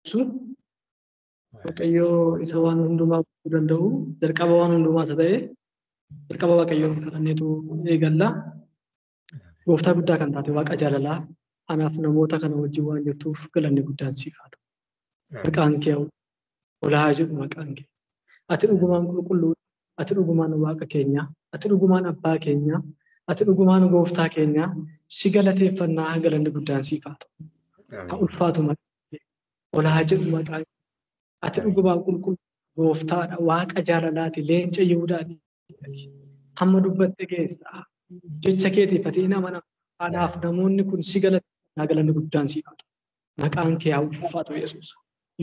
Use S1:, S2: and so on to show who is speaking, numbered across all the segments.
S1: Eebbisu. Waaqayyoo isa waan hundumaa gochuu danda'u, jalqaba waan hundumaa isa ta'e, jalqaba Waaqayyoon kadhanneetu eegalla. Gooftaa guddaa kan taate Waaqa jaalalaa, anaaf namoota kana wajjin waan jirtuuf galanni guddaan siif haa ta'u. Maqaan kee ol haa jedhu maqaan kee. Ati dhugumaan qulqulluu, ati dhugumaan Waaqa keenya, ati dhugumaan Abbaa keenya, ati dhugumaan Gooftaa keenya, si galateeffannaa galanni guddaan siif haa ta'u. Haa ulfaatu maqaan kee, ol haa jedhu maqaan kee. Ati dhugumaan qulqulluu Gooftaadha, Waaqa jaalalaati, leenca Yihudaati. Hamma dubbatte keessa jecha keetiif ati hin amanamtu. Kanaaf namoonni kun si galateeffannaa galanni guddaan siif haa ta'u. Maqaan kee haa ulfaatu Yesuus.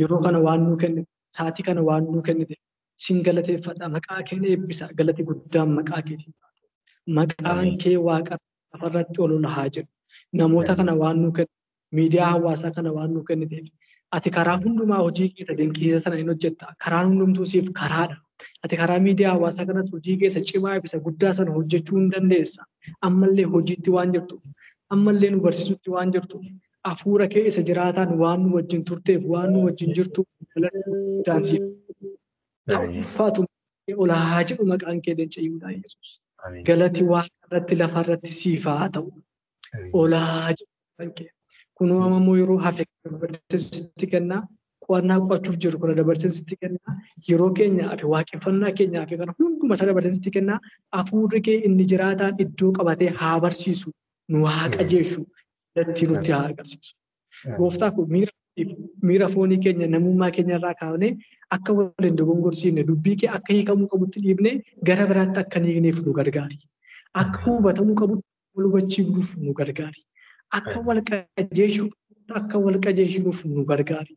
S1: Yeroo kana waan nuu kennite, sa'aatii kana waan nuu kennite, sin galateeffadha. Maqaa kee eebbisa. Galati guddaan maqaa keetiin haa ta'u. Maqaan kee Waaqa lafarratti ol ol haa jedhu. Namoota kana waan nuu kennite, miidiyaa hawaasaa kana waan nuu kenniteef, ati karaa hundumaa hojii kee dinqisiisa sana hin hojjetta. Karaan hundumtuu siif karaadha. Ati karaa miidiyaa hawaasaa kanas hojii keessa cimaa fi isa guddaa sana hojjechuu hin dandeessa. Ammallee hojiitti waan jirtuuf, ammallee nu barsiisutti waan jirtuuf, hafuura kee isa jiraataan waan nu wajjin turteef, waan nu wajjin jirtuuf galanni guddaan siif haa ulfaatu. Ol haa jedhu maqaan kee leenca Yihudaa Yesuus. Galati Waaqa irratti lafa irratti siif haa ta'u. Ol haa jedhu maqaan kee. Kunoo amma immoo yeroo hafe dabarsee sitti kennaa. Qo'annaa qo'achuuf jiru kana dabarsee sitti kennaa. Yeroo keenyaa fi waaqeffannaa keenyaa fi kana hunduma isaa dabarsee sitti kennaa. Hafuurri kee inni jiraataan iddoo qabatee haa barsiisu, nu haa qajeelchu, kallattii nutti haa agarsiisu. Gooftaa koo miira foonii keenya namummaa keenya irraa kaafnee akka waliin dogongorsiifne, dubbii kee akka hiikamuu qabutti dhiibnee gara biraatti akka hin hiikneef nu gargaari. Akka hubatamuu qabutti wal hubachiifnuuf nu gargaari. Akka wal qajeelchuu akka wal qajeelchinuuf nu gargaari.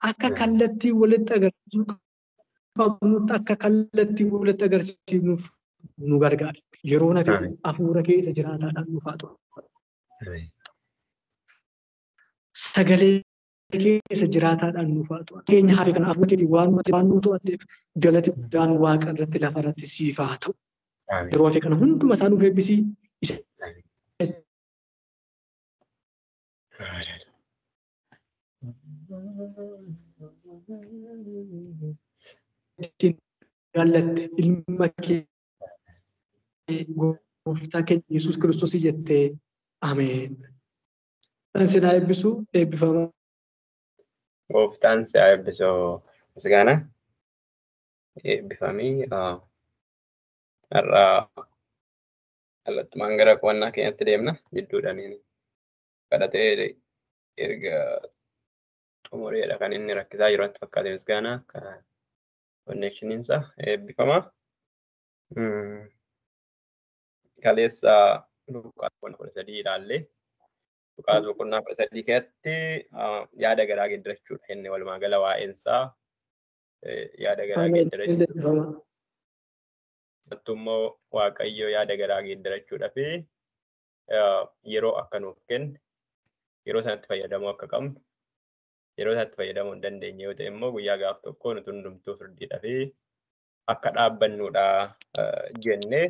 S1: Akka kallattii walitti agarsiisuu qabnutti akka kallattii walitti agarsiifnuuf nu gargaari. Yeroo nafe hafuura kee isa jiraataadhaan nuuf haa ta'u. Sagalee kee isa jiraataadhaan nuuf haa ta'u. Keenya hafe kana hafuura keetiin waan nu to'atteef galati guddaan Waaqa irratti lafa irratti siif haa ta'u. Yeroo hafe kana hunduma isaa nuuf eebbisii. Ittiin jaallatte ilma kee Gooftaa keenya Yesuus Kiristoos jettee ameen. Kan si haa eebbisu eebbifama.
S2: Gooftaan si haa eebbisu Misgaana. Eebbifamii har'a kallattumaan gara qo'annaa keenyatti deemna jidduudhaan kadhatee erga xumureedha kan inni rakkisaa jiru natti fakkaate Misgaana connectioniinsa eebbifama. Kaleessa Luqaas boqonnaa 13 ilaalle. Luqaas boqonnaa 13 keessatti yaada garaa geeddarachuudha inni walumaa gala waa'eensaa yaada garaa geeddarachuu. Immoo Waaqayyo yaada garaa geeddarachuudhaa fi yeroo akka nuuf kenne, yeroo sanatti fayyadamuu akka qabnu, yeroo sanatti fayyadamuu hin dandeenye yoo ta'e immoo guyyaa gaaf tokko nuti hundumtuu firdiidhaa fi akka dhaabbannuudha jennee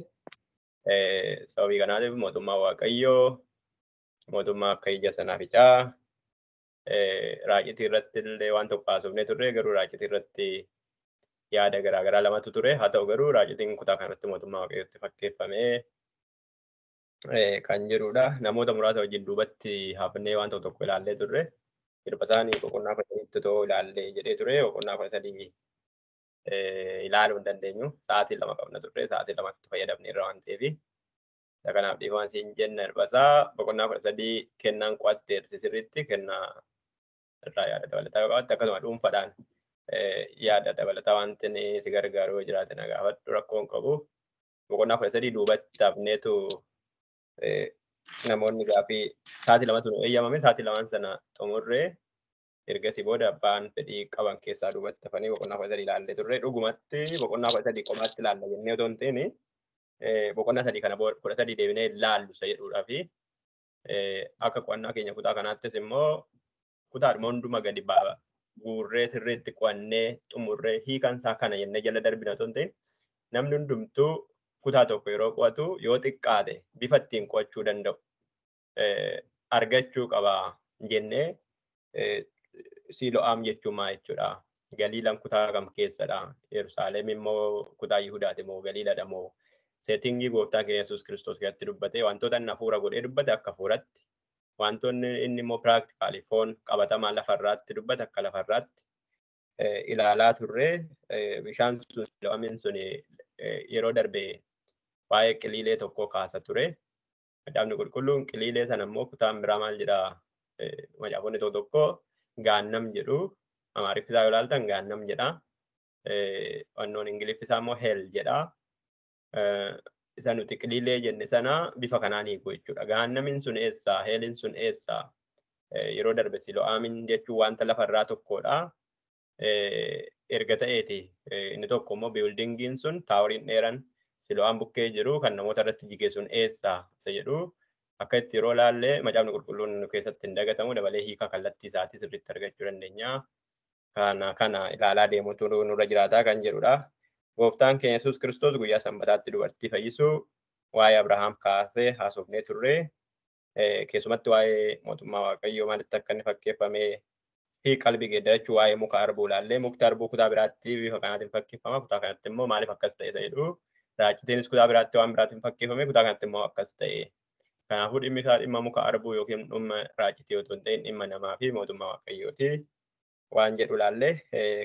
S2: sababii kanaatiif mootummaa Waaqayyoo mootummaa akka ija sanaa ficaa raacitii irratti illee waan tokko haasofnee turre, garuu raacitii irratti yaada garaagaraa lamatu ture. Haa ta'u garuu raacitiin kutaa kanarratti mootummaa Waaqayyootti fakkeeffamee kan jirudha. Namoota muraasa wajjin duubatti hafnee waan tokko tokko ilaallee turre. Hirba isaanii boqonnaa 13tti otoo ilaallee jedhee ture. Boqonnaa 13 ilaaluu hin dandeenyu. Sa'aatii 2 qabna turre. Sa'aatii 2tti fayyadamneerra waan ta'eef. Kanaaf dhiifama siin jenna hirba isaa boqonnaa 13 kennaan qo'atteersi sirriitti kennaa irraa yaada dabalataa qabaatte akkasuma dhuunfaadhaan yaada dabalataa wanti si gargaaru yoo jiraate na gaafadhu rakkoo hin qabu. Boqonnaa 13 duubatti hafneetu namoonni gaafii sa'aatii 2tu nu eeyyamame sa'aatii 2 sana xumurree ergasii booda abbaan fedhii qaban keessaa duubatti hafanii boqonnaa 13 ilaallee turre. Dhugumatti boqonnaa 13 qomaatti ilaalla jennee otoo hin ta'in boqonnaa 3 kana 13 deebinee ilaallu isa jedhuudhaa fi akka qo'annaa keenya kutaa kanaattis immoo kutaadhuma hunduma gadi guurree sirriitti qo'annee xumurree hiikan isaa kana jennee jala darbina otoo hin ta'in namni hundumtuu kutaa tokko yeroo qo'atu yoo xiqqaate bifa ittiin qo'achuu danda'u argachuu qaba jennee Siilo'aam jechuun maal jechuudha? Galiilaan kutaa kam keessadha? Yerusaalem immoo kutaa Yihudaati moo Galiilaadha moo? Seetingii gooftaan keenya Yesuus Kiristoos keessatti dubbate wantoota inni hafuura godhee dubbate akka hafuuratti, wantoonni inni immoo piraaktikaalii foon qabatamaa lafarraatti dubbate akka lafarraatti ilaalaa turre. Bishaan sun Siilo'aamiin sun yeroo darbe waa'ee qiliilee tokkoo kaasa ture. Macaafni qulqulluun qiliilee sana immoo kutaan biraa maal jedhaa? Macaafonni tokko tokko gaannam jedhu. Amaariffi isaa yoo ilaaltan gaannam jedha. Wannoon Ingiliffi isaa immoo hell jedha. Isa nuti qiliilee jenne sana bifa kanaan hiiku jechuudha. Gaannamiin sun eessa? Heeliin sun eessa? Yeroo darbe Siilo'aamiin jechuun wanta lafarraa tokkodha. Erga ta'eeti inni tokko immoo biildingiin sun taaworiin dheeran Siilo'aam bukkee jiru kan namoota irratti jige sun eessa? Isa jedhu akka itti yeroo ilaalle macaafni qulqulluun nu keessatti hin dagatamu, dabalee hiika kallattii isaatii sirriitti argachuu dandeenya. Kana ilaalaa deemutu nurra jiraataa kan jedhudha. Gooftaan keenya Yesuus Kiristoos guyyaa sanbataatti dubartii fayyisuu waa'ee Abrahaam kaasee haasofnee turre. Keessumatti waa'ee mootummaa Waaqayyoo maalitti akka inni fakkeeffamee fi qalbii geeddarachuu waa'ee muka arbuu ilaallee, mukti arbuu kutaa biraatti bifa kanaatiin fakkeeffama, kutaa kanatti immoo maaliif akkas ta'e isa jedhu. Raacitiinis kutaa biraatti waan biraatiin fakkeeffame, kutaa kanatti immoo akkas ta'e. Kanaafuu dhimmi isaa dhimma muka arbuu yookiin dhimma raacitii otoo hin ta'in dhimma namaa fi mootummaa Waaqayyooti waan jedhu laallee.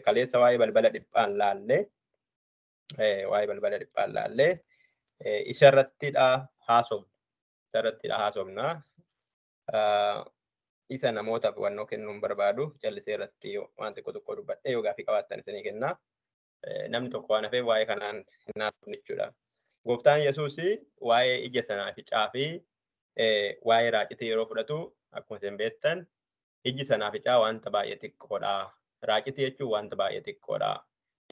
S2: Kaleessa waa'ee balbala dhiphaan laallee, waa'ee balbala dhiphaan laallee isarrattidha haasofna. Isarrattidha haasofna. Isa namootaaf hubannoo kennuun barbaadu callisee irratti waan xiqqoo tokko dubbadhee yoo gaaffii qabaattan isinii kenna. Namni tokko waan hafeef waa'ee kanaan hin haasofne jechuudha. Gooftaan Yesuus waa'ee ija sanaa fi caafii waa'ee raacitii yeroo fudhatu akkuma isin beektan iji sanaa fi caa wanta baay'ee xiqqoodha. Raacitii jechuun wanta baay'ee xiqqoodha.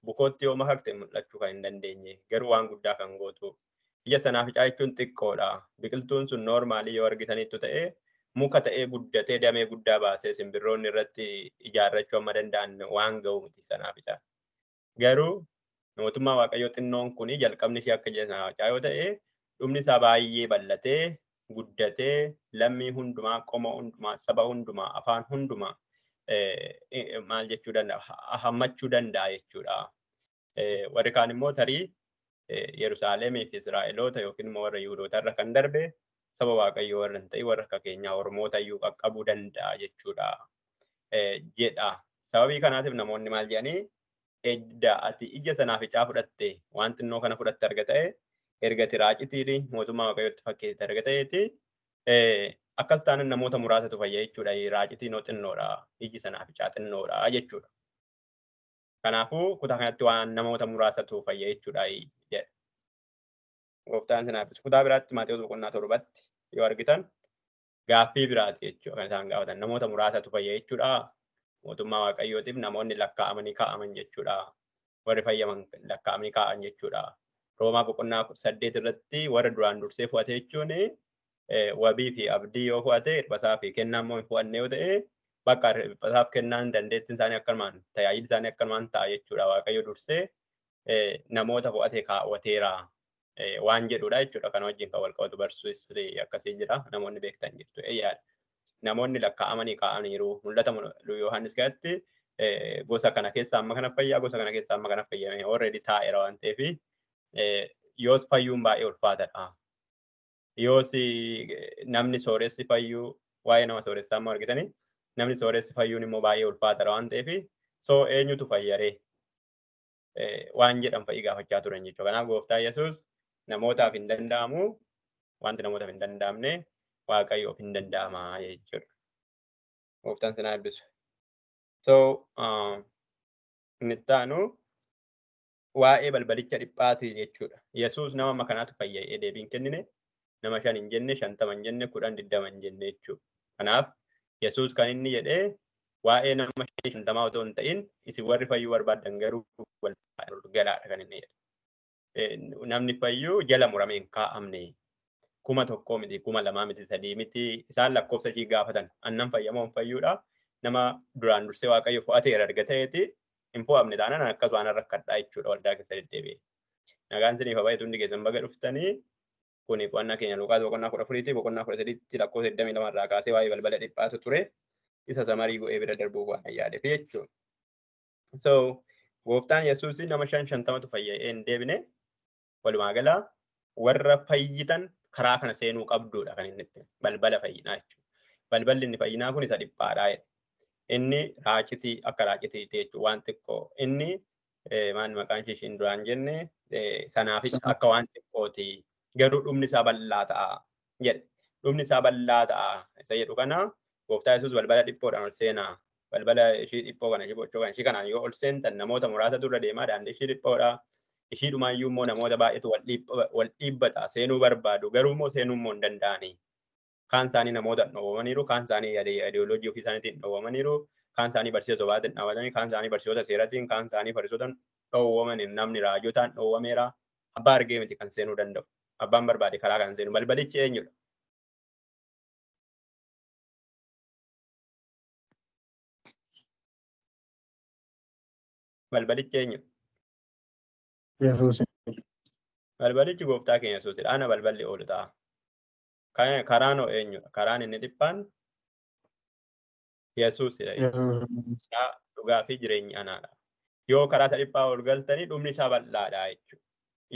S2: Bukootti yoo makakte mul'achuu kan hin dandeenye garuu waan guddaa kan gootu. Ija sanaa fi caa jechuun xiqqoodha. Biqiltuun sun noormaalii yoo argitanitti ta'e muka ta'ee guddatee damee guddaa baasee simbirroonni irratti ijaarrachuu amma danda'an waan ga'u miti sanaa fi caa. Garuu mootummaa Waaqayyoo xinnoon kun jalqabni ishee akka ija sanaa fi caa yoo ta'e dhumni isaa baay'ee bal'atee guddatee lammii hundumaa, qoma hundumaa, saba hundumaa, afaan hundumaa maal jechuu danda'a, hammachuu danda'a jechuudha. Warri kaan immoo tarii Yerusaalemii fi Israa'eloota yookiin immoo warra Yihudoota irra kan darbe saba Waaqayyoo warra hin ta'in warra akka keenyaa Oromoota iyyuu qaqqabuu danda'a jechuudha jedha. Sababii kanaatiif namoonni maal jedhanii edda ati ija sanaa fi caa fudhatte waan xinnoo kana fudhatte arga ta'e erga ati raacitiin mootummaa Waaqayyootti fakkeessite arga ta'eeti akkas taanaan namoota muraasatu fayya jechuudha. Raacitiin xinnoodha, iji sanaa fi caa xinnoodha jechuudha. Kanaafuu kutaa kanatti waan namoota muraasatu fayya jechuudha jedha. Gooftaan sanaaf kutaa biraatti Maatewos boqonnaa 7tti yoo argitan gaaffii biraati jechuudha kan isaan gaafatan. Namoota muraasatu fayya jechuudha. Mootummaa Waaqayyootiif namoonni lakkaa'amanii kaa'aman jechuudha. Warri fayyaman lakkaa'amanii kaa'an jechuudha. Roomaa boqonnaa 8 irratti warra duraan dursee fo'ate jechuun wabii fi abdii yoo fo'ate hirbasaa fi kennaa immoo hin fo'anne yoo ta'e bakka hirbasaaf kennaan dandeettiin isaanii akkanumaan tajaajilli isaanii akkanumaan ta'a jechuudha. Waaqayyo dursee namoota fo'ate kaawwateera waan jedhudha jechuudha. Kana wajjin kan wal qabatu barsiis akkasii jira. Namoonni beektan jirtu yaada. Namoonni lakkaa'amanii kaa'aniiru. Mul'ata Yohaannis keessatti gosa kana keessa amma kana fayyaa, gosa kana keessa amma kana fayyame already taa'eera waan ta'eef yoos fayyuun baay'ee ulfaatadha. Yoos namni sooressi fayyuu waa'ee nama sooressaa immoo argitanii namni sooressi fayyuun immoo baay'ee ulfaatadha waan ta'eef soo eenyutu fayyaree waan jedhan fa'ii gaafachaa turan jechuudha. Kanaaf gooftaa Yesuus namootaaf hin danda'amu, wanti namootaaf hin danda'amne Waaqayyoof hin danda'ama jechuudha. Gooftaan sinaa eebbisu. So inni itti aanu waa'ee balbalicha dhiphaati jechuudha. Yesuus nama amma kanaatu fayya'ee deebiin kennine, nama 5 hin jenne, 50 hin jenne, 10, 20 hin jenne jechuudha. Kanaaf Yesuus kan inni jedhee waa'ee nama 5, 50 otoo hin ta'in isin warri fayyuu barbaaddan garuu galaadha kan inni jedhe. Namni fayyuu jala muramee hin kaa'amne. 1000 miti, 2000 miti, 3 miti isaan lakkoofsa ishii gaafatan annan fayyamoo hin fayyuudha. Nama duraan dursee Waaqayyo fo'ateera erga ta'eeti hin fo'amne taanaan akkas waan rakkadhaa jechuudha waldaa keessa deddeebi'e. Nagaan isiniif haa baay'atu, hundi keessan baga dhuftanii. Kuni qo'annaa keenya Luqaas boqonnaa 14 boqonnaa 13tti lakkoofsa 22 irraa kaasee waa'ee balbala dhiphaatu ture. Isa samarii go'ee bira darbuuf waan yaadeef jechuudha. So gooftaan Yesuus nama 50tu fayyee hin deebine. Walumaa gala warra fayyitan karaa kana seenuu qabduudha kan inni itti balbala fayyinaa jechuudha. Balballi inni fayyinaa kun isa dhiphaadha jedha. Inni raacitii akka raacitiiti jechuudha waan xiqqoo. Inni maan maqaan ishee ishiin duraan jenne sanaafis akka waan xiqqooti. Garuu dhumni isaa bal'aa ta'a jedhe. Dhumni isaa bal'aa ta'a isa jedhu kana gooftaa Yesuus balbala dhiphoodhaan ol seenaa. Balbala ishii dhiphoo kana ishii bochoo kana ishii kanaan yoo ol seentan namoota muraasatu irra deemaa daandii ishii dhiphoodha. Ishii dhumaayyuu immoo namoota baay'eetu wal dhiibbata seenuu barbaadu garuu immoo seenuu immoo hin danda'ani. Kaan isaanii namoota dhoowwamaniiru, kaan isaanii ideoloojii ofii isaaniitiin dhoowwamaniiru, kaan isaanii barsiisa sobaatiin dhaawwatanii, kaan isaanii barsiisota seeratiin, kaan isaanii fariisotaan dhoowwamanii namni raajotaan dhoowwameera. Abbaa argee miti kan seenuu danda'u. Abbaan barbaade karaa kan seenu. Balbalichi eenyudha? Balbalichi eenyudha?
S3: Yesuus.
S2: Balbalichi gooftaa keenya Yesuusidha. Ana balballi oolu ta'a. Karaan hoo eenyudha? Karaan inni dhiphaan Yesuusidha. Dhugaa fi jireenyi anaadha. Yoo karaa isa dhiphaa ol galtanii dhumni isaa bal'aadha jechuudha.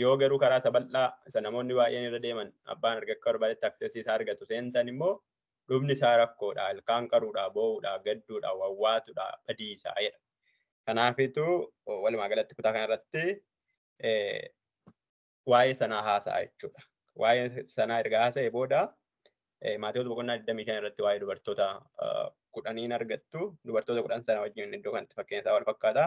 S2: Yoo garuu karaa isa bal'aa isa namoonni baay'een irra deeman abbaan arga akka barbaadetti aksesii isaa argatu seentan immoo dhumni isaa rakkoodha, ilkaan qaruudha, boo'uudha, gadduudha, wawwaatuudha, badiisaa jedha. Kanaafituu walumaa galatti kutaa kanarratti waa'ee sanaa haasa'a jechuudha. Waa'ee sanaa erga haasa'e booda Maatewos boqonnaa 25 irratti waa'ee dubartoota 10 argattu. Dubartoota 10 sana wajjin iddoo kanatti fakkeenya isaa wal fakkaata.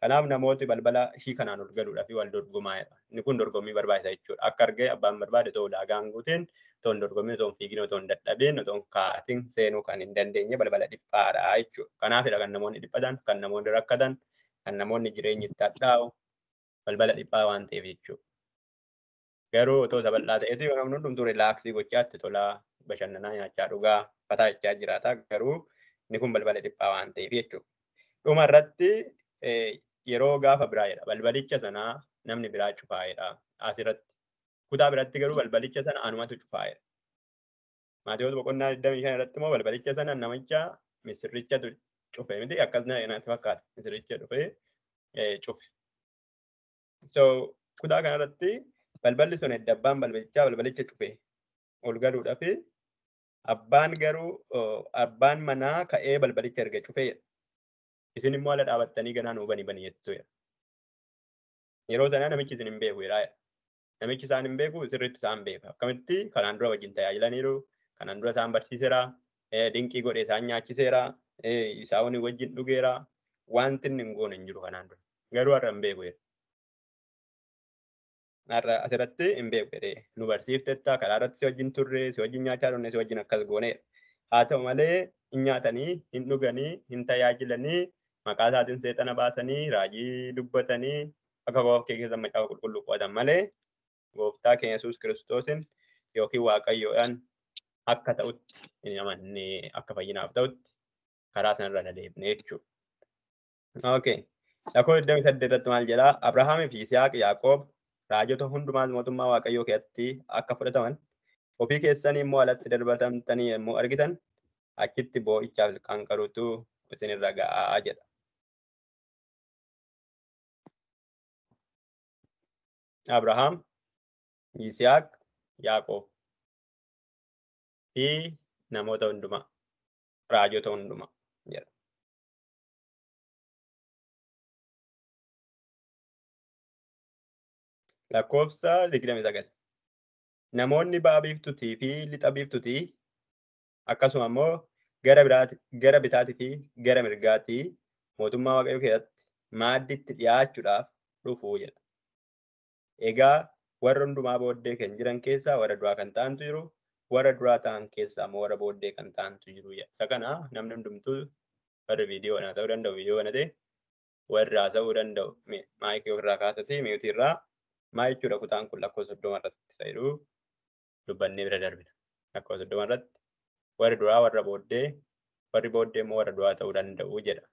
S2: Kanaaf namooti balbala ishii kanaan ol galuudhaa fi wal dorgomaa jedha. Inni kun dorgommii barbaachisa jechuudha. Akka argee abbaan barbaade otoo ulaagaa hin guutin, otoo hin dorgommin, otoo hin fiigin, otoo hin dadhabin, otoo hin kaatin seenuu kan hin dandeenye balbala dhiphaadha jechuudha. Kanaafidha kan namoonni dhiphatan, kan namoonni rakkatan, kan namoonni jireenyi itti hadhaa'u balbala dhiphaa waan ta'eef jechuudha. Garuu otoo isa bal'aa ta'eeti yoo namni hundumtuu relaaksii gochaa itti tolaa bashannanaa nyaachaa dhugaa fataa jechaa jiraata. Garuu inni kun balbala dhiphaa waan ta'eef jechuudha. Dhuma irratti yeroo gaafa biraa jedha. Balbalicha sanaa namni biraa cufaa jedha. Asirratti kutaa biratti garuu balbalicha sana anumatu cufaa jedha. Maatewos boqonnaa 25 irratti immoo balbalicha sana namicha misirrichatu cufe miti akkas natti fakkaata. Misirricha dhufee cufe. So kutaa kanarratti balballi sun edda abbaan balbalichaa balbalicha cufe ol galuudhaaf abbaan garuu abbaan manaa ka'ee balbalicha erga cufee jedha. Isin immoo ala dhaabattanii ganaa nuu bani bani jettu jedha. Yeroo sana namichi isin hin beeku jedha. Namichi isaan hin beeku sirriitti isaan beeka. Akkamitti kanaan dura wajjin tajaajilaniiru, kanaan dura isaan barsiiseera, dinqii godhe isaan nyaachiseera, isaan wajjin dhugeera. Wanti inni hin goone hin jiru kanaan dura. Garuu har'a hin beeku jedha. Har'a asirratti hin beeku jedhee nu barsiiftetta karaa irratti si wajjin turre, si wajjin nyaachaa turre, si wajjin akkas goone. Haa ta'u malee hin nyaatanii, hin dhuganii, hin tajaajilanii, maqaa isaatiin seexana baasanii, raajii dubbatanii, akka kofoo keessa macaafa qulqulluu qo'atan malee gooftaa keenya Yesuus Kiristoosin yookiin Waaqayyoodhaan akka ta'utti hin amanne akka fayyinaaf ta'utti karaa sanarra adeemne jechuudha. Okay. Lakkoofsa 28 irratti maal jedhaa? Abrahaamii fi Yisihaaq Yaaqoob raajota hundumaas mootummaa Waaqayyoo keessatti akka fudhataman ofii keessanii immoo alatti darbatamtanii yommuu argitan achitti boo'ichaaf ilkaan qaruutu isinirra ga'aa jedha. Abrahaam, Yisihaaq, Yaaqoob fi namoota hundumaa raajota hundumaa jedha. Lakkoofsa 29. Namoonni ba'a biiftuutii fi lixa biiftuutii akkasuma immoo gara bitaatii fi gara mirgaatii mootummaa Waaqayyoo keessatti maaddiitti dhiyaachuudhaaf dhufu jedha. Egaa warra hundumaa booddee kan jiran keessaa warra duraa kan ta'antu jiru, warra duraa ta'an keessaa immoo warra booddee kan ta'antu jiru jedha. Isa kana namni hundumtuu warra viidiyoo kana ta'uu danda'u, viidiyoo kana ta'e warra haasa'uu danda'u maayikii ofirraa kaasatee miutii irraa maal jechuudha kutaan kun lakkoofsa 30 irratti isa jedhu dubbannee bira darbina. Lakkoofsa 30 irratti warri duraa warra booddee, warri booddee immoo warra duraa ta'uu danda'u jedha.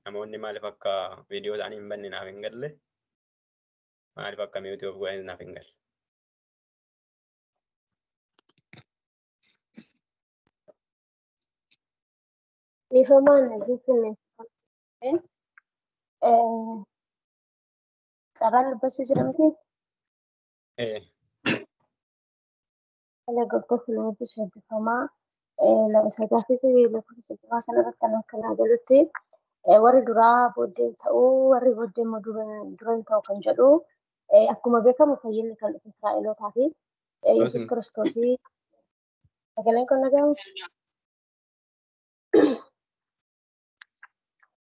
S2: Namoonni maaliif akka viidiyoo isaanii hin banne naaf hin galle, maaliif akka miutii of godhan naaf hin galle.
S4: Dhiifamaan jechuun carraan dubbachuu jira miti. Goggofni hojii eebbifamaa gaaffii fi lakkoofsa soddomaa sanarratti kan akkanaa galutti warri duraa booddeen ta'uu warri booddee immoo dura hin ta'u kan jedhu akkuma beekamu fayyinni kan dhufe Israa'elootaa fi Yesuus Kiristoosii sagaleen kun dhaga'amu.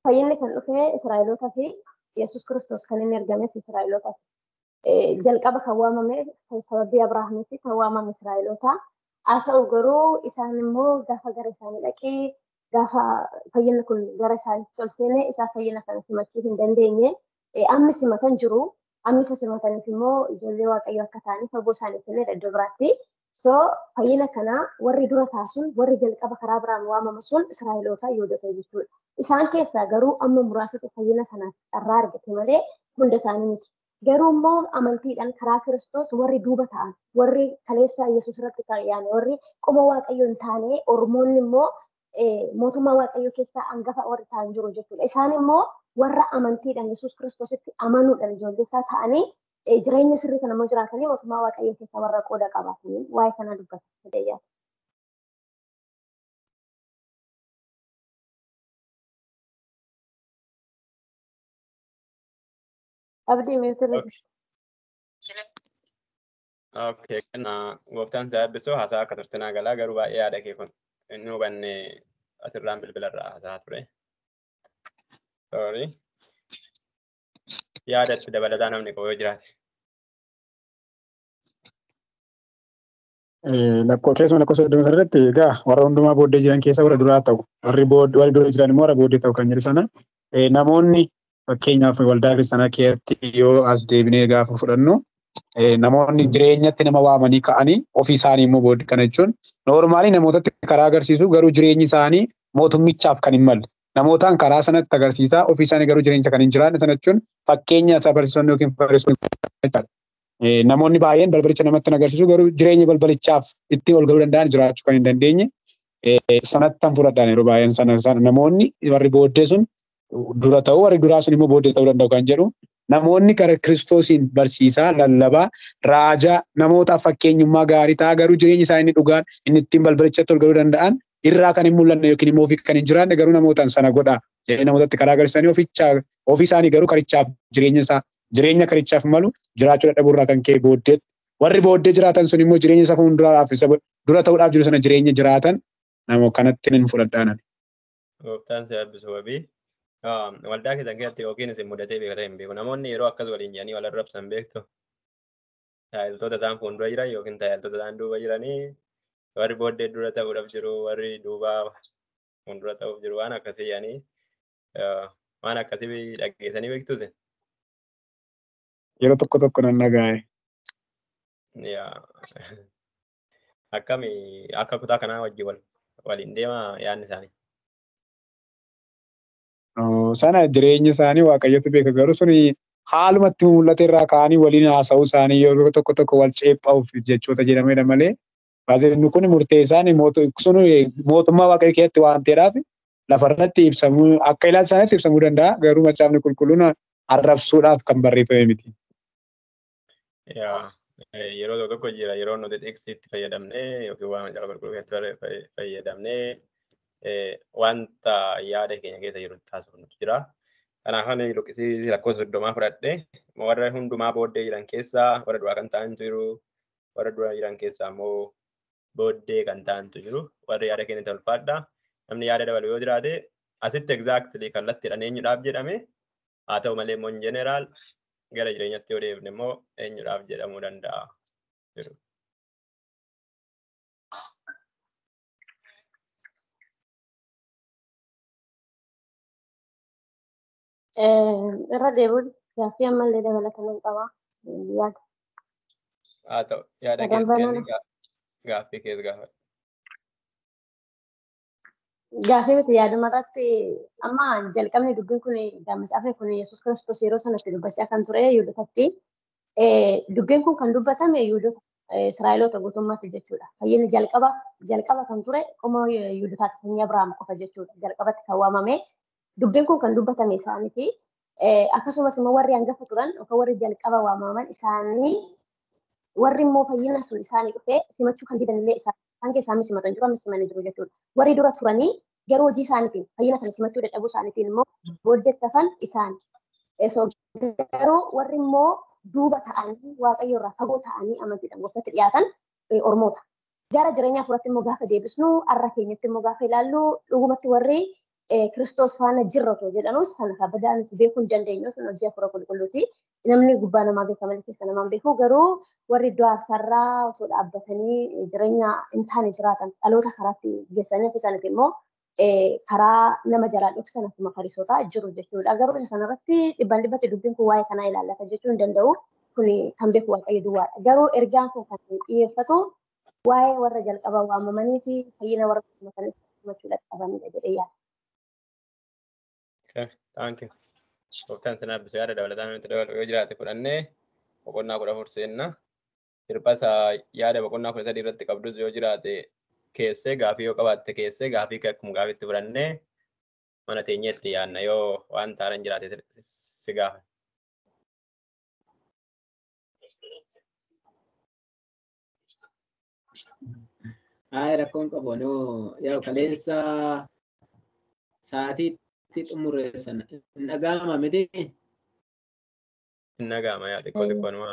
S4: Fayyinni kan dhufe Israa'elootaa fi Yesuus Kiristoos kan inni ergames Israa'elootaaf. Jalqaba kan waamame sababii Abrahaamiitti kan waamame Israa'eloota. Haa ta'u garuu isaan immoo gaafa gara isaanii dhaqee gaafa fayyinni kun gara isaaniitti ol seene isaan fayyina kana simachuu hin dandeenye. Amma simatan jiru. Amma isa simataniif immoo ijoollee Waaqayyoo akka ta'aniif fagoo isaanii kennee iddoo biraatti. So fayyina kana warri dura taasuun warri jalqaba karaa biraan waamama sun Israa'eloota Yihudoota jechuudha. Isaan keessaa garuu amma muraasatu fayyina sanaaf carraa argate malee hunda isaanii miti. Garuu immoo amantiidhaan karaa Kiristoos warri duuba ta'an warri kaleessa Yesuus irratti yaane warri qoma Waaqayyoo hin taane Oromoonni immoo mootummaa Waaqayyoo keessaa hangafa warri ta'an jiru jechuudha. Isaan immoo warra amantiidhaan Yesuus Kiristoositti amanuudhaan ijoollee isaa ta'anii jireenya sirrii kan immoo jiraatanii mootummaa Waaqayyoo keessaa warra qooda qabaatanii waa'ee kanaa dubbata. Abdii meesirra.
S2: Okay, kana gooftaan si eebbisuu haasaa akka turte naa galaa garuu baay'ee yaada kee kun inni hubanne asirraan bilbilarraa haasaa ture. Sorry. Yaadatti dabalataa namni qabu yoo jiraate.
S3: Keessuma lakkoofsa soddoma irratti egaa warra hundumaa booddee jiran keessa warra duraa ta'u warri warri dura jiran immoo warra booddee ta'u kan jedhu sana namoonni fakkeenyaaf waldaa kiristaanaa keessatti yoo as deebinee gaafa fudhannu namoonni jireenyatti nama waamanii ka'anii ofii isaanii immoo booddee kana jechuun noormaalii namootatti karaa agarsiisu garuu jireenyi isaanii mootummichaaf kan hin malle namootaan karaa sanatti agarsiisaa ofii isaanii garuu jireenya kan hin jiraanne sana jechuun fakkeenya isaa barsiisonni yookiin barreessonni namoonni baay'een balbalicha namatti agarsiisu garuu jireenya balbalichaaf itti ol galuu danda'an jiraachuu kan hin dandeenye sanatti kan fudhadhaan yeroo baay'een sana namoonni warri booddee sun dura ta'uu warri duraa sun immoo booddee ta'uu danda'u kan jedhu namoonni karaa Kiristoosiin barsiisaa lallabaa raajaa namootaaf fakkeenyummaa gaarii ta'a garuu jireenyi isaa inni dhugaan inni ittiin balbalichatti ol galuu danda'an irraa kan hin mul'anne yookiin immoo ofii kan hin jiraanne garuu namootaan sana godha jedhee namootatti karaa agarsiisanii ofii isaanii garuu karichaaf jireenya isaa jireenya karichaaf malu jiraachuu dadhabuu irraa kan ka'e booddeetti warri booddee jiraatan sun immoo jireenya isa fuulduraaf isa dura ta'uudhaaf jiru sana jireenya jiraatan namoo kanatti hin fudhadhaan.
S2: Gooftaan si eebbisu wabii. Waldaa keessan keessatti yookiin isin mudatee beekata hin beeku. Namoonni yeroo akkas waliin jedhanii wal arrabsan beektu. Tajaajiltoota isaan fuuldura jiran yookiin tajaajiltoota isaan duuba jiranii warri booddee dura ta'uudhaaf jiru warri duubaa fuuldura ta'uuf jiru waan akkasii jedhanii waan akkasii dhageessanii beektu isin.
S3: Yeroo tokko tokko nan dhaga'e.
S2: Akkami akka kutaa kanaa wajjin waliin deema yaadni isaanii.
S3: Sana jireenya isaanii Waaqayyotu beeka garuu suni haalumatti mul'ate irraa ka'anii waliin haasa'uu isaanii yeroo tokko tokko wal ceephaa'uuf jechoota jedhamedha malee inni kun murtee isaanii sun mootummaa Waaqayyo keessatti waan ta'eedhaaf lafarratti ibsamuu akka ilaalcha isaaniitti ibsamuu danda'a garuu macaafni qulqulluun arrabsuudhaaf kan barreeffame miti.
S2: Yeroo tokko tokko jira yeroo nuti xiqsiitti fayyadamnee yookiin waan macaafa qulqulluu keessatti fayyadamnee wanta yaada keenya keessa jiru taasifnu jira. Kanaaf ani luqqisii lakkoofsa soddomaa fudhadhe warra hundumaa booddee jiran keessaa warra duraa kan ta'antu jiru warra dura jiran keessaa immoo booddee kan ta'antu jiru warri yaada keenya tolfaadha. Namni yaada dabalu yoo jiraate asitti exactly kallattiidhaan eenyudhaaf jedhame haa ta'u malee immoo in general gara jireenyatti yoo deebine immoo eenyudhaaf jedhamuu danda'a jiru.
S4: Irra deebiin gaaffii ammallee dabalatan hin qaba. Yaada.
S2: Haa ta'u yaada kees kenni gaaffii kees gaafadhu.
S4: Gaaffii miti yaaduma irratti amma jalqabni dubbiin kun macaafni kun Yesuus Kiristoos yeroo sanatti dubbachaa kan ture Yihudootatti. Dubbiin kun kan dubbatame Yihudoota Israa'eloota guutummaatti jechuudha. Fayyinni jalqaba kan ture qomoo Yihuudootaatti sanyii Abrahaam qofa jechuudha. Jalqabatti kan waamame. Dubbiin kun kan dubbatame isaaniiti. Akkasumas immoo warri hangafa turan yookaan warri jalqaba waamaman isaanii warri immoo fayyina sun isaanii dhufee simachuu kan didan illee isaan keessaa amma simatan jiru amma simanii jiru jechuudha. Warri dura turanii garuu hojii isaaniitiin fayyina sana simachuu dadhabuu isaaniitiin immoo booddeetti hafan isaan. Garuu warri immoo duuba ta'anii Waaqayyo irraa fagoo ta'anii amantiidhaan gooftaatti dhiyaatan Oromoota. Gara jireenyaa furatti immoo gaafa deebisnu har'a keenyatti immoo gaafa ilaallu dhugumatti warri Kiristoos faana jirra otoo jedhanus sana kabadaa nuti beekuu hin dandeenyu sun hojii hafuura qulqulluuti. Namni gubbaa namaa beeka malee keessa namaa hin beeku garuu warri iddoo aarsaarraa otoo dhaabbatanii jireenya hin taane jiraatan dhaloota karaatti geessanii ofii isaaniiti immoo karaa nama jalaa dhoksan akkuma Fariisotaa jiru jechuudha. Garuu isa sanarratti dhibbaan dhibbatti dubbiin kun waa'ee kanaa ilaallata jechuu hin danda'u. Kun kan beeku Waaqayyo duwwaadha. Garuu ergaan kun kan xiyyeeffatu waa'ee warra jalqaba waamamanii fi fayyina warra simatanii simachuu dadhabanidha jedhee yaada.
S2: Thank you. Gooftaan sin eebbisu yaada dabalataan nuti dabalu yoo jiraate fudhannee boqonnaa 14 seenna. Hirphasa yaada boqonnaa 13 irratti qabdus yoo jiraate keessee gaafii yoo qabaatte keessee gaafii akkuma gaafiitti fudhannee mana teenyeetti yaadna yoo waan taaran jiraate si gaafa.
S5: Hayi rakkoon qabu yaa kaleessa sa'aatiitti xumurre sana hin dhaga'ama miti.
S2: Hin dhaga'ama yaa xiqqoo xiqqoonuma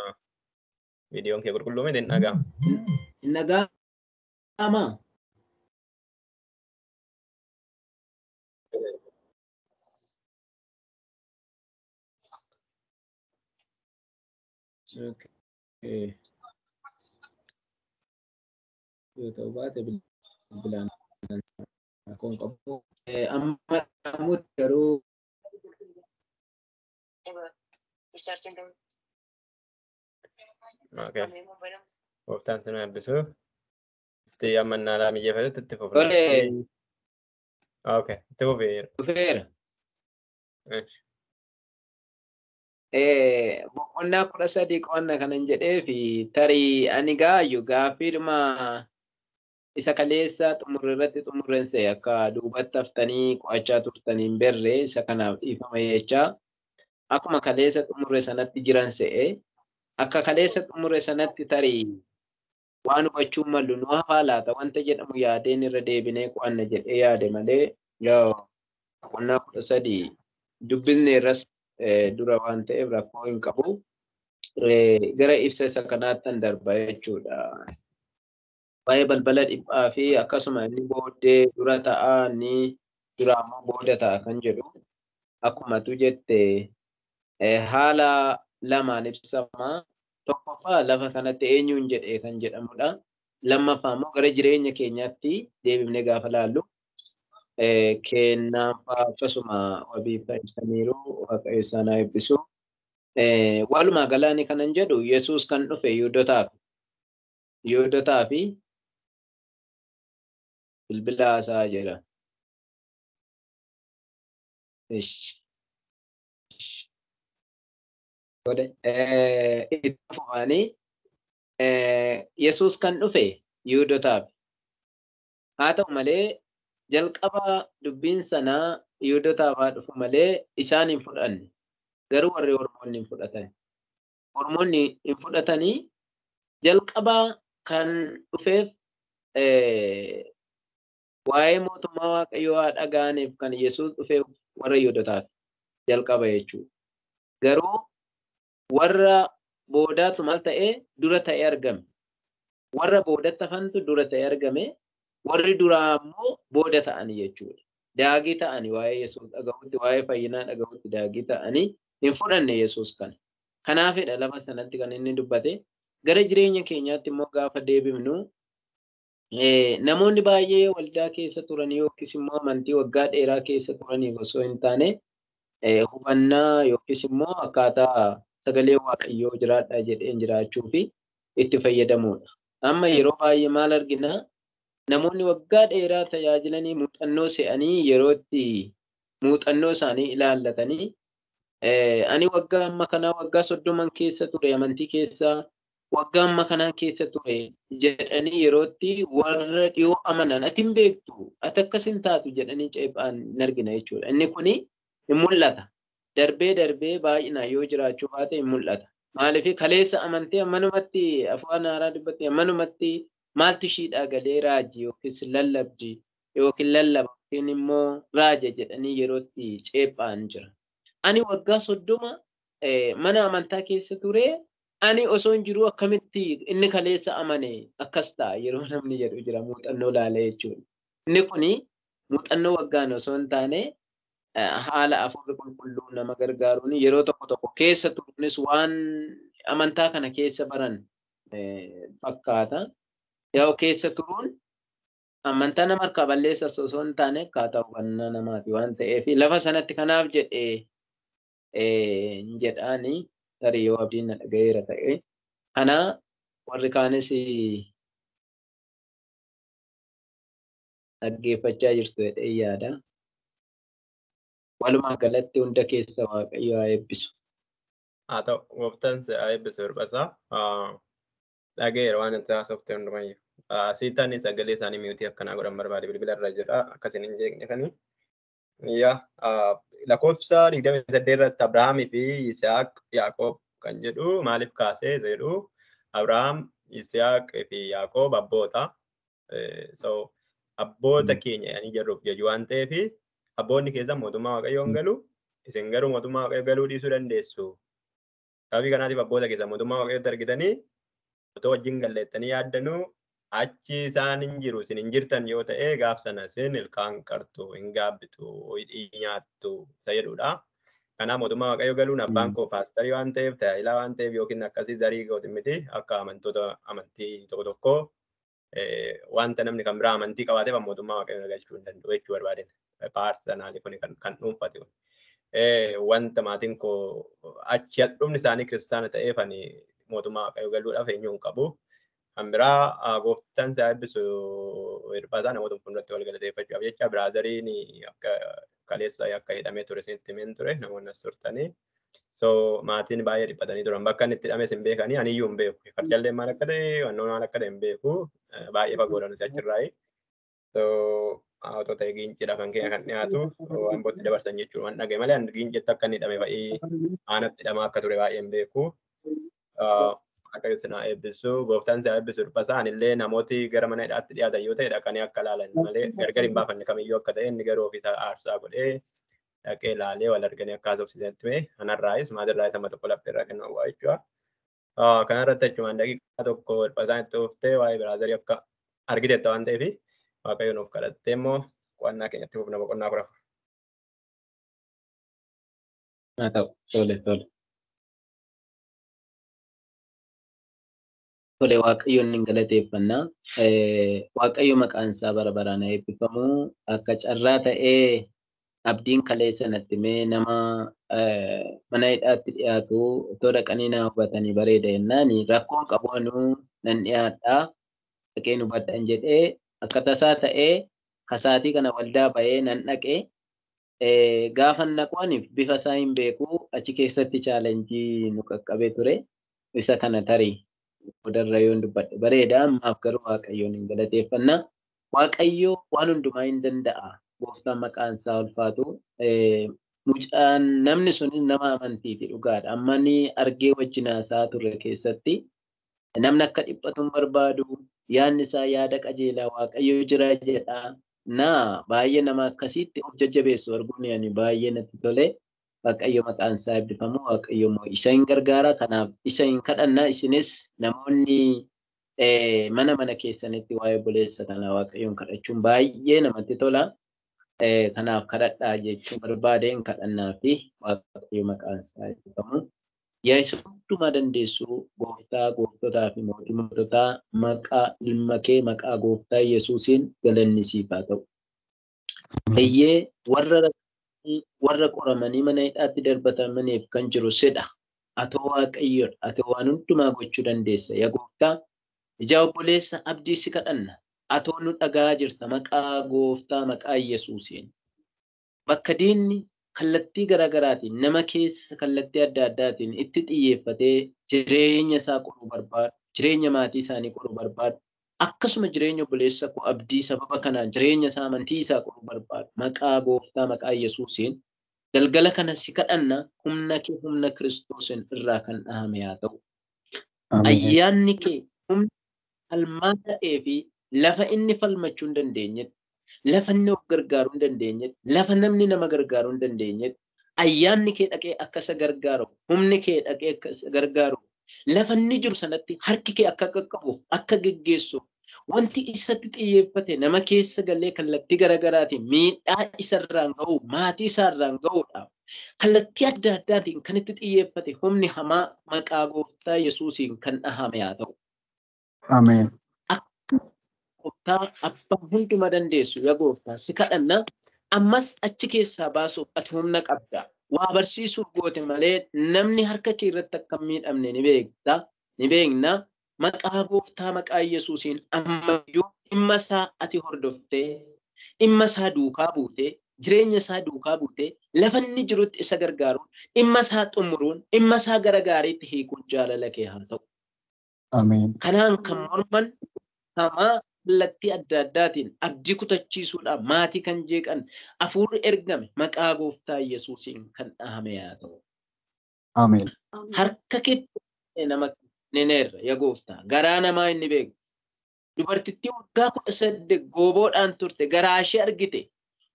S2: viidiyoon kee qulqulluu miti hin dhaga'ama.
S5: Hin dhaga'ama. Okay. Yoo ta'u baate bilbilaan rakkoon qabu. Amma dhaamutti garuu
S2: Okay. Gooftaan sin eebbisu. Isti amma innaalaa mijeeffatutti itti fufna.
S5: Tole.
S2: Okay, itti fufi.
S5: Dhufeera. Boqonnaa 13 qo'anna kanan jedhee fi tarii ani gaayyu gaaffiidhuma isa kaleessa xumurre irratti xumurrense akka duubatti haftanii qo'achaa turtaniin berre isa kanaaf dhiifama jechaa akkuma kaleessa xumurre sanatti jiran se'e akka kaleessa xumurre sanatti tarii waan hubachuun mallu nu hafaa laata wanta jedhamu yaadeen irra deebinee qo'anna jedhee yaade malee yoo boqonnaa 13 dubbisne irras dura waan ta'eef rakkoo hin qabu. Gara ibsa isa kanaatti darba jechuudha. Waa'ee balbala dhiphaa fi akkasuma inni booddee dura ta'a inni dura ammoo booda ta'a kan jedhu akkuma tu jette haala lamaan ibsama. Tokkoffaa lafa kanatti eenyuun jedhee kan jedhamudha. Lammaffaa immoo gara jireenya keenyaatti deebifnee gaafa laallu kennaan fa'aa akkasuma wabii fa'aa ibsaniiru Waaqayyo isaan haa eebbisu. Walumaa galaani kanan jedhu Yesuus kan dhufe Yihuudotaa fi bilbila haasaa jira. Itti fufanii Yesuus kan dhufe Yihuudotaaf. Haa ta'u malee jalqaba dubbiin sanaa Yihuudotaaf haa dhufu malee isaan hin fudhanne. Garuu warri Oromoonni hin fudhatan. Oromoonni hin fudhatanii jalqaba kan dhufeef waa'ee mootummaa Waaqayyoo haa dhaga'aniif kan Yesuus dhufeef warra Yihuudotaaf jalqaba jechuudha. Garuu warra boodaatu maal ta'ee dura ta'ee argame. Warra boodatti hafantu dura ta'ee argame. Warri duraa immoo booda ta'anii jechuudha. Daagii ta'anii waa'ee Yesuus dhaga'utti, waa'ee fayyinaa dhaga'utti daagii ta'anii hin fudhanne Yesuus kana. Kanaafidha lafa sanatti kan inni dubbate. Gara jireenya keenyaatti immoo gaafa deebifnu namoonni baay'ee waldaa keessa turanii yookiis immoo amantii waggaa dheeraa keessa turaniif osoo hin taane hubannaa yookiis immoo akkaataa sagalee Waaqayyoo jiraadhaa jedheen jiraachuu fi itti fayyadamuudha. Amma yeroo baay'ee maal arginaa? Namoonni waggaa dheeraa tajaajilanii muuxannoo se'anii yeroo itti muuxannoo isaanii ilaallatanii ani waggaa amma kanaa waggaa 30 keessa ture amantii keessa Waggaa amma kanaan keessa ture jedhanii yerootti warra dhiyoo amanan ati hin beektu ati akkas hin taatu jedhanii ceephaan hin argina jechuudha. Inni kuni hin mul'ata. Darbee darbee baay'inaan yoo jiraachuu baate hin mul'ata. Maaliif kaleessa amantee ammanumatti afaan haaraa dubbatte ammanumatti maaltu ishiidhaa galee raaji yookiis lallabdi yookiin lallaba yookiin immoo raaja jedhanii yerootti ceephaan jira. Ani waggaa 30 mana amantaa keessa ture. Ani osoo hin jiru akkamitti inni kaleessa amane akkas ta'a yeroo namni jedhu jira muuxannoo laalee jechuudha. Inni kuni muuxannoo waggaan osoo hin taane haala hafuurri qulqulluu nama gargaaruun yeroo tokko tokko keessa turuunis waan amantaa kana keessa baran fakkaata. Yoo keessa turuun amantaa nama harkaa balleessas osoo hin taane akkaataa hubannaa namaati waan ta'eef lafa sanatti kanaaf jedhee jedhaanii. Tarii yoo abdiin na dhaga'eera ta'e. Kana warri kaanis dhaggeeffachaa jirtu jedhee yaada. Walumaa galatti hunda keessa Waaqayyo haa eebbisu.
S2: Haa ta'u, gooftaan si haa eebbisu hir'asaa. Dhaga'eera waan itti haasofte hundumayyuu. Siitaan sagalee isaanii miyuutii akkanaa godhan barbaade bilbila irra jira akkasiin hin jeeqne kanii. Yaa lakkoofsa 28 irratti Abrahaamii fi Yisihaaq Yaaqoob kan jedhu maaliif kaasee jedhu Abrahaam, Yisihaaq fi Yaaqoob abboota. So abboota keenya jedhanii jedhuuf jeju waan ta'eef abboonni keessan mootummaa Waaqayyoo hin galu isin garuu mootummaa Waaqayyoo galuu dhiisuu dandeessu. Sababii kanaatiif abboota keessan mootummaa Waaqayyootti argitanii otoo wajjin galleettanii yaaddanuu achi isaan hin jiru isin hin jirtan yoo ta'e gaaf sana isin ilkaan qartu hin gaabbitu hidhii nyaattu isa jedhudha. Kanaaf mootummaa Waaqayyoo galuun abbaan koo paastarii waan ta'eef tajaajilaa waan ta'eef yookiin akkasii zarii gootin miti akka amantoota amantii tokko tokkoo wanta namni kan biraa amantii qabaateef mootummaa Waaqayyoo galchuu hin danda'u jechuu barbaadeen. Paarsanaalii kun kan dhuunfate kun. Wanta maatiin koo achi dhumni isaanii kiristaana ta'eef ani mootummaa Waaqayyoo galuudhaaf eenyuu hin qabu. Kan biraa gooftaan si haa eebbisu hir'asaa namoota fuulduratti wal galateeffachuudhaaf jecha biraazariin akka kaleessa akka hidhamee ture isinitti himeen ture namoonni as turtanii. So maatiin baay'ee dhiphatanii turan bakka inni itti hidhames hin beekanii aniyyuu hin beeku. Farjalleen maal akka ta'e wannoon maal akka ta'e hin beeku baay'ee fagoodha nuti achirraayi. So otoo ta'e giinciidha kan keenya kan dhiyaatu waan bootti dabarsan jechuudha waan dhagaye malee giincitti akka inni hidhame fa'ii aanatti hidhamaa akka ture baay'ee hin beeku. Waaqayyo si haa eebbisu gooftaan si haa eebbisu dhiphasaa anillee namooti gara mana hidhaatti dhiyaatan yoo ta'e dhaqanii akka ilaalan malee gargar hin baafanne kamiyyuu akka ta'e inni garuu ofiisaa aarsaa godhee dhaqee ilaalee wal arganii akka haasofsiisanitti hime anarraayis maatirraayis amma tokko laphee irraa kennu waa jechuudha. Kanarratti achumaan daqiiqaa tokko dhiphasaan itti dhuftee waa'ee biraazarii akka argiteetta waan ta'eef Waaqayyo nuuf kadhattee immoo qo'annaa keenyatti fufna boqonnaa 14.
S5: Haa ta'u tole tole. Tole Waaqayyoon ni galateeffannaa. Waaqayyo maqaan isaa bara baraan haa eebbifamu. Akka carraa ta'ee abdiin kaleessa natti mee nama mana hidhaatti dhiyaatu otoo dhaqanii naa hubatanii bareeda jennaan rakkoon qabu anuu nan dhiyaadhaa dhaqeen hubadhan jedhee akka tasaa ta'ee kasaatii kana waldaa ba'ee nan dhaqee gaafa naqu ani bifa isaa hin beeku achi keessatti chaalenjii nu qaqqabee ture isa kana tarii. Odarra yoon dubbadhe bareeda ammaaf garuu Waaqayyoon hin galateeffanna. Waaqayyo waan hundumaa hin danda'a. Gooftaan maqaan isaa ulfaatu. Mucaan namni sunis nama amantiiti dhugaadha. Amma ni argee wajjin haasaa turre keessatti namni akka dhiphatu hin barbaadu. Yaadni isaa yaada qajeelaa Waaqayyo jira jedha. Naa baay'ee nama akkasiitti of jajjabeessu arguun ani baay'ee natti tole. Waaqayyo maqaan isaa eebbifamu. Waaqayyo immoo isa hin gargaara. Kanaaf isa hin kadhanna. Isinis namoonni mana mana keessanitti waa'ee obboleessa kanaa Waaqayyoon kadhachuun baay'ee namatti tola. Kanaaf kadhadhaa jechuun barbaadeen kadhannaa fi Waaqayyo maqaan isaa eebbifamu. Yaa isa hundumaa dandeessu gooftaa gooftotaa fi mootii moototaa maqaa ilma kee maqaa gooftaa Yesuusiin galanni siif haa ta'u. Eeyyee warra qoramanii mana hidhaatti darbatamaniif kan jiru sidha. Atoo Waaqayyoodha. Atoo waan hundumaa gochuu dandeessa. Yaa gooftaa ijaa obboleessa abdii si kadhanna. Atoo nu dhagaa jirta maqaa gooftaa maqaa Yesuusiin. Bakka diinni kallattii garaagaraatiin nama keessa kallattii adda addaatiin itti xiyyeeffatee jireenya isaa qoruu barbaadu, jireenya maatii isaanii qoruu barbaadu, akkasuma jireenya obboleessa koo Abdii sababa kanaan jireenya isaa amantii isaa qoruu barbaadu. Maqaa Gooftaa maqaa Yesuusiin galgala kana si kadhanna, humna kee humna Kiristoosiin irraa kan dhahame haa ta'u. Ayyaanni kee humna falmaa ta'ee fi lafa inni falmachuu hin dandeenyetti, lafa inni of gargaaruu hin dandeenyetti, lafa namni nama gargaaruu hin dandeenyetti, ayyaanni kee dhaqee akka isa gargaaru, humni kee dhaqee akka isa gargaaru, lafa inni jiru sanatti harki kee akka qaqqabuuf, akka geggeessuuf, wanti isatti xiyyeeffate nama keessa galee kallattii garaagaraatiin miidhaa isarraan ga'u, maatii isaarraan ga'uudhaaf kallattii adda addaatiin kan itti xiyyeeffate humni hamaa maqaa Gooftaa Yesuusiin kan dhahame haa ta'u.
S3: Ameen.
S5: Gooftaa abbaa hunduma dandeessu yaa Gooftaa si kadhanna, ammas achi keessaa baasuuf ati humna qabda. Waa barsiisuuf goote malee namni harka kee irratti akka hin miidhamne ni beekta, ni beekna. Maqaa Gooftaa maqaa Yesuusiin ammayyuu dhimma isaa ati hordoftee, dhimma isaa duukaa buutee, jireenya isaa duukaa buutee, lafa inni jirutti isa gargaaruun, dhimma isaa xumuruun, dhimma isaa gara gaariitti hiikuun jaalala kee haa ta'u.
S3: Ameen.
S5: Kanaan kan morman hamaa kallattii adda addaatiin abdii kutachiisuudhaan maatii kan jeeqan hafuurri ergame maqaa Gooftaa Yesuusiin kan dhahame haa ta'u.
S3: Ameen.
S5: Harka keetti nama kennineerra yaa Gooftaa, garaa namaa inni beeku. Dubartittii waggaa 18 gooboodhaan turte garaa ishee argite.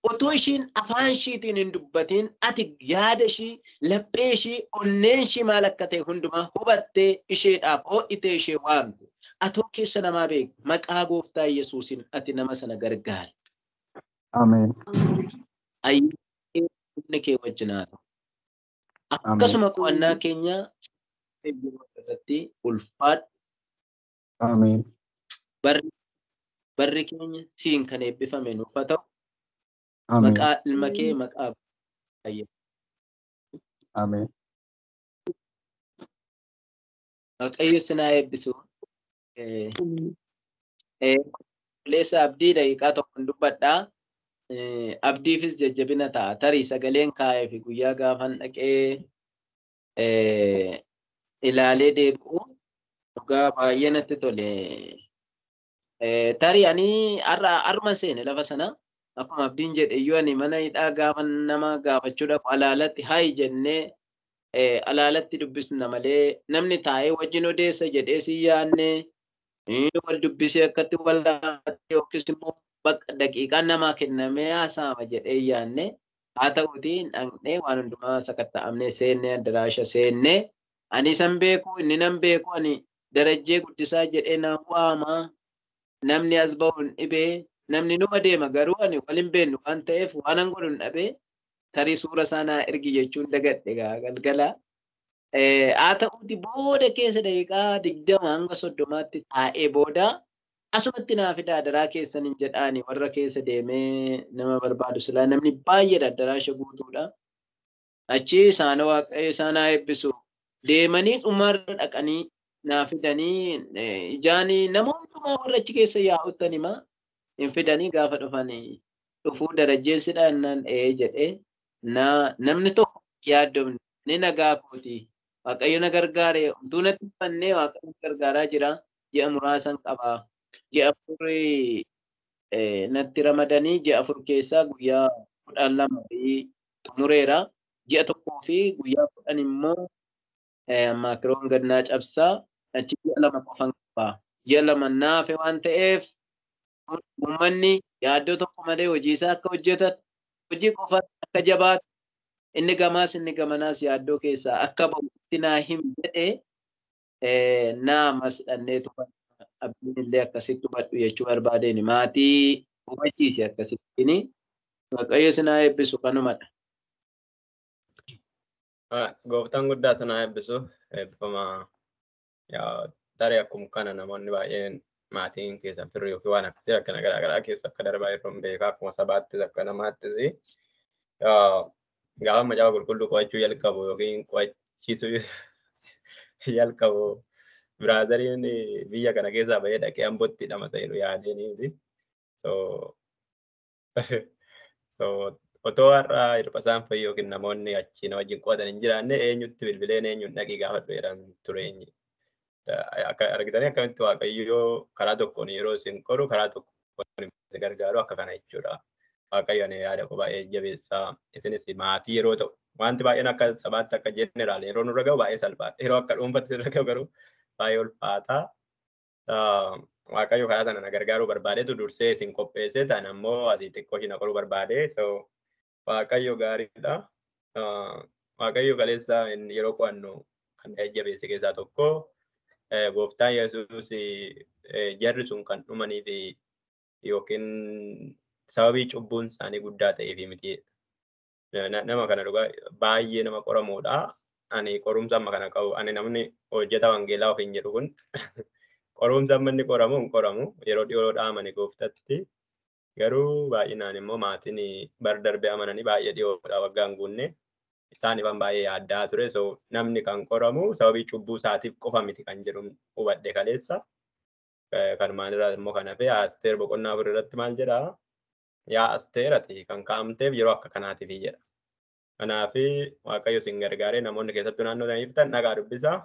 S5: Otoo ishiin afaan ishiitiin hin dubbatiin ati yaada ishii, laphee ishii, onneen ishii maal akka ta'e hundumaa hubattee isheedhaaf ho'itee ishee waamte. Atoo keessa namaa beeku, maqaa Gooftaa Yesuusiin ati nama sana gargaari.
S3: Ameen.
S5: Ayyaanni kee wajjin haa ta'u. Akkasuma qo'annaa keenya irratti ulfaadhu.
S3: Ameen.
S5: Barri keenya siin kan eebbifame nuuf haa ta'u.
S3: Ameen.
S5: Maqaa ilma kee maqaa Yesuus.
S3: Ameen.
S5: Waaqayyo sinaa eebbisu. Obboleessa Abdii daqiiqaa tokkoon dubbadhaa. Abdiifis jajjabina ta'a. Tarii sagaleen kaa'ee fi guyyaa gaafan dhaqee ilaalee deebi'u dhugaa baay'ee natti tole. Tarii ani har'uma seene lafa sana akkuma Abdiin jedhe iyyuu ani mana hidhaa gaafa nama gaafachuu dhaqu alaalatti hayi jennee alaalatti dubbisna malee namni taa'ee wajjin odeessa jedhee si yaadne wal dubbisee akkatti wal yookiis immoo bakka daqiiqaan namaa kennamee haasa'ama jedhee yaadne. Haa ta'uutii dhaqnee waan hundumaa sakatta'amnee seennee addaraasha seennee ani isan beeku inni nan beeku ani Darajjee Guddisaa jedhee naan waama, namni as ba'u hin dhibee, namni numa deema garuu ani wal hin beeknu waan ta'eef waan an godhu hin dhabee tarii suura isaa naa ergi jechuun dagadhe galgala. Haa ta'uuti booda keessa daqiiqaa 20 hanga 30tti taa'ee booda asumatti naa fidaa adaraa keessan hin jedhaani warra keessa deemee nama barbaadu silaa namni baay'eedha addaraasha guutuudha. Achi isaan Waaqayyo isaan haa eebbisu. Deemanii dhumarra dhaqanii naa fidanii ijaanii nama hundumaa warra achi keessa yaa'uttan himaa hin fidanii gaafa dhufanii dhufuu darajjeessidha innaan ee jedhee namni tokko yaaddomne ni nagaa kooti. Waaqayyo na gargaare utuu natti fannee Waaqayyo na gargaaraa jira. Ji'a muraasan qaba. Ji'a 4 natti ramadanii ji'a 4 keessaa guyyaa 12 xumureera. Ji'a 1 fi guyyaa 10 immoo maakiroon gannaa cabsaa achi ji'a 2 qofan qaba. Ji'a 2 naafe waan ta'eef uummanni yaaddoo tokko malee hojii isaa akka hojjetatu, hojii qofa akka jabaatu, inni gamaas inni gamanaas yaaddoo keessaa akka ba'utti naa himi jedhee naamas dhannee Abdiin illee akkasitti hubadhu jechuu barbaadeen maatii hubachiise akkasittiin. Waaqayyo sinaa eebbisu kanumadha.
S2: Gooftaan guddaa sinaa eebbisu. Eebbifama. Tarii akkuma kana namoonni baay'een maatiin keessa firri yookiin waan akkasii akkana garaagaraa keessa akka darbaa yeroo beekaa akkuma sabaattis akka namaattis gaafa macaafa qulqulluu qo'achuu jalqabu yookiin qo'achiisuu jalqabu biraazariin biyya kana keessaa bahee dhaqee Ambootti hidhama ta'edhu yaadeeniti. So Otoo har'a Hirphasaan fa'i yookiin namoonni achi na wajjin qo'atan hin jiraanne eenyutti bilbileen eenyuun dhaqii gaafadhu jedhan ture. Akka argitanii akkamitti Waaqayyoo karaa tokkoon yeroo isin qoru karaa tokkoon isin gargaaru akka kana jechuudha. Waaqayyo ani yaada koo baay'ee jabeessaa isinis maatii yeroo ta'u wanti baay'een akka sabaatti akka jeneraal yeroo nurra ga'u baay'ee salphaadha. Yeroo akka dhuunfaatti sirra ga'u garuu baay'ee ulfaata. Waaqayyo karaa sana na gargaaruu barbaadeetu dursee isin qopheessee ta'an ammoo asii xiqqoo ishii na qoruu barbaade. So Waaqayyo gaariidha. Waaqayyo kaleessa yeroo qo'annu kan na jabeesse keessaa tokko gooftaan Yesuus jarri sun kan dhumanii fi yookiin sababii cubbuun isaanii guddaa ta'eef miti. Nama kana dhugaa baay'ee nama qoramuudha. Ani qorumsa amma kana qabu. Ani namni hojjeta wangeelaa ofiin jedhu kun qorumsa amma inni qoramu hin qoramu. Yeroo dhiyoo dhaamani gooftatti. Garuu baay'inaan immoo maatiin bar darbee amananii baay'ee dhiyoodha waggaa hin guunne. Isaaniifan baay'ee yaaddaa ture. So namni kan qoramu sababii cubbuu isaatiif qofa miti kan jedhu hubadhe kaleessa. Kanumaan irraa immoo kan hafe Asteer boqonnaa 4 irratti maal jedhaa? Yaa Asteer ati kan kaa'amteef yeroo akka kanaatiif jedha. Kanaaf Waaqayyo isin gargaaree namoonni keessattuu naannoo sana jirtan dhagaa dubbisaa.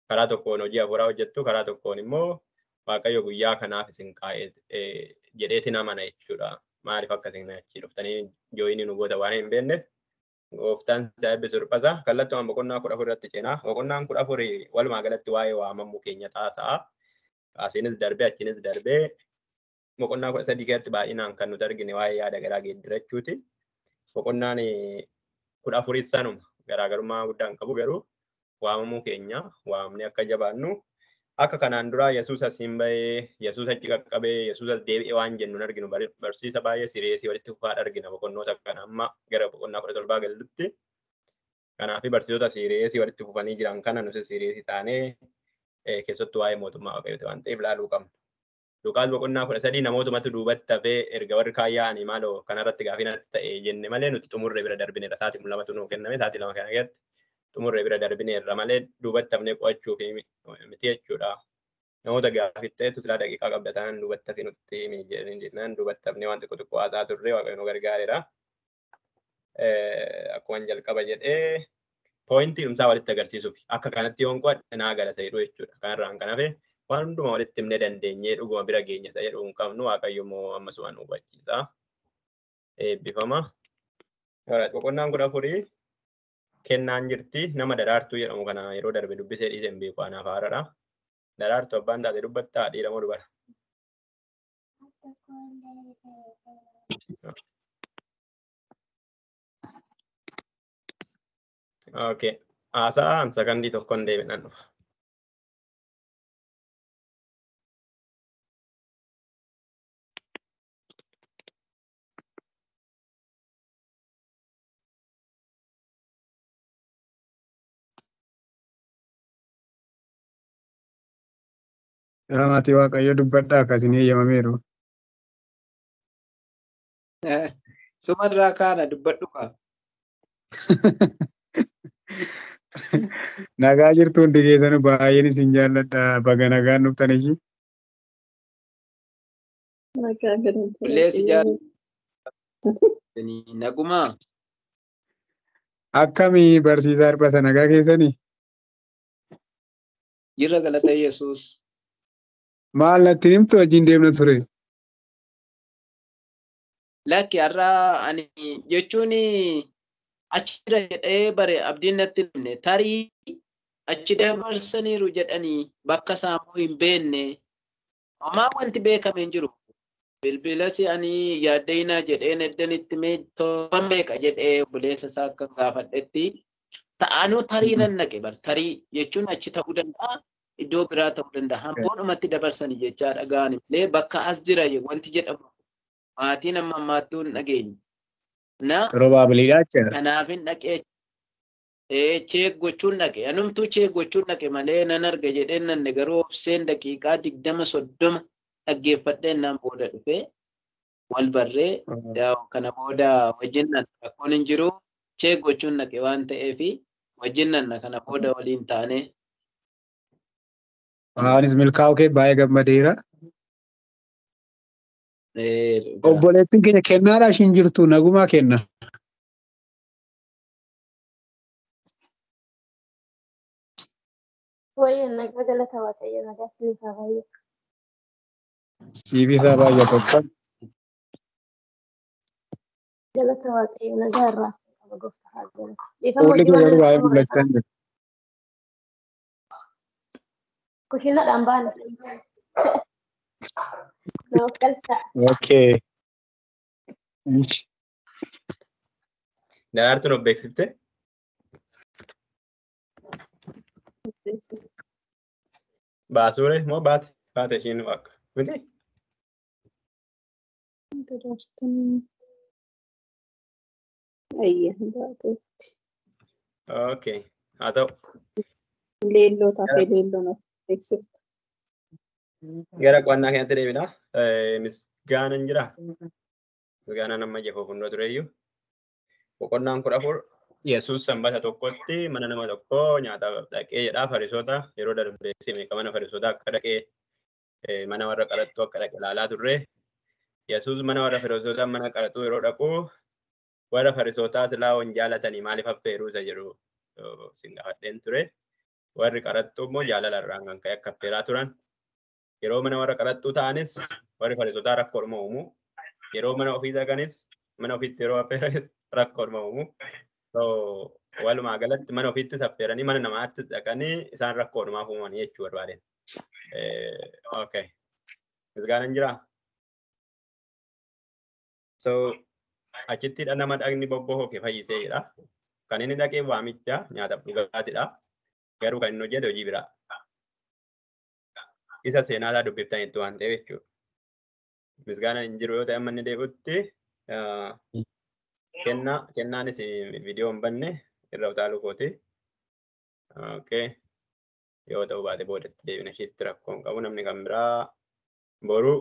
S2: Karaa tokkoon hojii hafuuraa hojjettu, karaa tokkoon immoo Waaqayyo guyyaa kanaaf isin kaa'ee jedheetiin amana jechuudha. Maaliif akka isin achi dhuftanii jooyinii nu goota waan hin beekneef gooftaan isaa eebbisu Hirphasa. Kallattumaan boqonnaa 14 irratti ceenaa. Boqonnaan 14 walumaa galatti waa'ee waamamuu keenya xaasa'a. Asiinis darbee achiinis darbee boqonnaa 13 keessatti baay'inaan kan nuti argine waa'ee yaada garaa geeddirachuuti. Boqonnaan 14 sanuma garaagarummaa guddaa hin qabu garuu waamamuu keenya waamni akka jabaannu akka kanaan duraa Yesuus asiin bahee Yesuus achi qaqqabee Yesuus as deebi'ee waan jennu hin arginu barsiisa baay'ee sireesii walitti fufaa argina boqonnoota kana amma gara boqonnaa 17 galutti. Kanaaf barsiisota sireesii walitti fufanii jiran kana nuti sireesii taanee keessattuu waa'ee mootummaa Waaqayyooti waan ta'eef ilaaluu qabna. Luqaas boqonnaa 13 namootumatu duubatti hafee erga warri kaan yaa'anii maaloo kanarratti gaafii natti ta'e jenne malee nuti xumurree bira darbineerra. Sa'aatii 2 nuu kenname sa'aatii 2 kana keessatti xumurree bira darbineerra malee duubatti hafnee qo'achuu fi miti jechuudha. Namoota gaafii ta'etu silaa daqiiqaa qabda taanaan duubatti hafee nutti himi jennaan duubatti hafnee waan xiqqoo xiqqoo haasaa turre Waaqayyo nu gargaareera. Akkuma jalqaba jedhee poointii dhumsaa walitti agarsiisuuf akka kanatti yoon qo'adhe naa gala isa jedhu jechuudha. Kanarraan kan hafe waan hundumaa walitti himnee dandeenyee dhuguma bira geenya isa jedhu hin qabnu Waaqayyo immoo ammasuma nu hubachiisa. Eebbifama. Boqonnaan 14 kennaan jirti nama Daraartuu jedhamu kana yeroo darbe dubbisee dhiisee hin beeku anaaf haaraadha. Daraartuu abbaan taate dubbattaa dhiira moo dubara? Okay. Haasa'aan sakandii tokkoon deebi'an dhufa.
S3: Maatii Waaqayyo dubbadhaa akkasiin eeyyamameeru.
S5: Sumarraa kaana dubbadhu kaa.
S3: Nagaa jirtu hundi keessanuu baay'een isin jaalladha. Baga nagaan dhuftan ishii.
S6: Nagaa galata
S5: Qilleensi
S6: Waaqayyoo.
S5: jaallatanii nagumaa.
S3: Akkamii barsiisaa Hirphasa nagaa keessanii?
S5: Jirra galata Yesuus.
S3: Maal natti himtu wajjin deemna ture?
S5: Lakki har'a ani jechuun achi jira jedhee bare abdiin natti himne tarii achi dabarsaniiru jedhanii bakka isaammoo hin beekne homaa wanti beekame hin jiru. Bilbilas ani yaaddeenaa jedheen eddan itti mee torban meeqa jedhee obboleessa isaa akka gaafadhetti ta'anuu tarii nan naqe bar tarii jechuun achi ta'uu danda'a iddoo biraa ta'uu danda'a hamboodhumatti dabarsanii jechaa dhaga'an malee bakka as jira wanti jedhamu maatiin amma ammaattuu hin dhageenye. Na
S3: Probaabiliidha jechuudha.
S5: kanaafin dhaqee cheek gochuun dhaqe anumtuu cheek gochuun dhaqe malee nan arga jedheen nanne garuu obseen daqiiqaa 20 30 dhaggeeffadheen naan booda dhufee wal barree kana booda wajjin nan rakkoon hin jiru cheek gochuun dhaqe waan ta'eefi wajjin nanna kana booda waliin taane.
S3: Anis milkaa'uu kee baay'ee gammadeera. Obboleettiin keenya kennaadha ishiin jirtu nagumaa kenna.
S4: Wayya nagaa galata Waaqayyo nagaa isiniif haa baay'atu.
S3: Siif isaa baay'atu akkam.
S4: Galata Waaqayyo nagaa irraa qaba gooftaa haa galatu. Dhiifama
S3: Fuulli
S4: hojii
S3: kee garuu
S4: waan
S3: baay'ee mul'achaa hin jiru.
S4: Kushiinaadhaan baana. Nama galcha.
S3: Okay. Ish.
S2: Daraartuun of beeksifte? Baasuure moo baate? Baate ishiin akka. Miti?
S6: Daraartuun ayya baateetti.
S2: Okay. Haa ta'u.
S6: Leelloo taatee leelloon of beeksifte.
S2: Gara qo'annaa keenyatti deebina. Misgaanaan jira. Misgaanaan amma jefoo fuuldura tureyyuu. Boqonnaan 14 Yesuus sanbata tokkotti mana nama tokkoo nyaataaf dhaqee jedha. Fariisota yeroo darbe meeqa mana fariisota akka dhaqee mana warra qaraxxuu akka dhaqe ilaalaa turre. Yesuus mana warra fariisota mana qaraxxuu yeroo dhaqu warra fariisotaa silaa waan jaalatanii maaliif affeeruu isa jedhu sin gaafadheen ture. Warri qaraxxuu immoo jaalala irraan kan ka'e akka affeeraa turan. Yeroo mana warra qaraxxuu ta'anis warri fariisotaa rakkoodhuma uumu. Yeroo mana ofii dhaqanis mana ofiitti yeroo affeeranis rakkoodhuma uumu. So walumaa galatti mana ofiittis affeeranii mana namaatti dhaqanii isaan rakkoodhumaaf uumanii jechuu barbaadeen. Okay. Misgaanaan jiraa? So achittidha nama dhagni bobbohoke fayyisee jedha. Kan inni dhaqee waamicha nyaataaf dhugaatiidha. Garuu kan inni hojjete hojii biraa. Isa seenaa isaa dubbiftanitti waan ta'eef jechuudha. Misgaanaan hin jiru yoo ta'e amma inni deebi'utti kennaa kennaanis viidiyoo hin banne irra utaaluu kooti. Okay. Yoo ta'u baate boodatti deebina isheetti rakkoo hin qabu namni kan biraa boruu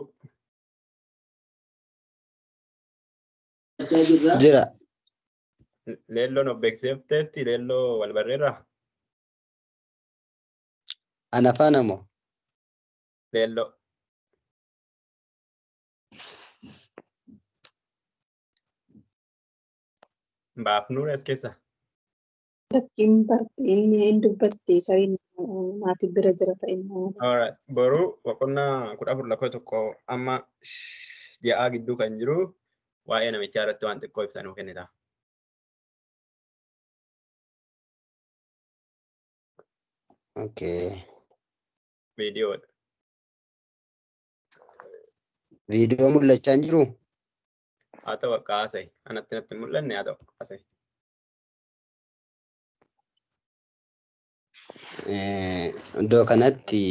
S7: Jira.
S2: Leelloon of beeksifteetti leelloo wal barreerraa?
S7: Ana faana moo?
S2: Leelloo. Baafnuura as keessa.
S6: Lakkiin barte inni hin dubbatte tarii maatii bira jira ta'inna.
S2: Alright. Boruu boqonnaa 14 lakkoofsa 1 amma 6 gidduu kan jiru waa'ee namichaa irratti waan xiqqoo ibsa nuu kennita.
S7: Okay.
S2: Viidiyoodha.
S7: Viidiyoo mul'achaa hin jiruu?
S2: Haa ta'u akka haasa'i. Anatti natti hin mul'anne haa ta'u haasa'i.
S7: Iddoo kanatti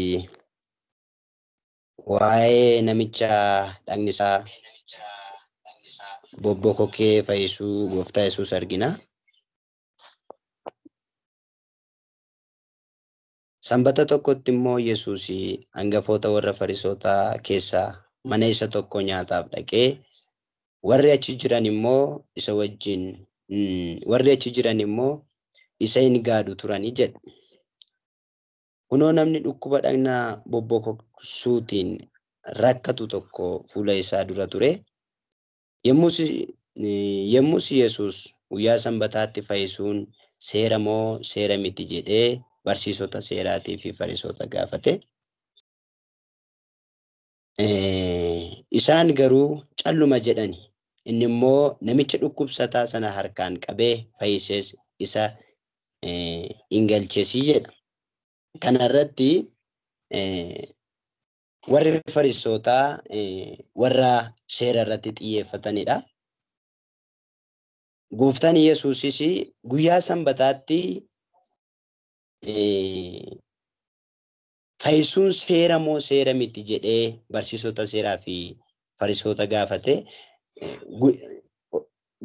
S7: waa'ee namicha dhagni isaa bobbokokee fayyisuu gooftaa Yesuus argina. Sanbata tokkotti immoo Yesuus hangafoota warra Fariisotaa keessaa mana isa tokko nyaataaf dhaqee warri achi jiran immoo isa wajjin warri achi jiran immoo isa hin gaadu turanii jedha. Kunoo namni dhukkuba dhagna bobbokoksuutiin rakkatu tokko fuula isaa dura ture. Yommus Yesuus guyyaa sanbataatti fayyisuun seera moo seera miti jedhee barsiisota seeraatii fi fariisota gaafate. Isaan garuu calluma jedhani. Inni immoo namicha dhukkubsataa sana harkaan qabee fayyisees isa hin galchesii jedha. Kana irratti warri fariisotaa warra seera irratti xiyyeeffatanidha. Gooftaan Yesuusis guyyaa sanbataatti fayyisuun seera moo seera miti jedhee barsiisota seeraa fi fariisota gaafate.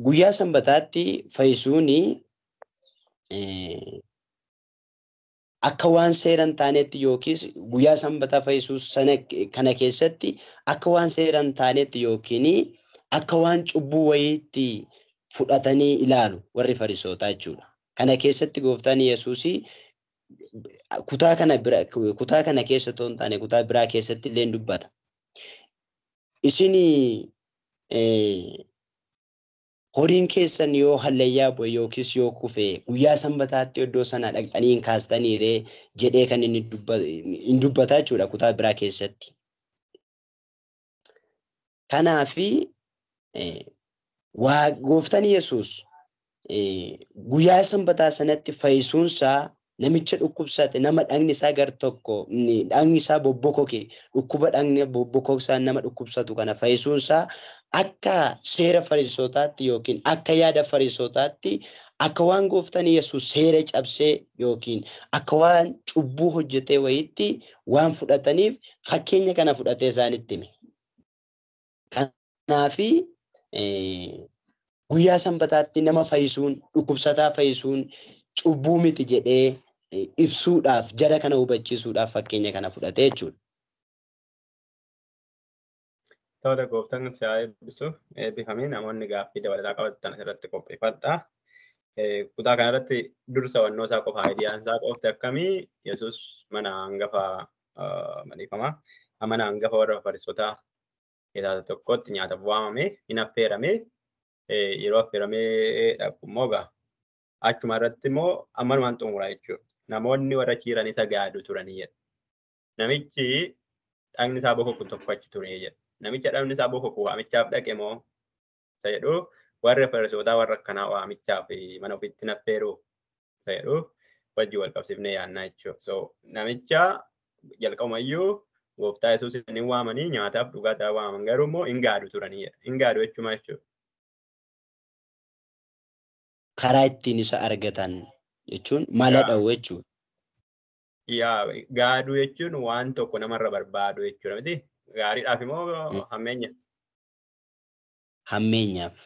S7: Guyyaa sanbataatti fayyisuun akka waan seera hin taanetti yookiis guyyaa sanbataa fayyisuu sana kana keessatti akka waan seera hin taanetti yookiin akka waan cubbuu wayiitti fudhatanii ilaalu warri fariisotaa jechuudha. Kana keessatti gooftaan Yesuus kutaa kana bira kutaa kana keessa otoo hin taane kutaa biraa keessatti illee dubbata. Isin Horiin keessan yoo hallayyaa bu'e yookiis yoo kufe guyyaa sanbataatti iddoo sana dhaqxanii hin kaastanii ree jedhee kan inni dubbata jechuudha kutaa biraa keessatti. Kanaafi gooftaan Yesuus guyyaa sanbataa sanatti fayyisuunsaa namicha dhukkubsate nama dhagni isaa gar tokko dhagni isaa bobbokoke dhukkuba dhagni bobbokoksaa nama dhukkubsatu kana fayyisuunsaa akka seera fariisotaatti yookiin akka yaada fariisotaatti akka waan gooftaan Yesuus seera cabsee yookiin akka waan cubbuu hojjetee wayiitti waan fudhataniif fakkeenya kana fudhatee isaanitti hime. Kanaafi guyyaa sanbataatti nama fayyisuun dhukkubsataa fayyisuun cubbuu miti jedhee ibsuudhaaf jara kana hubachiisuudhaaf fakkeenya kana fudhatee jechuudha.
S2: Tole gooftaan si haa eebbisu. Eebbifamee namoonni gaaffii dabalataa qabatan asirratti qopheeffadha. Kutaa kanarratti dursa hubannoo isaa qofa aayidiyaan isaa qofti akkamii Yesuus mana hangafa maleeffama. Mana hangafa warra Fariisotaa keessaa tokkotti nyaataaf waamame hin affeerame yeroo affeeramee dhaqu immoo gaa achuma irratti immoo ammanumaan xumura jechuudha. Namoonni warra kiiran isa gaadu turanii jedha. Namichi dhagni isaa bokoku tokko achi ture jedha. Namicha dhagni isaa bokoku waamichaaf dhaqe moo isa jedhu warra Fariisotaa warra akkanaa waamichaaf mana ofiitti affeeru isa jedhu wajjin wal qabsiifnee yaadna jechuudha. So namicha jalqabumayyuu gooftaa Yesuus inni waamanii nyaataaf dhugaataa waaman garuu immoo hin gaadu turanii jedha. Hin gaadu jechuudha jechuudha.
S7: Karaa ittiin isa argatan jechuun mala dha'u jechuudha.
S2: Yaa gaaduu jechuun waan tokko namarra barbaadu jechuudha miti. Gaariidhaaf immoo hammeenya.
S7: Hammeenyaaf.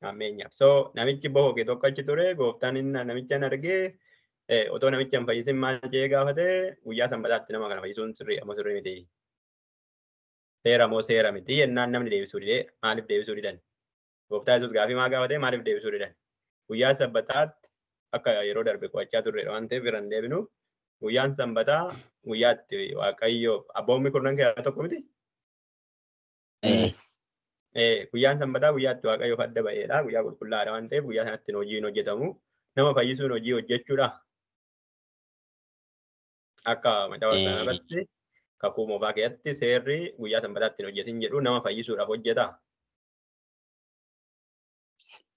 S2: Hammeenyaaf. So namichi bohoke tokko achi ture gooftaan inni namicha hin argee otoo namicha hin fayyisin maal jedhee gaafate guyyaa sanbataatti nama kana fayyisuun sirrii ammoo sirrii miti. Seera moo seera miti jennaan namni deebisuu didee maaliif deebisuu didan? Gooftaa Yesuus gaafii maa gaafate maaliif deebisuu didan? Guyyaa sanbataatti akka yeroo darbe qo'achaa turredha waan ta'eef irra hin deebinu. Guyyaan sanbataa guyyaatti Waaqayyo abboommi kurnan keessaa tokko miti. Guyyaan sanbataa guyyaatti Waaqayyoof adda ba'eedha. Guyyaa qulqullaa'aadha waan ta'eef guyyaa sanatti hojii hin hojjetamu. Nama fayyisuun hojii hojjechuudha. Akka macaafa irratti kakuu moofaa keessatti seerri guyyaa sanbataatti hin hojjetin jedhu nama fayyisuudhaaf hojjeta.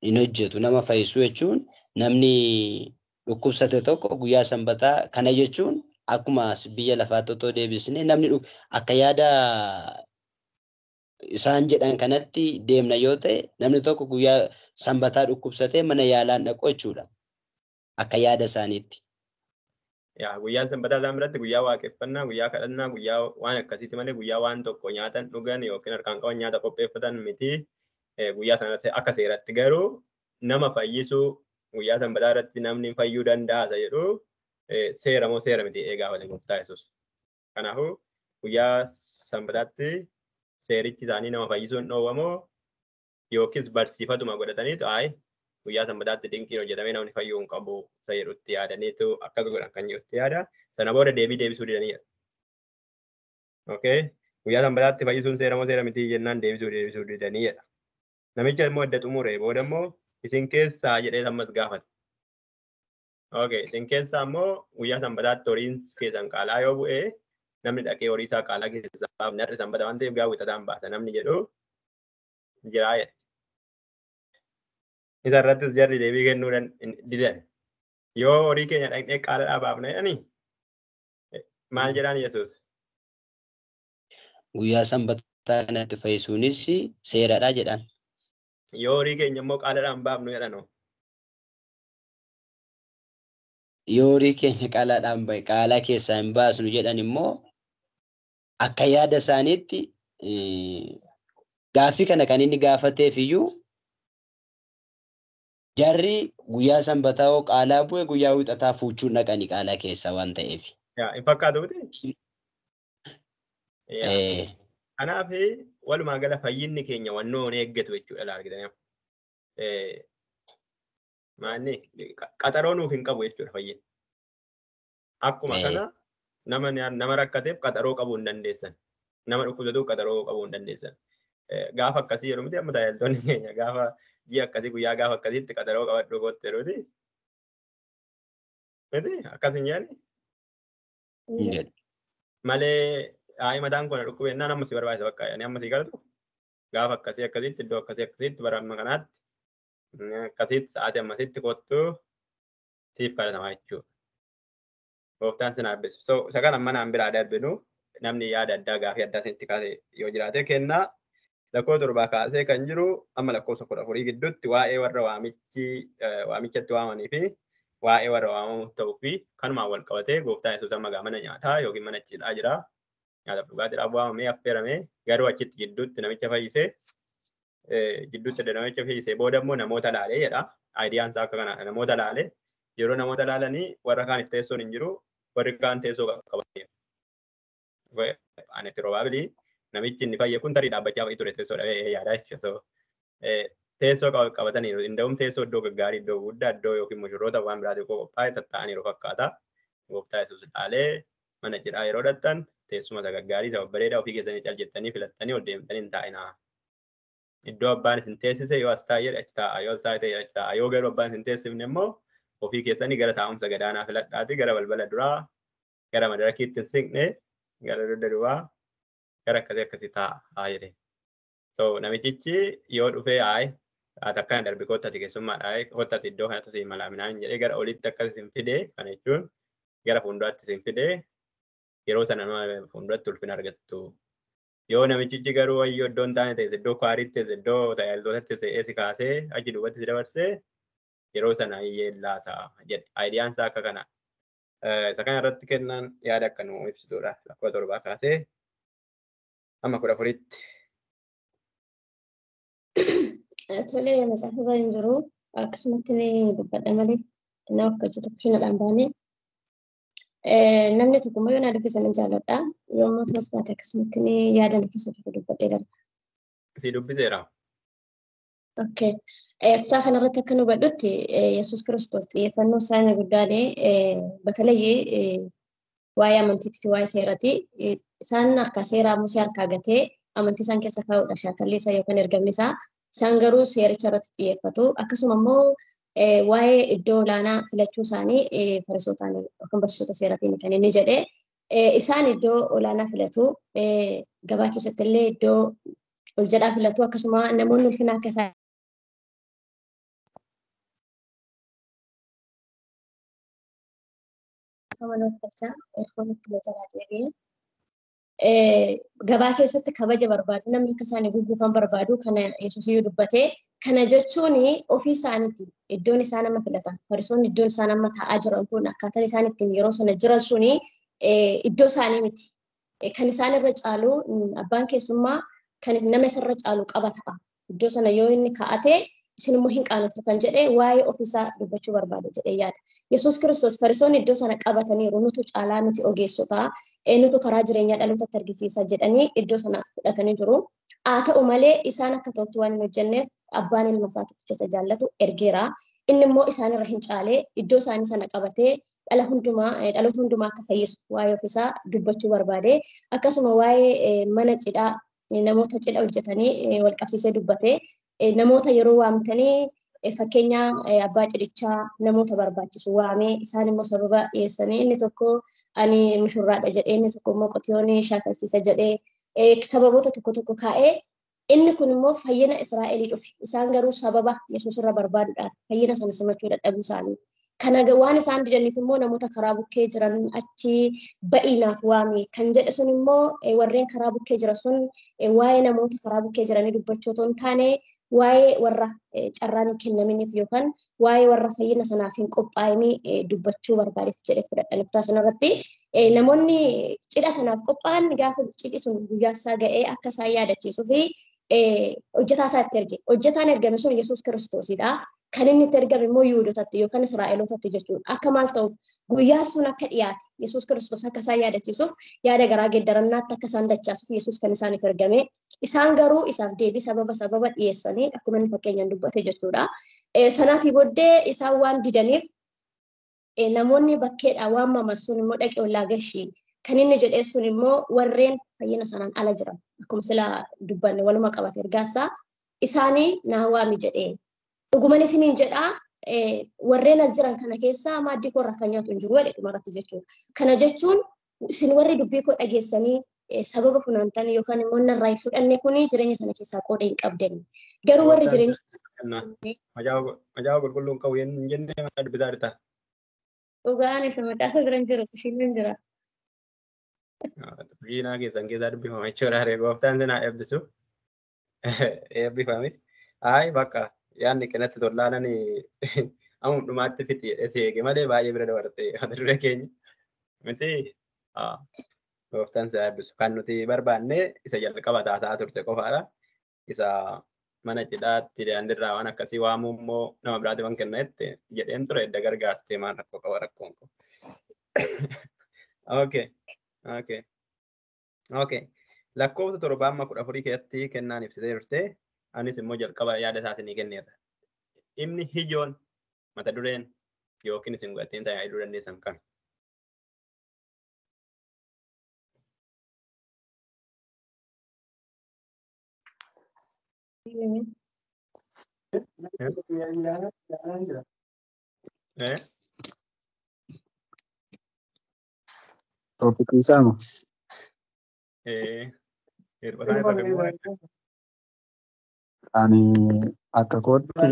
S7: Hin hojjetu nama fayyisuu jechuun namni dhukkubsate tokko guyyaa sanbataa kana jechuun akkuma biyya lafaatti otoo deebisne namni akka yaada isaan jedhan kanatti deemna yoo ta'e namni tokko guyyaa sanbataa dhukkubsatee mana yaalaan dhaqu jechuudha. Akka yaada isaaniitti.
S2: Yaa guyyaan sanbataa isaan biratti guyyaa waaqeffannaa, guyyaa kadhannaa, guyyaa waan akkasiiti malee guyyaa waan tokko nyaatan dhugan yookiin harkaan qaban nyaata qopheeffatan miti. Guyyaa sana akka seeratti garuu nama fayyisuu guyyaa sanbataa irratti namni fayyuu danda'a isa jedhu seera moo seera miti gaafate gooftaa Yesuus. Kanaafuu guyyaa sanbataatti seerichi isaanii nama fayyisuun dhoowwamoo yookiis barsiifatuma godhataniitu ayi guyyaa sanbataatti dinqiin hojjetamee namni fayyuu hin qabu isa jedhutti yaadaniitu akkas godhan kan jedhutti yaada. Sana booda deebii deebisuu didaniidha. Okay. Guyyaa sanbataatti fayyisuun seera moo seera miti jennaan deebisuu didaniidha. Namicha immoo adda xumure booda immoo isin keessaa jedhee ammas gaafate. Okay, isin keessaa immoo guyyaa sanbataatti horiin keessan qaalaa yoo bu'e namni dhaqee horii isaa qaalaa keessaa baafne har'i sanbata waan ta'eef gaafa wixataan baasa namni jedhu jiraa jedhe. Isa irrattis jarri deebii kennuu didan. Yoo horii keenya dhaqnee qaalaadhaa baafne jedhanii maal jedhaan Yesuus?
S7: Guyyaa sanbataa kanatti fayyisuunis seeradha jedhan.
S2: Yoo horii keenya immoo qaalaadhaan baafnu jedhanoo.
S7: Yoo horii keenya qaalaadhaan qaalaa keessaa hin baasnu jedhan immoo akka yaada isaaniitti gaaffii kana kan inni gaafateef iyyuu jarri guyyaa sanbataa hoo qaalaa bu'e guyyaa wixataa fuuchuun dhaqanii qaalaa keessaa waan ta'eef.
S2: Yaa hin fakkaatu miti? Kanaaf walumaa gala fayyinni keenya wannoo hin eeggatu jechuudha argitanii. Maanni qaxaroo nuuf hin qabu jechuudha fayyinni. Akkuma kana nama rakkateef qaxaroo qabuu hin dandeessan. Nama dhukkubsatuuf qaxaroo qabuu hin dandeessan. Gaafa akkasii yeroo miti amma tajaajiltoonni keenya gaafa Ji'a akkasii guyyaa gaafa akkasiitti qaxaroo qabadhu kottu jedhuuti. Miti akkas hin jedhani. Malee ayi mataan kun dhukkube jennaan amma si barbaachisa bakka jedhanii amma si galatu. Gaafa akkasii akkasitti iddoo akkasii akkasitti bara amma kanaatti akkasitti sa'aatii ammasitti kottu siif kadhatama jechuudha. Gooftaan sin eebbisu. So isa kana amma naan biraa darbinu namni yaada addaa gaafii addaa isinitti kaase yoo jiraate kennaa. Lakkoofsa 7 kaasee kan jiru amma lakkoofsa 14 gidduutti waa'ee warra waamichatti waamanii fi waa'ee warra waamamu ta'uu fi kanumaan wal qabatee gooftaan Yesuus amma gaa mana nyaataa yookiin mana cidhaa jira. Nyaataaf dhugaatiidhaaf waamamee affeeramee garuu achitti gidduutti namicha fayyisee gidduutti namicha fayyisee booda immoo namoota laalee jedha. Aayidiyaan isaa akka kanaadha. Namoota laalee yeroo namoota laalanii warra kaaniif teessoon hin jiru warri kaan teessoo qabatanii. Ani probably namichi inni fayye kun tarii dhaabbachaa fa'i ture teessoo dhabee yaadaa jechuudha. So teessoo qabataniiru. Inda'um teessoo iddoo gaggaarii iddoo guddaa iddoo yookiin mushurroota waan biraa xiqqoo qophaa'e tatta'aniiru fakkaata. Gooftaa Yesuus dhaalee mana cidhaa yeroo dhattan teessuma isa gaggaarii isa babbareedaa ofii keessanii cal jettanii filattanii ol deemtanii hin taa'inaa. Iddoo abbaan isin teessise yoo as taa'e jedhe achi taa'a yoo as taa'e ta'e achi taa'a yoo garuu abbaan isin teessifne immoo ofii keessanii gara taa'umsa gadaanaa filadhaati gara balbala duraa gara madarakiitti hin siqne gara dugda duubaa gara akkasii akkasii taa'a jedhe. So namichichi yoo dhufee ayi ati akkana darbi kottati keessummaadha kottati iddoo kanatti si malaaminaan jedhee gara olitti akkas isin fide kana jechuun gara fuulduraatti isin fide yeroo sana nama fuulduratti ulfina argattu. Yoo namichichi garuu wayyoo iddoo hin taane ta'e iddoo kwaariitti ta'e iddoo tajaajiltootatti ta'e si kaasee achi duubatti si dabarsee yeroo sana hiyyeellaa ta'a jedhe. Aayidiyaan isaa akka kana. Isa kana irratti kennan yaada akka nu ibsitudha. Lakkoofsa 7 kaasee amma 14tti.
S4: Tole macaafa irra hin jiru akkasumatti ni dubbadha malee nama of galchu tokko shinaadhaan baanee namni tokko immoo yoo na dubbise nan jaalladha. Yoo immoo tumas baate akkasumatti ni yaada na keessa jiru dubbadhee darba.
S2: Si dubbiseera.
S4: Okay. Kutaa kanarratti akka nu hubadhutti Yesuus Kiristoos xiyyeeffannoo isaa inni guddaan batalayyi waa'ee amantiitii fi waa'ee seeraati. Isaan harkaa seeraa Musee harkaa gatee amantii isaan keessa kaa'uudha shaakalli isaa yookaan ergamni isaa. Isaan garuu seericha irratti xiyyeeffatu. Akkasuma immoo waa'ee iddoo olaanaa filachuu isaanii farisootaan yookaan barsiisota seeraatiin kan inni jedhe. Isaan iddoo olaanaa filatu. Gabaa keessatti illee iddoo ol jedhaa filatu. Akkasuma namoonni ulfina akka isaan Gabaa keessatti kabaja barbaadu namni akka isaanii gugguufan barbaadu kana Yesuus iyyuu dubbate. Kana jechuun ofii isaaniiti iddoon isaan amma filatan farisoonni iddoon isaan amma taa'aa jiran kun akkaataan isaan ittiin yeroo sana jiran suni iddoo isaanii miti. Kan isaan irra caalu abbaan keessummaa kan nama isarra caalu qaba ta'a. Iddoo sana yoo inni kaa'ate isin immoo hin qaanoftu kan jedhe waa'ee ofiisaa dubbachuu barbaade jedhee yaada. Yesuus Kiristoos farisoonni iddoo sana qabataniiru nutu caalaa nuti ogeessota nutu karaa jireenyaa dhalootatti argisiisa jedhanii iddoo sana fudhatanii jiru. Haa ta'u malee isaan akka ta'utti waan hin hojjenneef abbaan ilma isaa tokkicha isa jaallatu ergeera. Inni immoo isaan irra hin caalee iddoo isaanii sana qabatee dhaloota hundumaa akka fayyisu waa'ee ofiisaa dubbachuu barbaade. Akkasuma waa'ee mana cidhaa namoota cidha hojjetanii wal qabsiisee dubbate. Namoota yeroo waamtanii fakkeenya abbaa cidhichaa namoota barbaachisu waamee isaan immoo sababa dhiyeessanii inni tokko ani mushurraadha jedhee inni tokko immoo qotiyoon shaakalsiisa jedhee sababoota tokko tokko kaa'ee inni kun immoo fayyina Israa'elii dhufe isaan garuu sababa Yesuus irra barbaaduudhaan fayyina sana simachuu dadhabuu isaanii. Kana waan isaan didaniif immoo namoota karaa bukkee jiran achi ba'iinaaf waame kan jedhe sun immoo warreen karaa bukkee jiran sun waa'ee namoota karaa bukkee jiranii dubbachuu otoo hin taane waa'ee warra carraan hin kennaminiif yookaan waa'ee warra fayyina sanaaf hin qophaa'inii dubbachuu barbaadetti jedhee fudhadhan kutaa sanarratti namoonni cidha sanaaf qophaa'an gaafa cidhi sun guyyaa isaa ga'ee akka isaan yaadachiisuu fi hojjetaa isaa itti erge. Hojjetaan ergame sun Yesuus Kiristoosidha. Kan inni itti ergame immoo Yihudootatti yookaan Israa'elootatti jechuudha. Akka maal ta'uuf guyyaa sun akka dhiyaate Yesuus Kiristoos akka isaan yaadachiisuuf yaada garaa geeddarannaatti akka isaan dachaasuuf Yesuus kan isaaniif ergame. Isaan garuu isaaf deebii sababa dhiyeessanii akkuma inni fakkeenyaan dubbate jechuudha. Sanaatii booddee isaan waan didaniif namoonni bakkeedhaa waamaman sun immoo dhaqee ollaa gashii kan inni jedhee sun immoo warreen fayyina sanaan ala jiran akkuma sila dubbanne waluma qabate ergaasaa isaanii naa waami jedhee. Dhuguman isiniin jedhaa warreen as jiran kana keessaa maaddii koo irraa kan nyaatu hin jiru jedhe dhumarratti jechuudha. Kana jechuun isin warri dubbii koo dhageessanii sababa funaantan yookaan immoo narraa hin fudhanne kuni jireenya sana keessaa qooda hin qabdan. Garuu warri jireenya
S2: Macaafa qulqulluun qabu hin jenne mana dubbisaa jirta.
S4: Dhugaan isa macaafa bira hin jiru ishiin hin jira.
S2: Kushiinaa keessan keessaa dubbifama jechuudha. Gooftaan sinaa eebbisu. Eebbifame. Ayi bakka yaadni kanatti tollaanan amma dhumaatti fixi jedhee si eege malee baay'ee bira dabarte mata duree keenya. Miti gooftaan sinaa eebbisu. Kan nuti barbaanne isa jalqaba taasaa turte qofaadha. Isa mana cidhaatti daandiirraa waan akkasii waamuu immoo nama biraatiif waan kenna jedheen ture edda gargaartee maal rakkoo qaba rakkoon kun. Okay. Okay. Okay. Lakkoofsa 7 amma 14 keessatti kennaan ibsitee turte. Anis immoo jalqaba yaada isaa isinii kenneerra. Inni ijoon mata dureen yookiin isin godhatteen tajaajiluu dandeessan kami?
S3: Tooppikii isaa moo? Ani akka kootti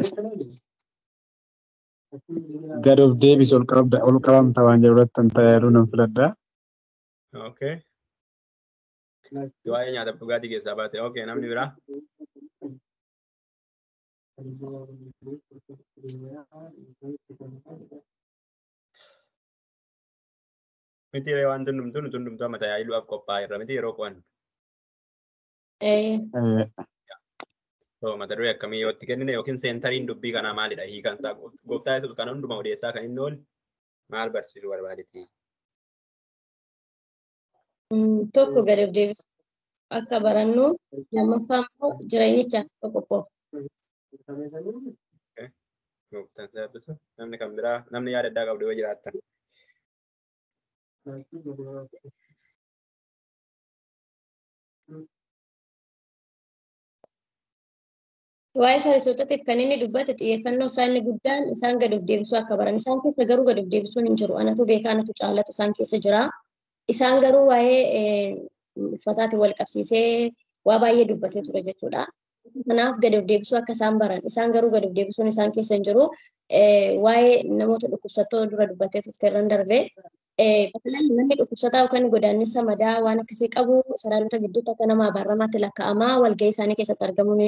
S3: gad of deebisi ol qabamta waan jedhu irratti kan tajaajiluu nan filadha.
S2: Okay. Waa'ee nyaataaf dhugaatii keessaa baate. Okay, namni biraa? Miti yeroo waan tundumtuu nu tundumtuu amma tajaajiluudhaaf qophaa'eerra miti yeroo qo'annu. Mata duree akkamii yoo itti kennine yookiin seentariin dubbii kanaa maalidha? Hiikan isaa gooftaa Yesuus kana hundumaa odeessaa kan inni oolu maal barsiisuu barbaadeti?
S4: Tokko gad of deebisu akka barannu lammaffaa immoo jireenyicha akka qophoofnu.
S2: Gooftaan si eebbisu. Namni kan biraa namni yaada addaa qabdu yoo jiraattan.
S4: Waa'ee Fariisotaatiif kan inni dubbate xiyyeeffannoo isaa inni guddaan isaan gad of deebisuu akka baran. Isaan keessa garuu gad of deebisuun hin jiru. Anatu beekaa, anatu caalatu isaan keessa jira. Isaan garuu waa'ee uffataatiin wal qabsiisee waa baay'ee dubbatee ture jechuudha. Kanaaf gad of deebisuu akka isaan baran. Isaan garuu gad of deebisuun isaan keessa hin jiru. Waa'ee namoota dhukkubsattoo dura dubbatee turte irraan darbe. Batalaan namni dhukkubsataa yookaan godaannisa madaa waan akkasii qabu Israa'eloota gidduutti akka nama abaaramaatti lakkaa'ama. Walgahii isaanii keessatti argamuun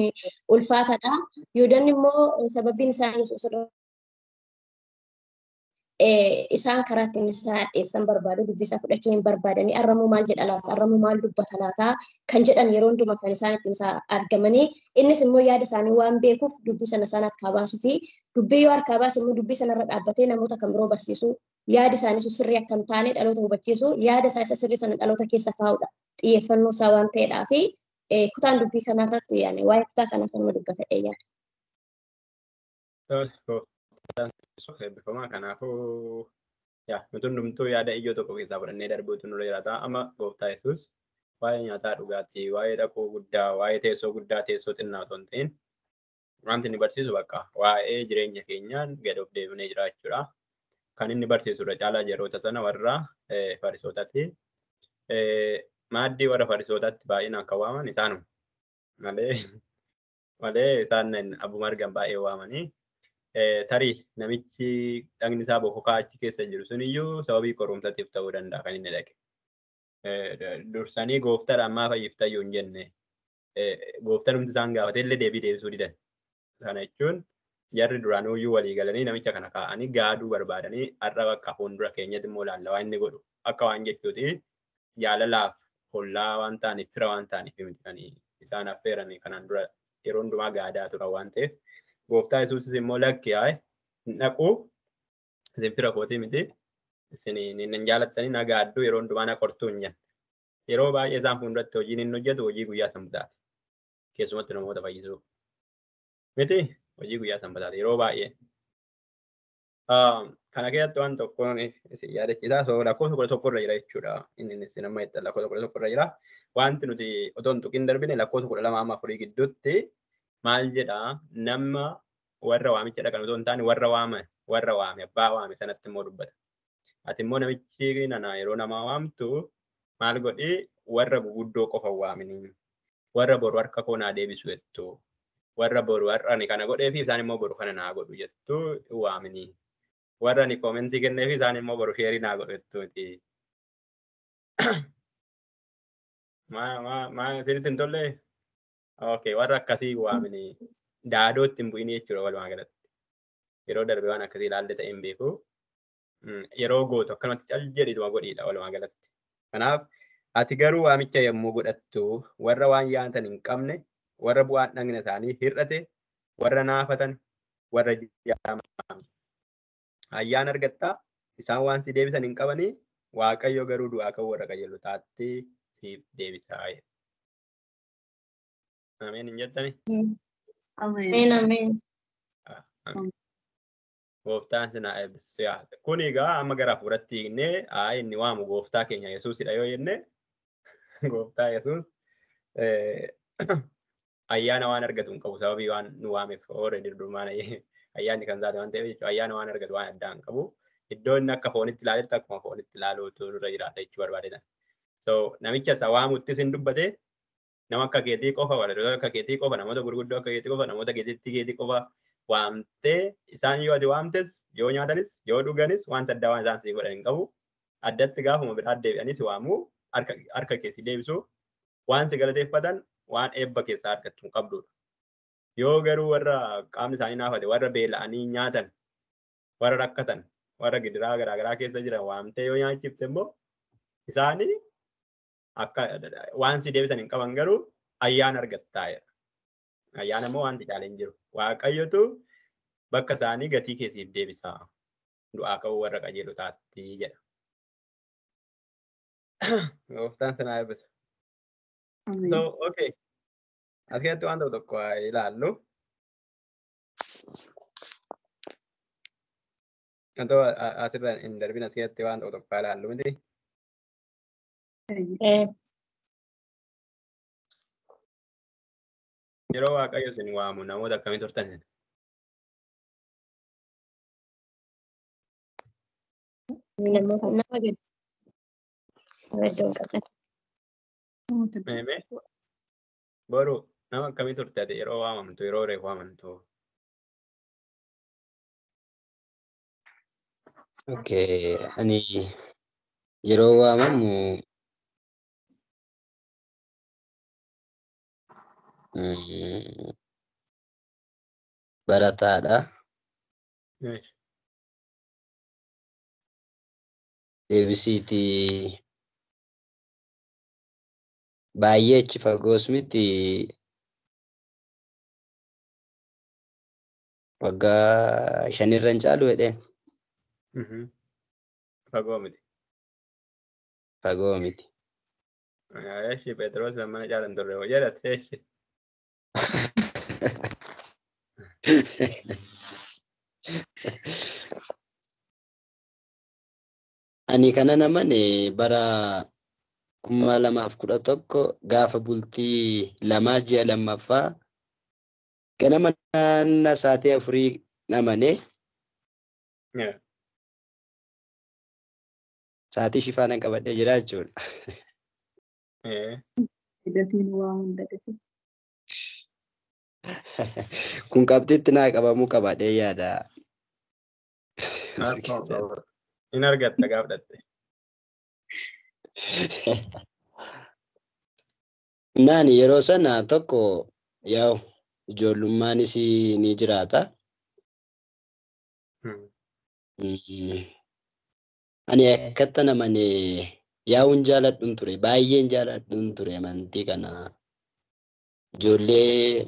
S4: ulfaataadha. Yihuudoonni immoo sababiin isaan Yesuus irra isaan karaa ittiin isaa dhiyeessan barbaadu dubbii isaa fudhachuu hin barbaadanii arramuu maal jedha laata arramuu maal dubbata laata kan jedhan yeroo hundumaa kan isaan ittiin isaa argamanii innis immoo yaada isaanii waan beekuuf dubbii sana isaan harkaa baasuu fi dubbii yoo harkaa baase immoo dubbii sanarra dhaabbatee namoota kan biroo barsiisuu yaada isaanii sun sirrii akka hin taane dhaloota hubachiisu yaada isaa isa sirrii sana dhaloota keessa kaa'uudha xiyyeeffannoo isaa waan ta'eedhaa fi kutaan dubbii kanarratti yaani waa'ee kutaa kanaa kanuma dubbata yaada.
S2: Eebbifamaa kanaafuu nuti hundumtuu yaada ijoo tokko keessaa fudhannee darbuutu nurra jiraata. Amma gooftaa Yesuus waa'ee nyaataa dhugaatii, waa'ee dhaquu guddaa, waa'ee teessoo guddaa, teessoo xinnaa otoo hin ta'in wanti inni barsiisu bakka waa'ee jireenya keenyaan gad of deebinee jiraachuudha. Kan inni barsiisu irra caalaa yeroota sana warra Fariisotaati. Maaddii warra Fariisotaatti baay'inaan kan waaman isaanuma malee isaan abbuma argan baay'ee waamanii. Tarii namichi dhagni isaa bokokaa achi keessa jiru suniyyuu sababii qorumsatiif ta'uu danda'a kan inni dhaqe. Dursanii gooftaadhaan maa fayyiftayyuu hin jenne gooftaan isaan gaafate illee deebii deebisuu didan. Kana jechuun jarri duraanuyyuu walii galanii namicha kana kaa'anii gaaduu barbaadanii har'a bakka fuuldura keenyatti immoo ilaalla waan inni godhu akka waan jechuuti jaalalaaf hollaa waan ta'aniif fira waan ta'aniif miti kan isaan affeeranii kanaan dura yeroo hundumaa gaadaa turan waan ta'eef. Gooftaa Yesuusis immoo lakki haa hin dhaqu isin fira kootii miti isin hin jaalattanii na gaadduu yeroo hundumaa na qortuu hin jenne. Yeroo baay'ee isaan fuulduratti hojiin inni hojjetu hojii guyyaa sanbataati. Keessumatti namoota fayyisuu miti hojii guyyaa sanbataati yeroo baay'ee. Kana keessatti waan tokkoon isin yaadachiisaa so lakkoofsa 11 irra jira jechuudha. Inni isin amma jettan lakkoofsa 11 irra jira. Wanti nuti otoo hin tuqin darbine lakkoofsa 12 amma 4 gidduutti maal jedhaa nama warra waamicha dhaqan otoo hin taane warra waame warra waame abbaa waame sanatti immoo dubbata. Ati immoo namichi nana yeroo namaa waamtu maal godhi warra guguddoo qofa waaminii warra boru harka koo naa deebisu jettu warra boru har'a ani kana godhee fi isaan immoo boru kana naa godhu jettu waaminii warra ani koomentii kennee fi isaan immoo boru sheerii naa godhu jettuuti. Maa maa maa isinitti hin tollee? Okay, warra akkasii waaminii daadootti hin bu'inii jechuudha walumaa galatti. Yeroo darbe waan akkasii ilaalle ta'e hin beeku. Yeroo gootu akkanumatti cal jedhituma godhiidha walumaa galatti. Kanaaf ati garuu waamicha yommuu godhattu warra waan nyaatan hin qabne, warra bu'aan dhagna isaanii hir'ate, warra naafatan, warra jaaman. Ayyaana argattaa isaan waan si deebisan hin qabanii Waaqayyo garuu du'aa kan warra qajeelotaatti siif deebisaa. Ameen hin jettani?
S6: Ameen.
S4: Ameen.
S2: Ameen. Gooftaan sinaa eebbisu yaa. Kun egaa amma gara hafuuratti hiiknee haa inni waamu gooftaa keenya Yesuusidha yoo jenne gooftaa Yesuus ayyaana waan argatu hin qabu sababii waan nu waameef already durmaan ayyaanni kan taate waan ta'eef jechuudha ayyaana waan argatu waan addaa hin qabu. Iddoo inni akka foonitti ilaaletti akkuma foonitti ilaaluutu nurra jiraata jechuu barbaadetan. So namicha isa waamuttis hin dubbate nama akka keetii qofa walaloota akka keetii qofa namoota gurguddoo akka keetii qofa namoota keetitti keetii qofa waamtee isaan yoo ati waamtes yoo nyaatanis yoo dhuganis wanta addaa waan isaan sii godhan hin qabu. Addatti gaafuma biraa deebi'anis waamuu harka keessi deebisu waan si galateeffatan waan eebba keessaa argattu hin qabdudha. Yoo garuu warra qaamni isaanii naafate warra beela'anii nyaatan warra rakkatan warra gidiraa garaagaraa keessa jiran waamtee yoo nyaachifte immoo isaanii akka waan si deebisan hin qaban garuu ayyaana argattaa jedha. Ayyaana immoo wanti caalee hin jiru. Waaqayyotu bakka isaanii gatii keessiif deebisaa. Du'aa ka'uu warra qajeelotaatti jedha. Gooftaan sinaa eebbisu. So, okay. As keessatti waan ta'u tokko haa ilaallu. Otoo asirra hin darbin as keessatti waan ta'u tokko haa ilaallu miti. Yeroo Waaqayyo isin waamu namoota akkamii turtan?
S4: Namoota nama gadi nama iddoo hin qabne.
S2: Meemee boru nama akkamii turte ati yeroo waamamtu yeroo reefu waamamtu?
S7: Okay, ani yeroo waamamu barataadha. Deebisiitii baay'ee achi fagoos miti waggaa shanirra hin caalu jedheen.
S2: Fagoo miti.
S7: Fagoo miti.
S2: Eeshi Phexros mana caalan turre hoo jedhate eeshi.
S7: Ani kanan amane bara 2011 gaafa bultii 2 ji'a 2ffaa ganama naannoo sa'aatii 4 amane. Sa'aatii shifaa nan qabadhee jira jechuudha.
S6: Gatiin waa hunda gati.
S7: Kun qabxiitti naa qabamuu qabadhee yaada.
S2: In argatta gaaf dhatte.
S7: Naani yeroo sana tokko yaa'u ijoollummaan isii ni jiraata. Ani akkatti namani yaa'uun jaaladhuun ture baay'een jaaladhuun ture amantii kana ijoollee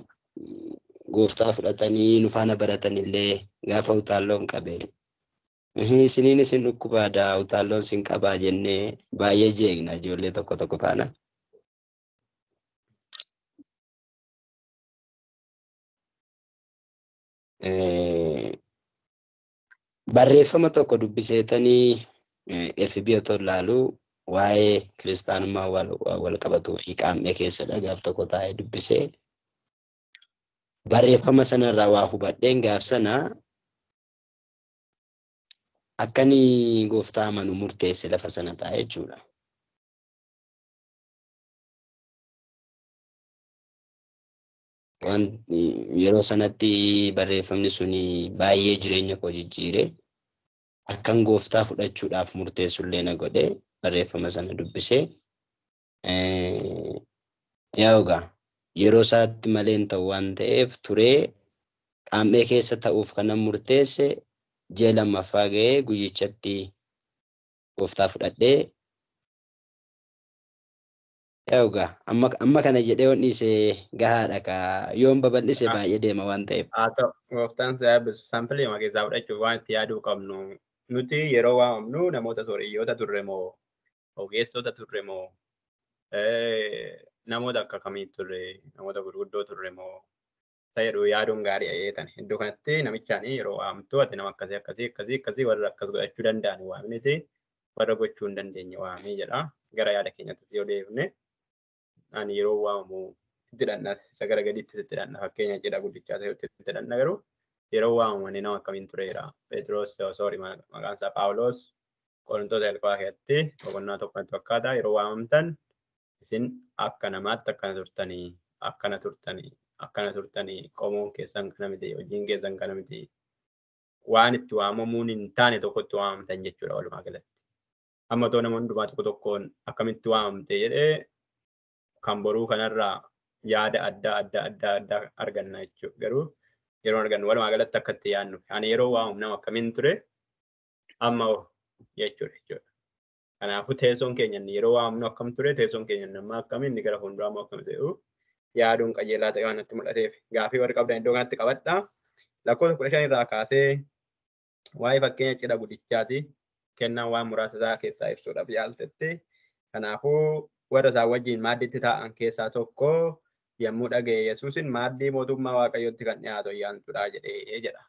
S7: gooftaa fudhatanii nu faana baratanillee gaafa utaalloon qabe. Isiniin isin dhukkubaadha utaalloon sin qabaa jennee baay'ee jeeqna ijoollee tokko tokko faana. Barreeffama tokko dubbiseetanii FB otoo ilaalu waa'ee kiristaanummaa wal qabatu wayii qaam'ee keessadha gaaf tokko taa'ee dubbisee. Barreeffama sanarraa waa hubadheen gaaf sana akkani gooftaa amanu murteesse lafa sana taa'e jechuudha. Waan yeroo sanatti barreeffamni suni baay'ee jireenya koo jijjiire akkan gooftaa fudhachuudhaaf murteessullee na godhe barreeffama sana dubbisee yaa egaa yeroo isaatti malee hin ta'u waan ta'eef turee qaammee keessa ta'uuf kanan murteesse ji'a lammaffaa ga'ee guyyichatti gooftaa fudhadhee yaa egaa amma kana jedhee waan dhiise gahaadha kaa yoon babal'ise baay'ee deema waan ta'eef.
S2: Haa ta'u gooftaan si eebbisu saampilii keessaa fudhachuuf waan itti yaaduu qabnu nuti yeroo waamamnu namoota sooreyyoota turre moo ogeessota turre moo namoota akka kamii turre namoota gurguddoo turre moo isa jedhu yaaduun gaarii dha. Iddoo kanatti namichaan yeroo waamtu ati nama akkasii akkasii akkasii akkasii warra akkas godhachuu danda'an waamniti warra gochuu hin dandeenye waamii jedha. Gara yaada keenyattis yoo deebine ani yeroo waamamu itti dhanna isa gara gadiittis itti dhanna fakkeenya cidha guddichaa ta'etti itti dhanna garuu yeroo waamamu ani nama akkamiin tureera. Phexros sorry maqaan isaa Phaawulos Qorintoota jalqabaa keessatti boqonnaa tokkotti fakkaata yeroo waamamtan isin akka namaatti akkana turtanii akkana turtanii akkana turtanii qomoon keessan kana miti hojiin keessan kana miti waan itti waamamuun hin taane tokkotti waamamtan jechuudha walumaa galatti. Amma otoo nama hundumaa tokko tokkoon akkamitti waamamte jedhee kan boruu kanarraa yaada adda adda adda addaa arganna jechuudha. Garuu yeroo argannu walumaa galatti akka itti yaadnu ani yeroo waamamu nama akkamiin ture amma jechuudha jechuudha. Kanaafuu teessoon keenya inni yeroo waamnu akkam ture teessoon keenya inni amma akkamiin inni gara fuulduraa immoo akkam ta'u yaaduun qajeelaa ta'e waan natti mul'ateef gaafii warri qabdan iddoo kanatti qabadha. Lakkoofsa 15 irraa kaasee waa'ee fakkeenya cidha guddichaati kennaan waan muraasa isaa keessaa ibsuudhaaf yaaltetti. Kanaafuu warra isaan wajjin maaddiitti taa'an keessaa tokko yommuu dhaga'e Yesuusin maaddii mootummaa Waaqayyootti kan dhiyaatu ayyaantudha jedhee jedha.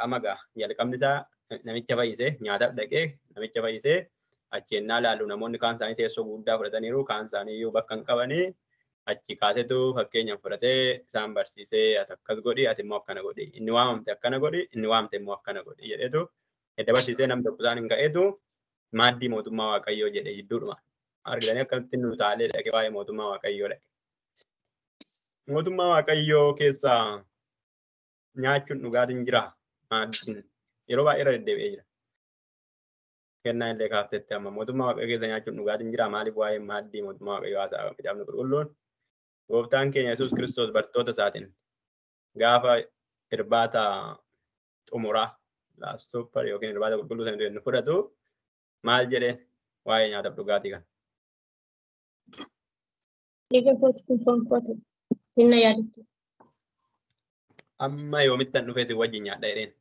S2: Amma egaa jalqabni isaa namicha fayyisee nyaataaf dhaqee namicha fayyisee achi ennaa laallu namoonni kaan isaanii teessoo guddaa fudhataniiru kaan isaanii iyyuu bakka hin qabanii achi kaasetu fakkeenya fudhatee isaan barsiisee ati akkas godhi ati immoo akkana godhi inni waamamte akkana godhi inni waamte immoo akkana godhi jedheetu edda barsiisee namni tokko isaan hin ka'eetu maaddii mootummaa Waaqayyoo jedhe jidduudhuma argitanii akkamitti nu taalee dhaqee waa'ee mootummaa Waaqayyoo dhaqe. Mootummaa Waaqayyoo keessaa nyaachuun dhugaatiin jira maaddiin yeroo baay'ee irra deddeebi'ee jira. Kennaa illee kaaftetti amma mootummaa Waaqayyoo keessa nyaachuun dhugaatiin jira maaliif waa'ee maaddii mootummaa Waaqayyoo haasa'a kitaabni qulqulluun gooftaan keenya Yesuus Kiristoos bartoota isaatiin gaafa irbaata xumuraa last supper yookiin irbaata qulqulluu sana inni fudhatu maal jedheen waa'ee nyaataaf dhugaatii kana.
S4: Dhiiga kootu kun foon kootu sinna yaadattu.
S2: Amma yoomittan dhufee si wajjin nyaadha jedheen.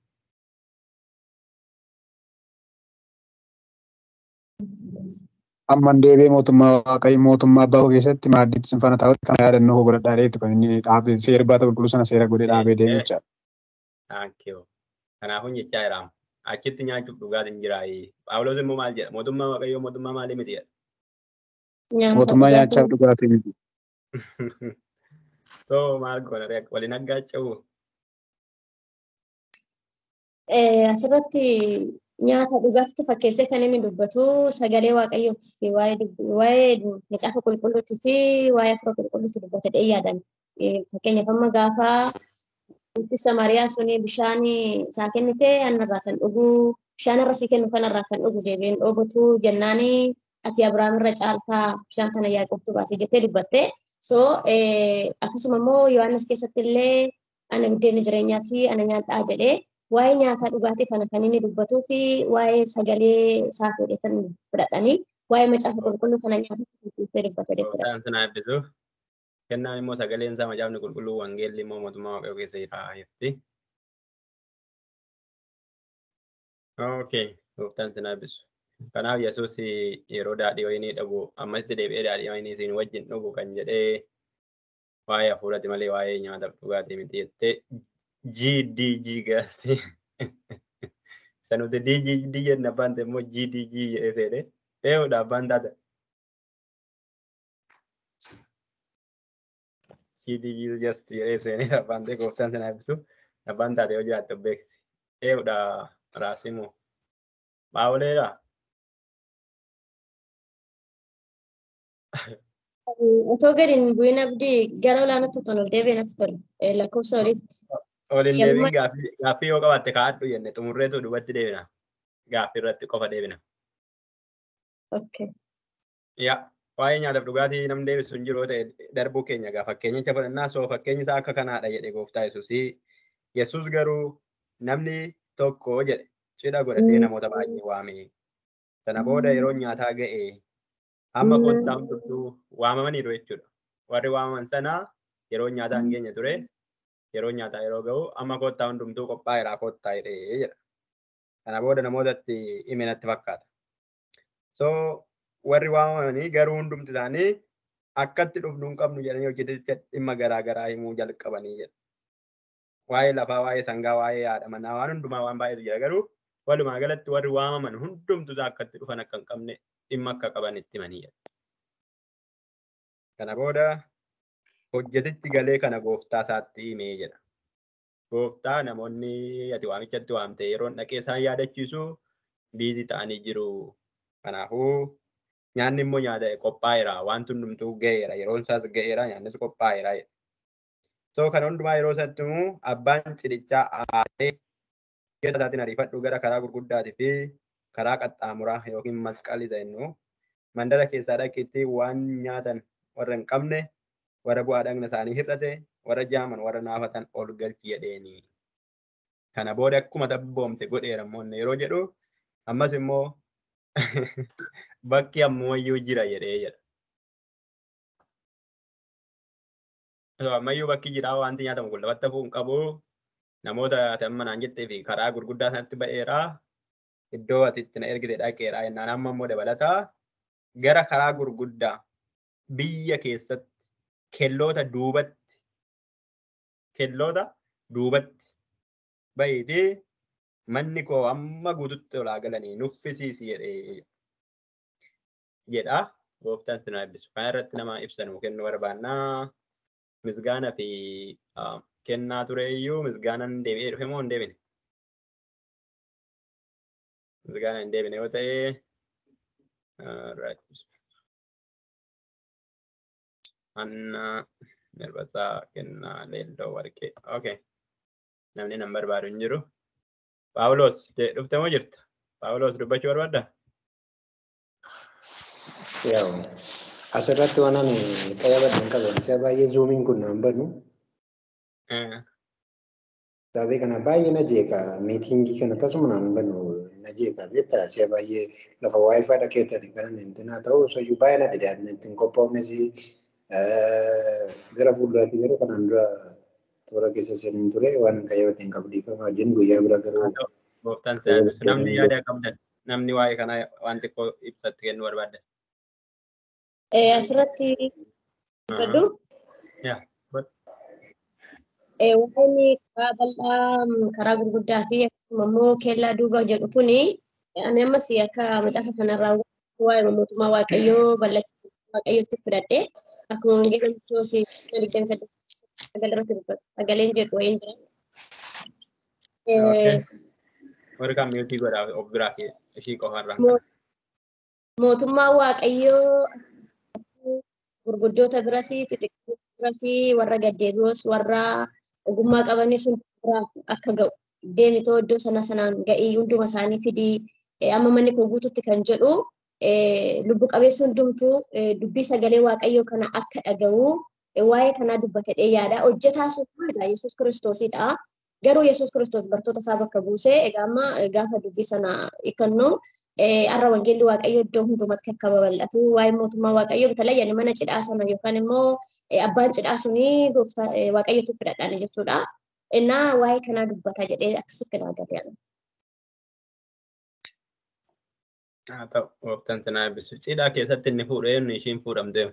S3: Amman deebi'ee mootummaa Waaqayyo mootummaa abbaa koo keessatti maaddiitti sin faana taa'utti kana yaadannoo koo godhadhaa jedheetu kan inni dhaabee seera irbaata qulqulluu sana seera godhee dhaabee deemu jechaadha.
S2: Thank you. Kanaafuu jechaa jira. Achitti nyaachuuf dhugaatiin jiraayi. Phaawulos immoo maal jedha? Mootummaa Waaqayyoo mootummaa maalii miti jedha?
S3: Mootummaa nyaachaaf dhugaatii miti.
S2: So maal goona waliin aggaacha'u?
S4: Asirratti nyaata dhugaatitti fakkeessee kan inni dubbatu sagalee Waaqayyooti. Waa'ee macaafa qulqulluutii fi waa'ee hafuura qulqulluutti dubbata jedhee yaadan. Fakkeenyaaf amma gaafa Samariyaa suni bishaan isaa kennite anarraa kan dhugu bishaan irra sii kennu kanarraa kan dhugu deebiin dhoobatu jennaani ati Abiraam irra caaltaa bishaan kana Yaaqoobtu baase jettee dubbatte. So akkasuma immoo Yohaannis keessatti illee ana buddeenni jireenyaati ana nyaadhaa jedhee waa'ee nyaataa dhugaatii kana kan inni dubbatuu fi waa'ee sagalee isaa fedhe kan fudhatanii waa'ee macaafa qulqulluu kana nyaata keessatti dubbata jechuudha.
S2: Gooftaan sana eebbisu. Kennaan immoo sagaleen isaa macaafni qulqulluu wangeelli immoo mootummaa Waaqayyoo keessa jira jetti. Okay, gooftaan sana eebbisu. Kanaaf Yesuus yeroo daadhii wayinii dhabu ammasitti deebi'ee daadhii wayinii isin wajjin dhugu kan jedhee waa'ee hafuurati malee waa'ee nyaataaf dhugaatii miti jettee GDG gaasti. Isa nuti DGD jenna abbaan ta'e immoo GDG jedhee seene. Eeyoodha abbaan taata. Kiidii just jedhee seenee abbaan ta'e gooftaan sana eebbisu. Abbaan taate yoo jiraatte of beeksisi. Eewudha Raasimu. Baawuleedha.
S4: Otoo gadi hin bu'in Abdii gara olaanaatti otoo ol deebi'e natti tola. Lakkoofsa olitti.
S2: Ol hin deebiin gaaffii yoo qabaatte kaa'adhu jenne xumurreetu duubatti deebina. Gaaffii irratti qofa deebina.
S4: Okay.
S2: Yaa waa'ee nyaataaf dhugaatii namni deebisu hin jiru yoo ta'e darbuu keenya gaa fakkeenyicha fudhannaa soo fakkeenyi isaa akka kanaadha jedhe gooftaa Yesuusii. Yesuus garuu namni tokko jedhe cidha godhatee namoota baay'ee waame. Sana booda yeroo nyaataa ga'e amma kottaa hundumtuu waamamaniiru jechuudha. Warri waamaman sana yeroo nyaataa hin geenye ture. Yeroo nyaataa yeroo ga'u amma kottaa hundumtuu qophaa'eera kottaa jedhee jedha. Kana booda namootatti hime natti fakkaata. So warri waamamanii garuu hundumti isaanii akkatti dhufnu hin qabnu jedhanii hojjeticha dhimma garaa garaa himuu jalqabanii jedha. Waa'ee lafaa, waa'ee sangaa, waa'ee haadha manaa waan hundumaa waan baay'eetu jira garuu walumaa galatti warri waamaman hundumtu isaa akkatti dhufan akka hin qabne dhimma akka qaban itti himanii jedha. Kana booda hojjetichi galee kana gooftaa isaatti himee jedha. Gooftaa namoonni ati waamichatti waamte yeroon dhaqee isaan yaadachiisu biizii ta'anii jiru. Kanaafuu nyaanni immoo nyaata qophaa'eera wanti hundumtuu ga'eera yeroon isaas ga'eera nyaannis qophaa'eera jedha. So kana hundumaa yeroo isaatti immoo abbaan cidhichaa aaree hojjeta isaatiin ariifadhu gara karaa gurguddaatii fi karaa qaxxaamuraa yookiin masqalii ta'ennu mandara keessaa dhaqiitti waan nyaatan warra hin qabne warra bu'aa dhagna isaanii hir'ate warra jaaman warra naafatan ol galchi jedheeni. Kana booda akkuma tabboomte godheera immoo yeroo jedhu ammas immoo bakki ammayyuu jira jedhee jedha. Ammayyuu bakki jira wanti nyaatamu kun lafatti hafuu hin qabu. Namoota ati amma naan jettee fi karaa gurguddaa sanatti ba'eera. Iddoo ati itti na ergite dhaqeera jennaan amma immoo dabalataa gara karaa gurguddaa biyya keessatti kelloota duubatti bahiitii manni koo amma guututti olaa galanii nuffisiisi jedhee jedha. Gooftaan sin haa eebbisu. Kana irratti nama ibsa nuu kennuu barbaannaa. Misgaana fi kennaa ture iyyuu misgaanaan deebi'ee dhufe moo hin deebine? Misgaana hin deebine yoo ta'e Anna Nirbasaa kennaa leelloo warqee. Okay. Namni nan barbaadu hin jiru. Paawulos dhufte moo jirta? Paawulos dubbachuu barbaaddaa?
S8: Yaa'u asirratti waan ani qayyabadhu hin qabu. Isa baay'ee zuumiin kun naan banu. Sababii kana baay'ee na jeeqa. Miitingii kana tasuma naan banu na jeeqa. Beektaa si'a baay'ee lafa waayifaa dhaqeetani kan inni intinaa ta'u soyyuu baay'ee na dide. Ani ittiin qophoofnes gara fuulduraatti yeroo kanaan dura toora keessa seeneen ture waan hin qayyabadhu hin qabu dhiifama wajjin guyyaa bira garuu.
S2: Gooftaan si eebbisu. Namni yaada qabdan namni waa'ee kanaa waan xiqqoo ibsatti kennuu barbaaddan.
S4: Asirratti dubbadhu. Waa'een karaa bal'aa karaa gurguddaa fi akkasuma immoo kellaa duuba jedhu kuni ani ammas akka macaafa kanarraa waa'ee mootummaa Waaqayyoo bal'achuu Waaqayyootti fudhadhe akkuma wangeela Maatewos 28 irratti dubbatu sagaleen jedhu wayiin jira.
S2: Warri kaan miyuutii godhaa of biraa ishii qofarraa.
S4: Mootummaa Waaqayyoo gurguddoota biras xixiqqoo biras warra gaddeebi'oos warra ogummaa qabanis biraa akka ga'u deemitoo iddoo sana sanaan ga'ii hunduma isaanii fidii amma manni koo guututti kan jedhu lubbu qabeessi hundumtuu dubbii sagalee Waaqayyoo kana akka dhaga'u waa'ee kanaa dubbatedhee yaada. Hojjetaa sun maalidha? Yesuus Kiristoosidha. Garuu Yesuus Kiristoos bartoota isaa bakka buusee egaa amma gaafa dubbii sana hiikannu har'a wangeelli Waaqayyoo iddoo hundumatti akka babal'atu waa'ee mootummaa Waaqayyoo bitalayyan mana cidhaa sana yookaan immoo abbaan cidhaa suni gooftaa Waaqayyootti fudhadhaan jechuudha. Innaa waa'ee kanaa dubbata jedhee akkasitti naa galee.
S2: Haa ta'u gooftaan sinaa eebbisu. Cidhaa keessatti inni fuudhee inni ishiin fuudhamtee.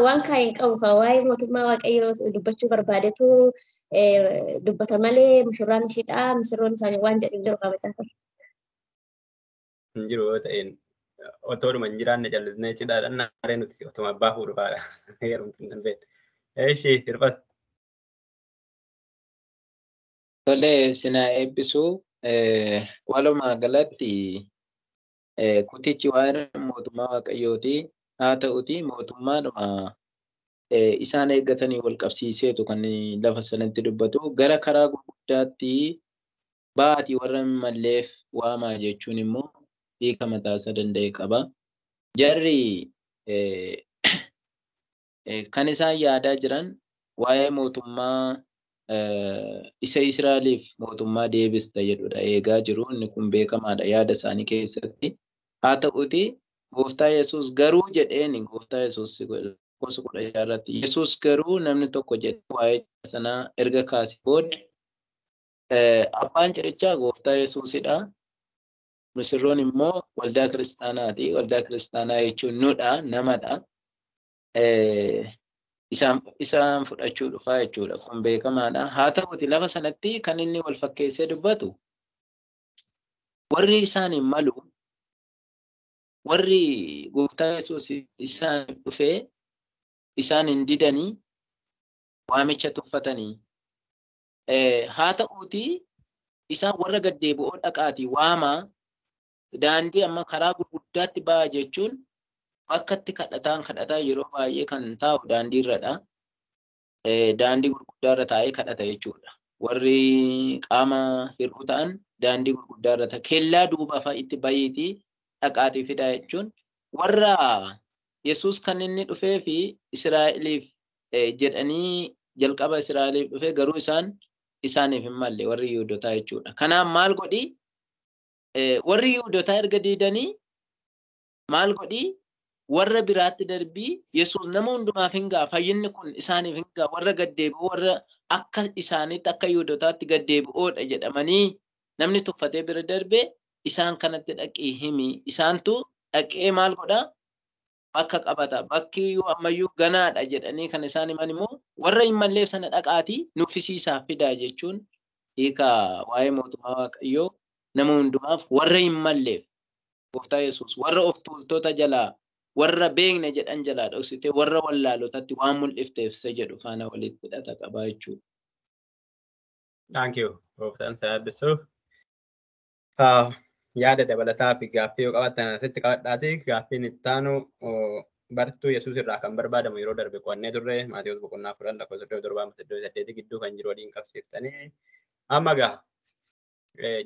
S4: Waan kaa'e hin qabu kan waa'ee mootummaa Waaqayyoo dubbachuu barbaadetu dubbata malee mushurraan ishiidha misirroon isaanii waan jedhu hin jiru qaba macaafa.
S2: Hin jiru yoo ta'een Otoodhuma hin jiraanne callisnee cidhaadhaan naaree nuti otuma abbaa fuudhu faadha. Heerumtu hin dandeenye. Eeshi hirphas.
S5: Tole sinaa eebbisuu walumaa galatti kutichi waa'ee mootummaa Waaqayyooti. Haa ta'uti mootummaadhuma isaan eeggatanii wal qabsiiseetu kan lafa sanatti dubbatu. Gara karaa gurguddaatti baatii warra hin malleef waamaa jechuun immoo hiika mataasaa danda'e qaba. Jarri kan isaan yaadaa jiran waa'ee mootummaa isa Israa'eliif mootummaa deebista jedhudha eegaa jiru. Inni kun beekamaadha yaada isaanii keessatti. Haa ta'uti gooftaa Yesuus garuu jedheeni gooftaa Yesuus lakkoofsa 16 irratti Yesuus garuu namni tokko jedhee waa'ee sanaa erga kaasee booda abbaan cidhichaa gooftaa Yesuusidha. Misirroon immoo waldaa kiristaanaati. Waldaa kiristaanaa jechuun nudha, namadha. Isaan fudhachuu dhufaa jechuudha. Kun beekamaadha. Haa ta'uti lafa sanatti kan inni wal fakkeessee dubbatu warri isaan hin malu, warri gooftaa Yesuus isaan dhufee isaan hin didanii waamicha tuffatanii. Haa ta'uti isaan warra gaddeebi'oo dhaqaatii waamaa daandii amma karaa gurguddaatti ba'a jechuun bakka itti kadhataan yeroo baay'ee kan taa'u daandii irradha. Daandii gurguddaa irra taa'ee kadhata jechuudha. Warri qaama hir'uu ta'an daandii gurguddaa irra ta'a. Kellaa duuba fa'a itti bahiitii dhaqaatii fidaa jechuun warra Yesuus kan inni dhufee fi Israa'eliif jedhanii jalqaba Israa'eliif dhufee garuu isaaniif hin malle warri Yihuudotaa jechuudha. Kanaaf maal godhii? Warri Yihuudotaa erga diidanii maal godhii? Warra biraatti darbii Yesuus nama hundumaaf hin ga'a, fayyinni kun isaaniif hin ga'a, warra gaddeebi'oo warra akka isaaniitti akka Yihuudotaatti gaddeebi'oodha jedhamanii namni tuffatee bira darbee isaan kanatti dhaqii himi. Isaantu dhaqee maal godhaa? Bakka qabata. Bakki iyyuu ammayyuu ganaadha jedhanii kan isaan himan immoo warra hin malleef sana dhaqaatii nuffisiisaaf fidaa jechuun hiika waa'ee mootummaa Waaqayyoo nama hundumaaf warra hin malleef gooftaa Yesuus warra of tuultota jalaa warra beekne jedhan jalaa dhoksitee warra wallaalotatti waan mul'ifteef isa jedhu faana walitti hidhata qaba jechuudha.
S2: Thank you. Gooftaan si eebbisuuf. Yaada dabalataa fi gaaffii yoo qabaattan asitti qabadhaati. Gaaffiin itti aanu bartuu Yesuus irraa kan barbaadamu yeroo darbe qo'annee turre Maatewos boqonnaa 10 lakkoofsa 37 8 gidduu kan jiru waliin qabsiiftanii. Amma gaa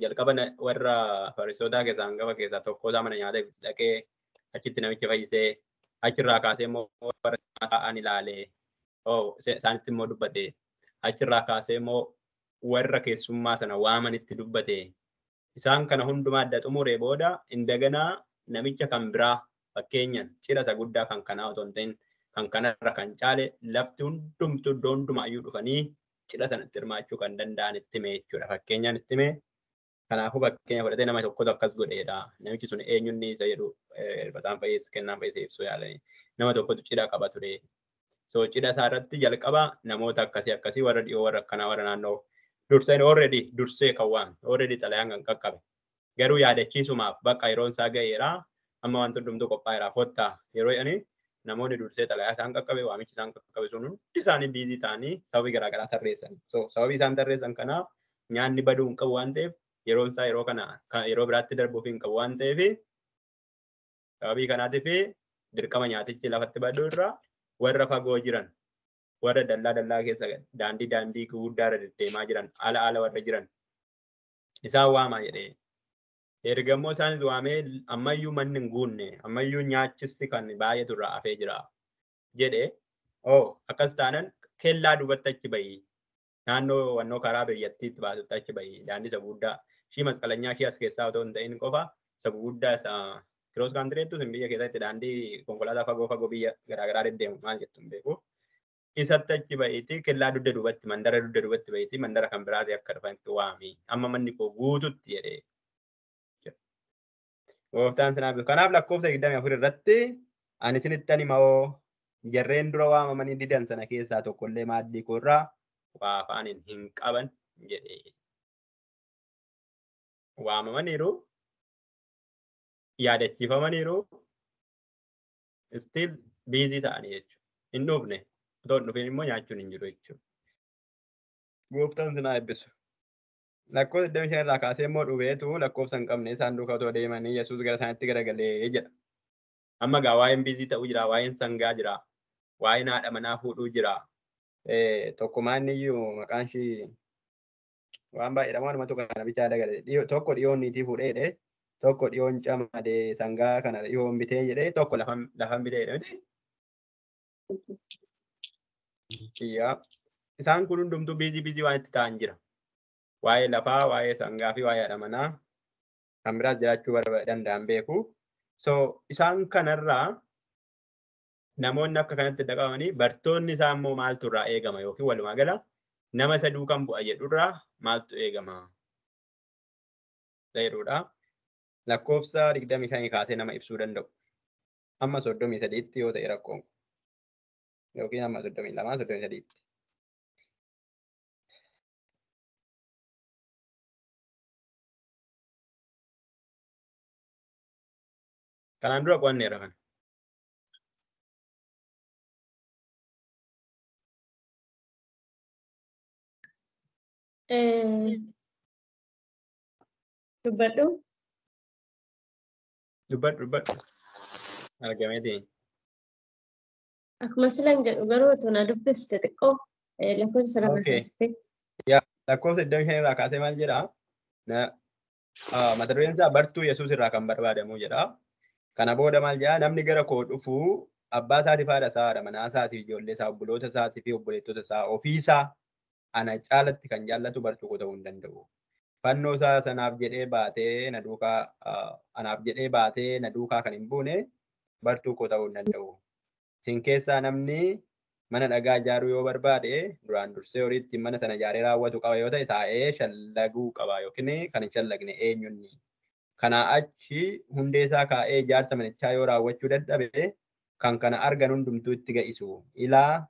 S2: jalqaba warra Fariisotaa keessaa hangafa keessaa tokko mana nyaata dhaqee achitti namicha fayyisee achirraa kaasee immoo warra taa'an ilaalee isaanitti immoo dubbate achirraa kaasee immoo warra keessummaa sana waamanitti dubbate. Isaan kana hundumaa adda xumuree booda indaganaa namicha kan biraa fakkeenyaan cidha isa guddaa kan kanaa otoo hin ta'in kan kanarra kan caale lafti hundumtuu iddoo hundumaayyuu dhufanii cidha sanatti hirmaachuu kan danda'an itti hime jechuudha. Fakkeenyaan itti hime. Kanaafuu fakkeenya fudhatee nama tokkotu akkas godheedha. Namichi sun eenyunni isa jedhu bataan fayyis kennaan fayyisee ibsuu yaalanii nama tokkotu cidha qaba ture. So cidha isaa irratti jalqaba namoota akkasii akkasii warra dhiyoo warra akkanaa warra naannoo durseen already dursee kan waame already xalayaan kan qaqqabe. Garuu yaadachiisumaaf bakka yeroon isaa ga'eera amma wanti hundumtuu qophaa'eera kottaa yeroo jedhanii namoonni dursee xalayaa isaan qaqqabe waamichi isaan qaqqabe sun hundi isaanii biizii ta'anii sababii garaagaraa tarreessan. So sababii isaan tarreessan kanaaf nyaanni baduu hin qabu waan ta'eef yeroon isaa yeroo kana yeroo biraatti darbuuf hin qabu waan ta'eef sababii kanaatiif dirqama nyaatichi lafatti baduu irraa warra fagoo jiran warra dallaa dallaa keessa daandii daandii gurguddaa irra deddeemaa jiran ala ala warra jiran isaan waamaa jedhee. Ergammoo isaanis waamee ammayyuu manni hin guunne ammayyuu nyaachissi kan baay'eetu irraa hafee jira jedhee akkas taanan kellaa duubatti achi bahii naannoo wannoo karaa biyyattiitti baasutti achi bahii daandii isa guddaa ishii masqalanyaa ishii as keessaa otoo hin ta'in qofa isa guddaa isa kiroos kaantireettu sun biyya keessatti daandii konkolaataa fagoo fagoo biyya garaagaraa deddeemu maal jettu hin beeku. Isatti achi bahiitii kellaa dugda duubatti mandara dugda duubatti bahiitii mandara kan biraati akka dhufanitti waami amma manni koo guututti jedhee. Gooftaan sinaaf kanaaf lakkoofsa 24 irratti ani isinitti hima jarreen dura waamamanii didan sana keessaa tokkollee maaddii koo irraa waa afaaniin hin qaban jedhee. Waamamaniiru Yaadachiifamaniiru still busy ta'anii jechuudha. Hin dhufne. Otoo hin dhufin immoo nyaachuun hin jiru jechuudha. Gooftaan sinaa eebbisu. Lakkoofsa 25 irraa kaasee immoo dhubeetu lakkoofsa hin qabne isaan duukaa otoo deemanii Yesuus gara isaaniitti garagalee jedha. Amma gaa waa'een busy ta'uu jira, waa'een sangaa jira, waa'een haadha manaa fuudhuu jira. Tokkumaan iyyuu maqaan ishii waan baay'eedha waanuma tokko kana bichaa dagale. Tokko dhiyoon niitii fuudhee jedhee, tokko dhiyoon camadee sangaa kana dhiyoon bitee jedhee, tokko lafan bitee jedhee miti. Isaan kun hundumtuu busy busy waan itti ta'an jira. Waa'ee lafaa, waa'ee sangaa fi waa'ee haadha manaa kan biraas jiraachuu danda'an beeku. So isaan kanarraa namoonni akka kanatti dhaqamanii bartoonni isaa immoo maaltu irraa eegama yookiin walumaa gala nama isa duukaan bu'a jedhurraa maaltu eegama jedhudha. Lakkoofsa 25 kaasee nama ibsuu danda'u. Amma 33tti yoo ta'e rakkoon yookiin amma 32 33tti. Kanaan dura qo'anneera kana.
S4: Dubbadhu.
S2: Dubbadhu dubbadhu. Argameeti.
S4: Akkuma silan jedhu garuu otoo na dubbiste xiqqoo lakkoofsa sana kaastee.
S2: Lakkoofsa 25 irraa kaasee maal jedhaa? Mata dureen isaa bartuu Yesuus irraa kan barbaadamu jedha. Kana booda maal jedhaa? Namni gara koo dhufu abbaa isaatiif haadha isaa, haadha manaa isaatiif ijoollee isaa, obboloota isaatii fi obboleettota isaa ofii isaa ana caalatti kan jaallatu bartuu koo ta'uu hin danda'u. Fannoo isaa sanaaf jedhee baatee na duukaa anaaf jedhee baatee na duukaa kan hin buune bartuu koo ta'uu hin danda'u. Isin keessaa namni mana dhagaa ijaaruu yoo barbaade duraan dursee horii ittiin mana sana ijaaree raawwatu qaba yoo ta'e taa'ee shallaguu qaba yookiin kan hin shallagne eenyunni. Kanaa achi hundee isaa kaa'ee ijaarsa manichaa yoo raawwachuu dadhabe kan kana argan hundumtuu itti ga'isu. Ilaa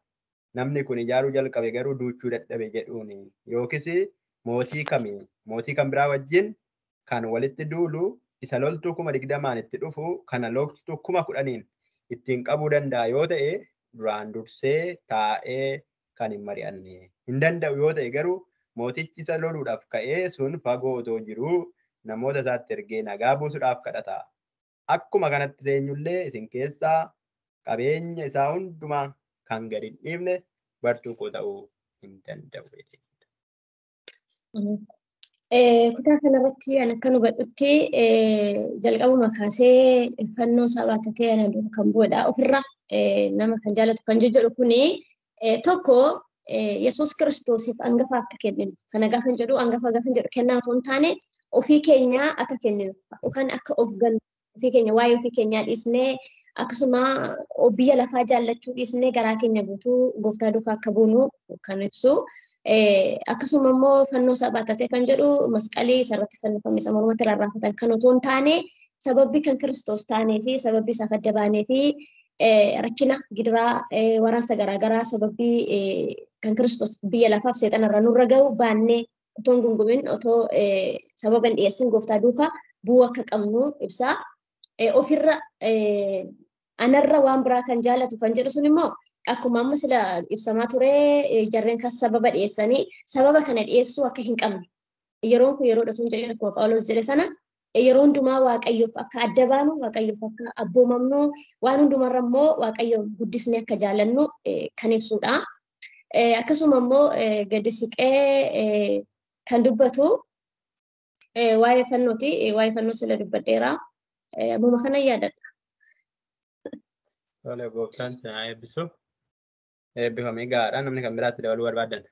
S2: namni kun ijaaruu jalqabe garuu duuchuu dadhabe jedhuuni. Yookiis mootii kami mootii kan biraa wajjin kan walitti duulu isa loltuu 20,000 itti dhufu kana loltuu 10,000 ittiin qabuu danda'a yoo ta'e duraan dursee taa'ee kan hin mari'anne. Hin danda'u yoo ta'e garuu mootichi isa loluudhaaf ka'ee sun fagoo otoo jiruu namoota isaatti ergee nagaa buusuudhaaf kadhata. Akkuma kanatti teenyullee isin keessaa qabeenya isaa hundumaa kan gadi hin dhiifne bartuu koo ta'uu hin danda'u.
S4: Kutaa kanarratti ani akka hubadhutti jalqabuma kaasee fannoo isaa baattatee ana dura kan bu'edha. Ofirra nama kan jaallatu kan jedhu kuni tokko Yesuus Kiristoosiif hangafa akka kenninu. Kana gaafa jedhu hangafa gaafa jedhu kennaa otoo hin taane ofii keenyaa akka kenninu yookaan akka of gannu ofii keenya waa'ee ofii keenyaa dhiisnee akkasuma biyya lafaa jaallachuu dhiisnee garaa keenya guutuu gooftaa duukaa akka buunu kan ibsu. Akkasuma immoo fannoo isaa baattatee kan jedhu masqalii isarratti fannifame isa mormatti rarraafatan kan otoo hin taane sababbi kan Kiristoos taanee fi sababbi isaaf adda baanee fi rakkina gidiraa waraansa garaagaraa sababbi kan Kiristoos biyya lafaaf seexanarra nurra gahu baannee otoo hin gungumin otoo sababa hin dhiyeessin gooftaa duukaa bu'uu akka qabnu ibsa. Ofirra anarra waan biraa kan jaallatu kan jedhu sun immoo akkuma amma sila ibsamaa ture jarreen kan sababa dhiyeessanii sababa kana dhiyeessuu akka hin qabne yeroon kun yeroo dhatuun jedhee akkuma Phaawulos jedhe sana yeroo hundumaa Waaqayyoof akka adda baanu Waaqayyoof akka abboomamnu waan hundumarra immoo Waaqayyoon guddisnee akka jaallannu kan ibsudha. Akkasuma immoo gadi siqee kan dubbatu waa'ee fannooti. Waa'ee fannoo sila dubbadheera. Ammuma kana yaadadha.
S2: Tole gooftaan sinaa eebbisu. Eebbifamee gahaadha. Namni kan biraatti dabaluu barbaadan.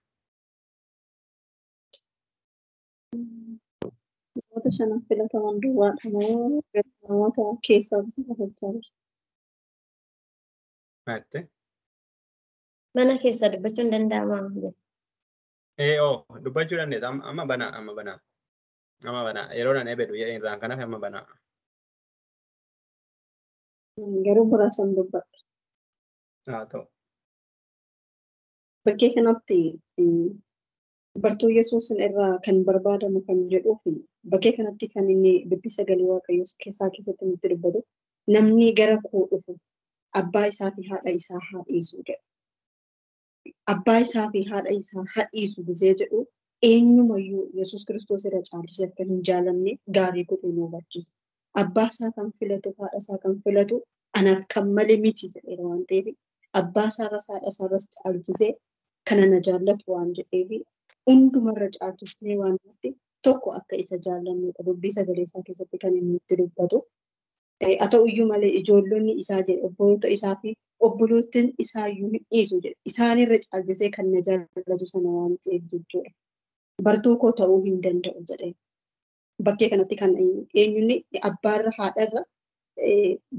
S6: Namoota shanan filataman duwwaadha moo namoota keessaa dubbachaa jiru?
S2: Maatte?
S4: Mana keessaa dubbachuun hin danda'amaa?
S2: Oo dubbachuu dandeessa. Amma banaa amma banaa. Amma banaa. Yeroo nan eebbedu irraan kanaaf amma banaa.
S6: Garuu muraasan dubbadha.
S2: Haa ta'u.
S6: Bakkee kanatti Bartuu Yesuus irraa kan barbaadamu kan jedhuu fi bakkee kanatti kan inni dubbii sagalee Waaqayyoo keessaa keessatti nutti dubbatu namni gara koo dhufu abbaa isaa fi haadha isaa haa dhiisu jedha. Abbaa isaa fi haadha isaa haa dhiisu gizee jedhu eenyumayyuu Yesuus Kiristoos irra caalchisee akka hin jaalanne gaarii godhee nu hubachiisa. Abbaa isaa kan filatu haadha isaa kan filatu anaaf kan malee miti jedheera waan ta'eef abbaa isaarras haadha isaarras caalchisee kana na jaallatu waan jedheef hundumarra caalchisnee waan nuti tokko akka isa jaallannudha dubbii sagalee isaa keessatti kan inni nutti dubbatu. Haa ta'uyyuu malee ijoollonni isaa jedhe obboloota isaa fi obboloottin isaayyuu hin dhiisu jedhe isaanirra caalchisee kan na jaallatu sana waan ta'eef jechuudha. Bartuu koo ta'uu hin danda'u jedhe. Bakkee kanatti kan eenyunni abbaarra haadharra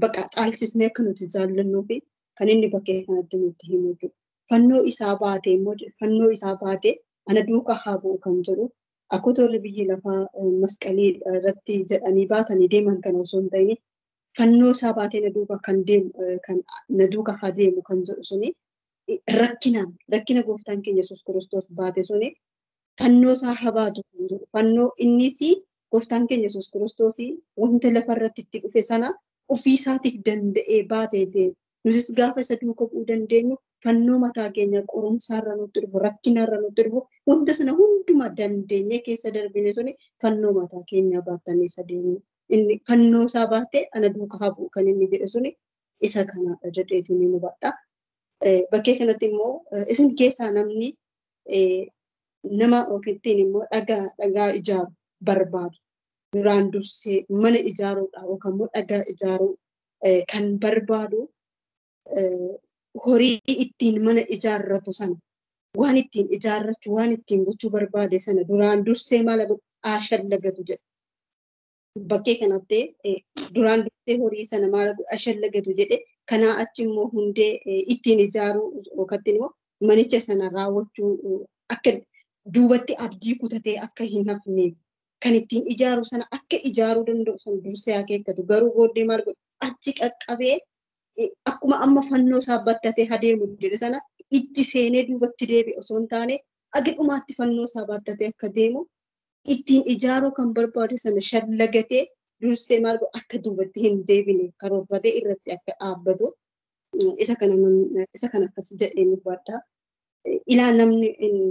S6: bakka caalchisnee akka nuti jaallannuu fi kan inni bakkee kanatti nutti himu jechuudha. Fannoo isaa baatee immoo fannoo isaa baatee ana duukaa haa bu'u kan jedhu akka warri biyyi lafaa masqalii irratti jedhanii baatanii deeman kana osoo hin ta'in fannoo isaa baatee na duukaa kan deemu kan na duukaa haa deemu kan jedhu suni rakkinaan rakkina gooftaan keenya Yesuus Kiristoos baate suni fannoo isaa haa baatu kan jedhu fannoo innis gooftaan keenya Yesuus Kiristoos wanta lafarratti itti dhufe sana ofii isaatiif danda'ee baatee deema. Nutis gaafa isa duukaa bu'uu dandeenyu fannoo mataa keenya qorumsaarra nutti dhufu rakkinarra nutti dhufu wanta sana hundumaa dandeenye keessa darbine suni fannoo mataa keenyaa baattanii isa deemnu. Inni fannoo isaa baatee ana duukaa haa bu'u kan inni jedhe suni isa kanaadha jedheetu ni hubadha. Bakkee kanatti immoo isin keessaa namni nama yookiin immoo dhagaa ijaaru barbaadu duraan dursee mana ijaaruudhaaf yookaan immoo dhagaa ijaaruu kan barbaadu horii ittiin mana ijaarratu sana waan ittiin ijaarrachuu waan ittiin gochuu barbaade sana duraan dursee maal ashallagatu jedha. Bakkee kanatti duraan dursee horii sana maal ashallagatu jedhe kanaa achi immoo hundee ittiin ijaaruu yookaan immoo manicha sana raawwachuu akka duubatti abdii kutatee akka hin hafne kan ittiin ijaaru sana akka ijaaruu danda'u sana dursee akeekkatu garuu booddee maal godhu achi qaqqabee akkuma amma fannoo isaa battatee adeemu jedhe sana itti seenee duubatti deebi'e osoo hin taane aga dhumaatti fannoo isaa baattatee akka deemu ittiin ijaaruu kan barbaade sana shallagatee dursee maal godhu akka duubatti hin deebine karoorfatee irratti akka dhaabbatu isa kana akkas jedhee nu hubadha. Ilaa namni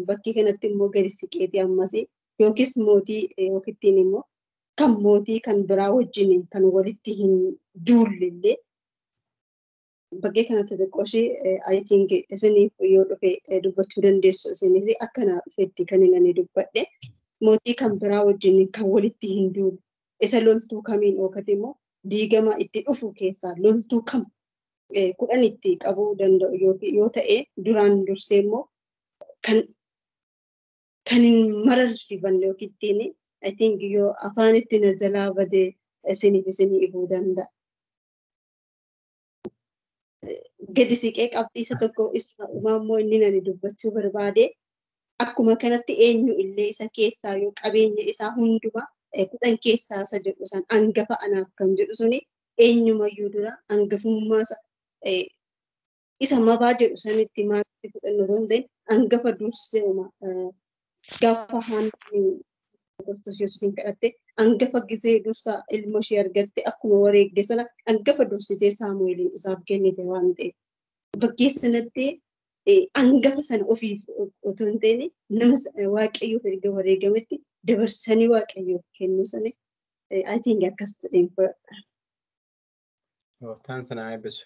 S6: bakkee kanatti immoo gadi siqeeti ammas yookiis mootii yookiin immoo kan mootii kan biraa wajjin kan walitti hin duulle illee bakkee kanatti xiqqoo ishee I think isiniif yoo dhufe dubbachuu dandeessu isiniif akkanaa dhufetti kan inni dubbadhe mootii kan biraa wajjin kan walitti hin duulle isa loltuu kamiin ookate immoo diigama itti dhufu keessaa loltuu kam kudhan itti qabuu danda'u yoo ta'e duraan dursee immoo kan hin mararfanne yookiin I think yoo afaan itti na jalaa badee isiniif isinii ibuu danda'a. Gadi siqee qabxii isa tokko isa uumaa immoo inni nani dubbachuu barbaade akkuma kanatti eenyu illee isa keessaa yoo qabeenya isaa hundumaa kudhan keessaa isa jedhu san hangafa anaaf kan jedhu suni eenyumayyuu dura hangafummaa isa mabaa jedhu sanitti maalitti fudhannu osoo hin ta'in hangafa dursee gaafa haanni Kiristoos Yesuusiin kadhatte hangafa gisee dursa ilma ishee argatte akkuma wareegde sana hangafa dursitee Saamu'eeliin isaaf kennite waan ta'eef bakkee sanatti hangafa sana ofiif otoo hin ta'in nama Waaqayyoof erga wareegametti dabarsanii Waaqayyoof kennuu sana I think akkas jedheen fudhadha.
S2: Gooftaan sana eebbisu.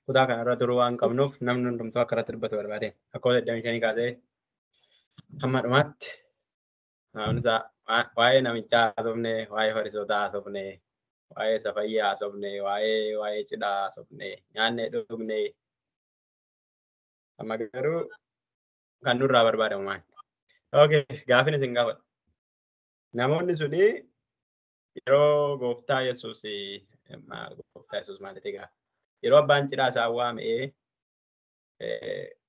S2: Kutaa kanarra turuu waan qabnuuf namni hundumtuu akka irratti dubbatu barbaade. Akkuma 25 kaasee hamma dhumaatti waa'ee namichaa haasofne, waa'ee farisootaa haasofne, waa'ee safayyaa haasofne, waa'ee cidhaa haasofne, nyaanne dhugne. Amma garuu kan nurraa barbaadamu maali? Okay, gaafin isin gaafadha. Namoonni suni yeroo gooftaa Yesuus gooftaa Yesuus maalitti gaafa? Yeroo abbaan cidhaa isaa waamee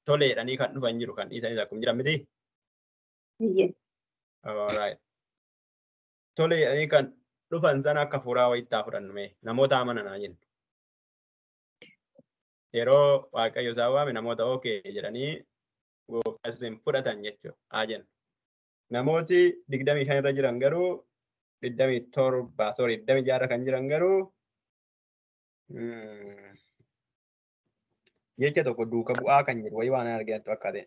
S2: tole jedhanii kan dhufan jiru kan dhiisanis akkuma jiran miti? Alright. Tole jedhanii kan dhufan sana akka fuuraa wayittaa fudhannu mee namoota amananaa jennu. Yeroo Waaqayyo isaan waame namoota okay jedhanii gooftaa Yesuusin fudhatan jechuudha haa jennu. Namooti 25 irra jiran garuu 27 sorry 26 irra kan jiran garuu jecha tokko duuka bu'aa kan jedhu wayii waan arginu fakkaate.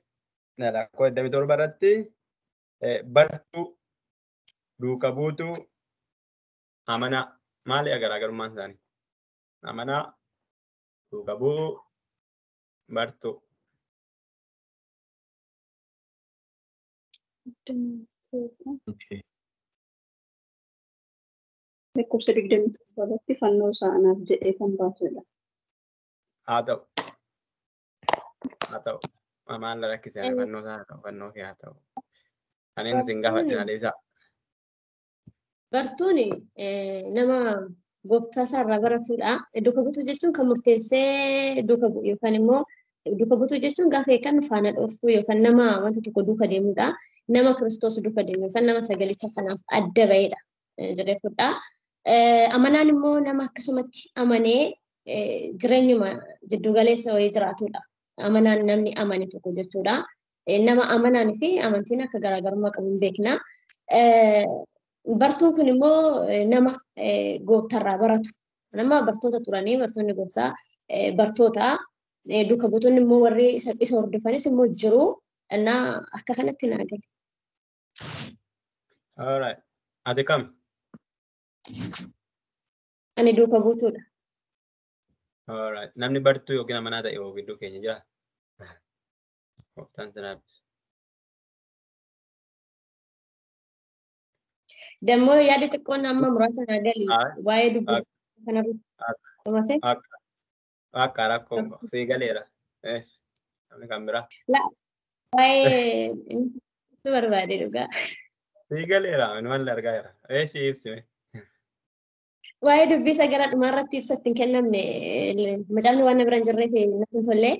S2: Lakkoofsa 27 irratti bartuu duuka buutuu amanaa maali garaagarummaan isaanii? Amanaa duuka bu'uu bartuu.
S6: Lakkoofsa 27 irratti fannoo isaa anaaf jedhee kan baasudha.
S2: Haa ta'u. Haa ta'u. Maal na rakkise ani fannoo isaa haa ta'u fannoo kee haa ta'u. Ani inni sin gaafadhe na deebisaa.
S4: Bartuun nama gooftaa isaarraa baratudha. Duuka buutuu jechuun kan murteessee duuka bu'u yookaan immoo duuka buutuu jechuun gaafa eeggannu faana dhooftuu yookaan nama wanta tokko duuka deemudha. Nama Kiristoos duuka deemu yookaan nama sagalicha kanaaf adda ba'edha jedhee fudha. Amanaan immoo nama akkasumatti amanee jireenyuma jiddugaleessa wayii jiraatudha. Amanaan namni amane tokko jechuudha. Nama amanaan fi amantiin akka garaagarummaa qabu hin beekna. Bartuun kun immoo nama gooftarraa baratu. Nama bartoota turanii bartoonni gooftaa bartoota duuka buutonni immoo warri isa hordofanis immoo jiru. Innaa akka kanatti naa gale.
S2: Alright. Ati kam?
S4: Ani duuka buutuudha.
S2: Alright. Namni bartuu yookiin amanaa ta'e hoo gidduu keenya jira? Gooftaan sin haa eebbisu.
S4: Dammoo yaada xiqqoon amma muraasa naa gali waa'ee dubbii kanarratti dhumate.
S2: Akka rakkoo sii galeera. Namni kan biraa.
S4: Waa'ee inni barbaade dhugaa.
S2: Sii galeera maal argaa jira. Eeshi ibsime.
S4: Waa'ee dubbii isa gara dhumaarratti ibsa ittiin kennamne macaafni waan na bira hin jirreef natti hin tolle.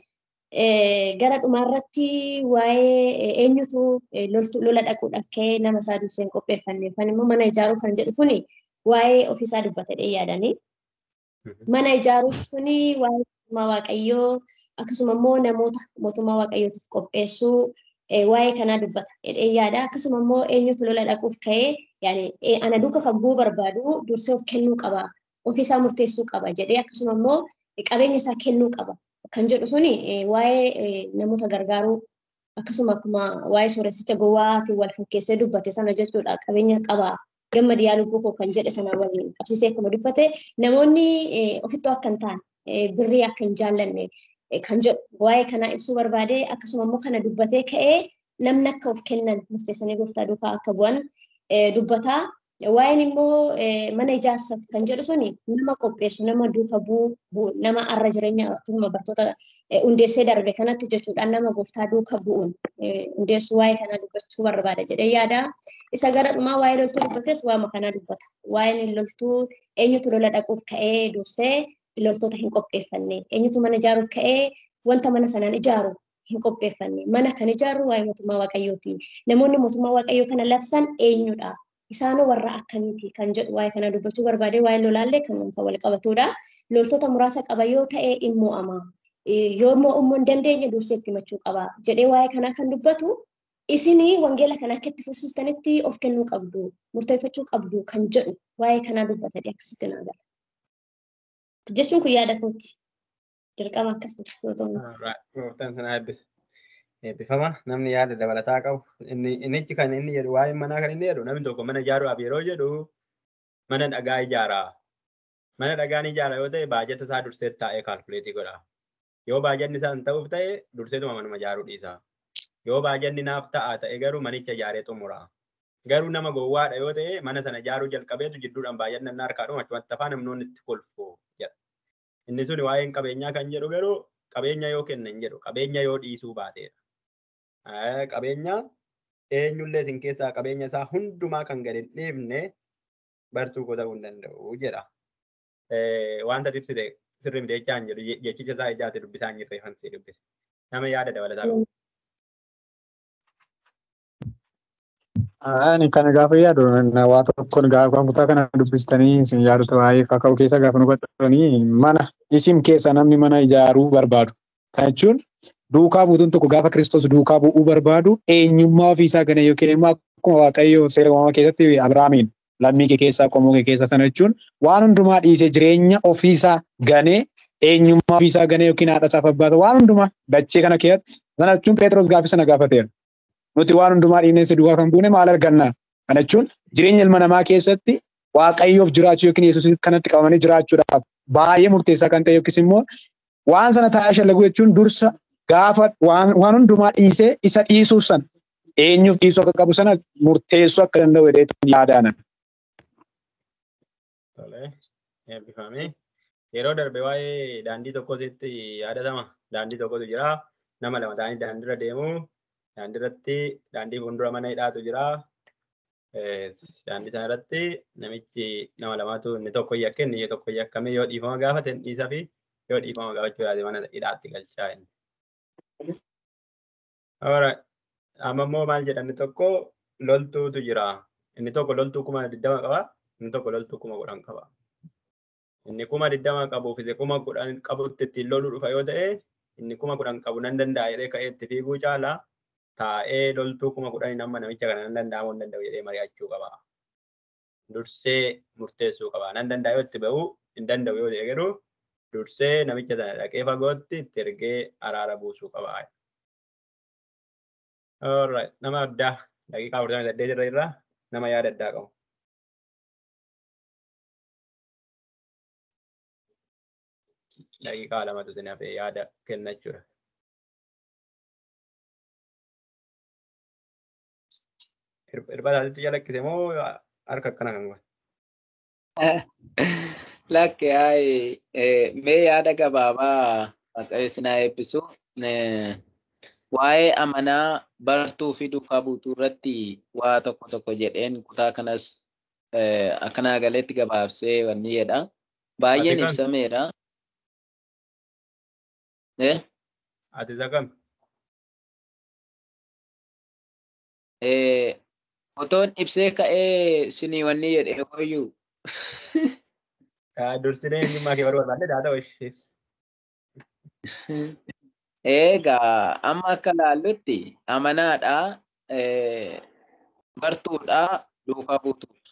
S4: Gara dhumaarratti waa'ee eenyutu lola dhaquudhaaf ka'ee nama isaa dursee hin qopheeffanne yookaan immoo mana ijaaruu kan jedhu kuni waa'ee ofiisaa dubbatee yaadanii. Mana ijaaruuf suni waa'ee mootummaa Waaqayyoo akkasuma immoo namoota mootummaa Waaqayyootiif qopheessuu waa'ee kanaa dubbata jedhee yaada. Akkasuma immoo eenyutu lola dhaquuf ka'ee yaani ana duuka kan bu'uu barbaadu dursee of kennuu qaba ofiisaa murteessuu qaba jedhee akkasuma immoo qabeenya isaa kennuu qaba kan jedhu suni waa'ee namoota gargaaruu akkasuma akkuma waa'ee sooressicha gowwaatiin wal fakkeessee dubbate sana jechuudha qabeenya qaba gammadi yaa lubbuu koo kan jedhe sana waliin qabsiisee akkuma dubbate namoonni ofittoo akka hin taane birrii akka hin jaallanne kan jedhu waa'ee kanaa ibsuu barbaade akkasuma immoo kana dubbatee ka'ee namni akka of kennan murteessanii gooftaa duukaa akka bu'an dubbataa. Waa'een immoo mana ijaarsaaf kan jedhu suni nama qopheessu nama duuka bu'u nama arra jireenya akkasuma bartoota hundeessee darbe kanatti jechuudhaan nama gooftaa duuka bu'uun hundeessu waa'ee kanaa dubbachuu barbaada jedhee yaada. Isa gara dhumaa waa'ee loltuu dubbates waa'uma kanaa dubbata. Waa'een loltuu eenyutu lola dhaquuf ka'ee dursee loltoota hin qopheeffanne eenyutu mana ijaaruuf ka'ee wanta mana sanaan ijaaru hin qopheeffanne mana kan ijaaru waa'ee mootummaa Waaqayyooti. Namoonni mootummaa Waaqayyoo kana labsan eenyudha? Isaanoo warra akkamiiti kan jedhu waa'ee kana dubbachuu barbaade waa'ee lolaallee kan wal qabatudha. Loltoota muraasa qaba yoo ta'e in mo'ama. Yoo mo'ummoo hin dandeenye dursee itti himachuu qaba jedhee waa'ee kanaa kan dubbatu isinii wangeela kana akka itti fufsiistanitti of kennuu qabdu murteeffachuu qabdu kan jedhu waa'ee kanaa dubbatadhe akkasitti naa gala. Jechuun kun yaada kooti. Dirqama akkasitti yoo ta'u.
S2: Gooftaan sana eebbisa. Eebbifama namni yaada dabalataa qabu. Innichi kan inni jedhu waa'ee manaa kan inni jedhu namni tokko mana ijaaruudhaaf yeroo jedhu mana dhagaa ijaara. Mana dhagaan ijaara yoo ta'e baajata isaa dursee taa'ee kaalkuleetii godha. Yoo baajanni isaa hin ta'uuf ta'e durseetuma manuma ijaaruu dhiisa. Yoo baajanni naaf ta'a ta'e garuu manicha ijaaree xumura. Garuu nama gowwaadha yoo ta'e mana sana ijaaruu jalqabeetu jidduudhaan baajanni inni harkaa dhuma achumatti afaan namnoonni itti kolfu jedha. Inni sun waa'een qabeenyaa kan jedhu garuu qabeenya yoo kennan jedhu qabeenya yoo dhiisuu baateedha. Qabeenya eenyullee isin keessaa qabeenya isaa hundumaa kan gadi hin dhiifne bartuu koo ta'uu hin danda'u jedha. Wanta ibsite sirrii miti jechaa hin jiru jechicha isaa ijaate dubbisaa hin jirre fansii dubbise. Nama yaada dabalataa qabu.
S3: Ani kana gaafa yaadu waa tokkoon gaafa kutaa kana dubbistanii isin yaadota baay'ee kaka'u keessa gaafa nu hubattanii mana isin keessa namni mana ijaaruu barbaadu. Kana jechuun duukaa buutuun tokko gaafa Kiristoos duukaa bu'uu barbaadu eenyummaa ofiisaa gana yookiin immoo Akkuma Waaqayyo seera uumamaa keessatti Abrahaamiin lammii kee keessaa qomoo kee keessaa sana jechuun waan hundumaa dhiisee jireenya ofiisaa ganee eenyummaa ofiisaa ganee yookiin haadha isaaf abbaa isaa waan hundumaa dachee kana keessatti sana jechuun Phexros gaaffii sana gaafateera. Nuti waan hundumaa dhiifnee si duukaa kan buune maal arganna? Kana jechuun jireenya ilma namaa keessatti Waaqayyoof jiraachuu yookiin Yesuus kanatti qabamanii jiraachuudhaaf baay'ee murteessaa kan ta'e yookiis immoo waan sana taa'ee shallaguu jechuun dursa gaafa waan hundumaa dhiisee isa dhiisuuf sana eenyuuf dhiisuu akka qabu sana murteessuu akka danda'u jedheetu yaadaanan.
S2: Tole, eebbifame. Yeroo darbe waa'ee daandii tokkootti yaadatama. Daandii tokkotu jira. Nama lama ta'anii daandiirra deemu. Daandiirratti daandii fuuldura mana hidhaatu jira. Daandii sana irratti namichi nama lamaatu inni tokko yakke inni tokko yakkame yoo dhiifama gaafate dhiisaa fi yoo dhiifama gaafachuu yaade mana hidhaatti galchaa inni. Amma immoo maal jedha inni tokko loltuutu jira. Inni tokko loltuu 20,000 qaba. Inni tokko loltuu 10,000 qaba. Inni 20,000 qabuuf isa 10,000 qabutti ittiin loluu dhufa yoo ta'e inni 10,000 qabu nan danda'a jedhee ka'ee itti fiiguu caala taa'ee loltuu 10,000 amma namicha kana nan danda'a moo hin danda'u jedhee mari'achuu qaba. Dursee murteessuu qaba. Nan danda'a yoo itti ba'u hin danda'u yoo ta'e garuu dursee namicha sana dhaqee fagootti itti ergee araara buusuu qaba. Alright, nama addaa daqiiqaa 48 irra irra nama yaada addaa qabu. Daqiiqaa 2tu isin hafe yaada kennachuudha. Hirpha isaatiitu calaqqise moo harka akkana kan godhe?
S5: Lakke hayi mee yaada gabaabaa Waaqayyo isin haa eebbisu. Waa'ee amanaa bartuu fi duukaa buutuu irratti waa tokko tokko jedheen kutaa kanas akkanaa galeetti gabaabsee wanni jedha. Baay'een ibsameera.
S2: Ati isa kam?
S5: Otoon ibsee ka'ee sinii wanni jedhee hoyyuu.
S2: Dursinee eenyummaa kee baruu barbaadde daa ta'u ibsi.
S5: Egaa amma akka laallutti amanaadha, bartuudha, duukaa buutuudha.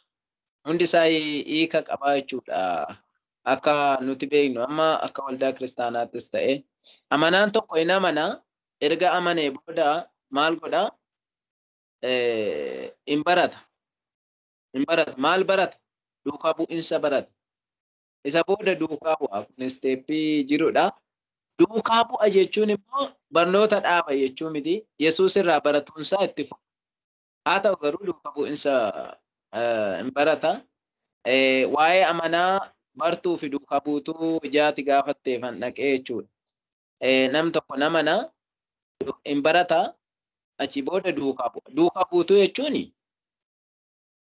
S5: Hundi isaa hiika qabaa jechuudha. Akka nuti beeknu amma akka waldaa kiristaanaattis ta'e amanaan tokko hin amana erga amanee booda maal godha? Hin barata. Hin barata. Maal barata? Duukaa bu'insa barata. Isa booda duukaa bu'a. Kun isteeppii jirudha. Duukaa bu'a jechuun immoo barnoota dhaaba jechuu miti. Yesuus irraa baratuunsaa itti fufa. Haa ta'u garuu duukaa bu'insa hin barata. Waa'ee amanaa bartuu fi duukaa buutuu ijaati gaafatteefan dhaqee jechuudha. Nam tokko namana hin barata achi booda duukaa bu'a. Duukaa buutuu jechuun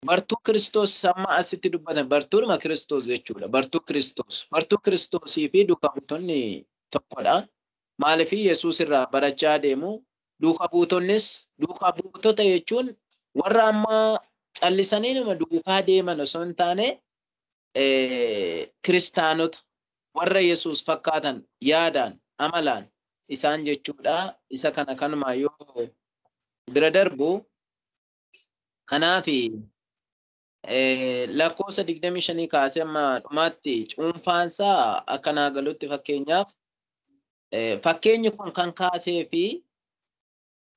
S5: bartuu Kiristoos amma asitti dubbatan bartuudhuma Kiristoos jechuudha. Bartuu Kiristoos. Bartuu Kiristoosii fi duukaa buutonni tokkodha. Maaliif Yesuus irraa barachaa deemu? Duukaa buutonnis duukaa buutota jechuun warra amma callisanii nama duukaa deeman osoo hin taane kiristaanota warra Yesuus fakkaatan yaadaan amalaan isaan jechuudha. Isa kana kanuma yoo bira darbu kanaaf lakkoofsa 25 kaasee amma dhumaatti cuunfaansaa akka naa galutti fakkeenyaaf fakkeenyi kun kan kaasee fi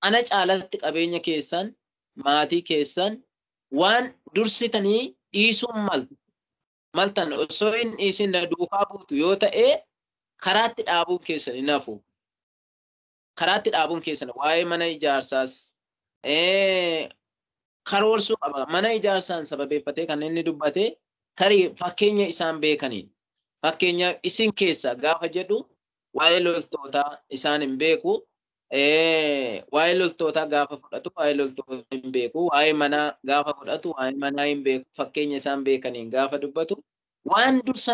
S5: ana caalatti qabeenya keessan maatii keessan waan dursitanii dhiisuun maltan osoo hin dhiisin na duukaa buutu yoo ta'e karaatti dhaabuun keessan hin hafu. Karaatti dhaabuun keessan waa'ee mana ijaarsaas karoorsuu qaba. Mana ijaarsaan sababeeffatee kan inni dubbate tarii fakkeenya isaan beekaniin. Fakkeenyaaf isin keessa gaafa jedhu waa'ee loltootaa isaan hin beeku. Waa'ee loltootaa gaafa fudhatu waa'ee loltootaa hin beeku. Waa'ee manaa gaafa fudhatu waa'ee manaa hin beeku. Fakkeenya isaan beekaniin gaafa dubbatu waan dursa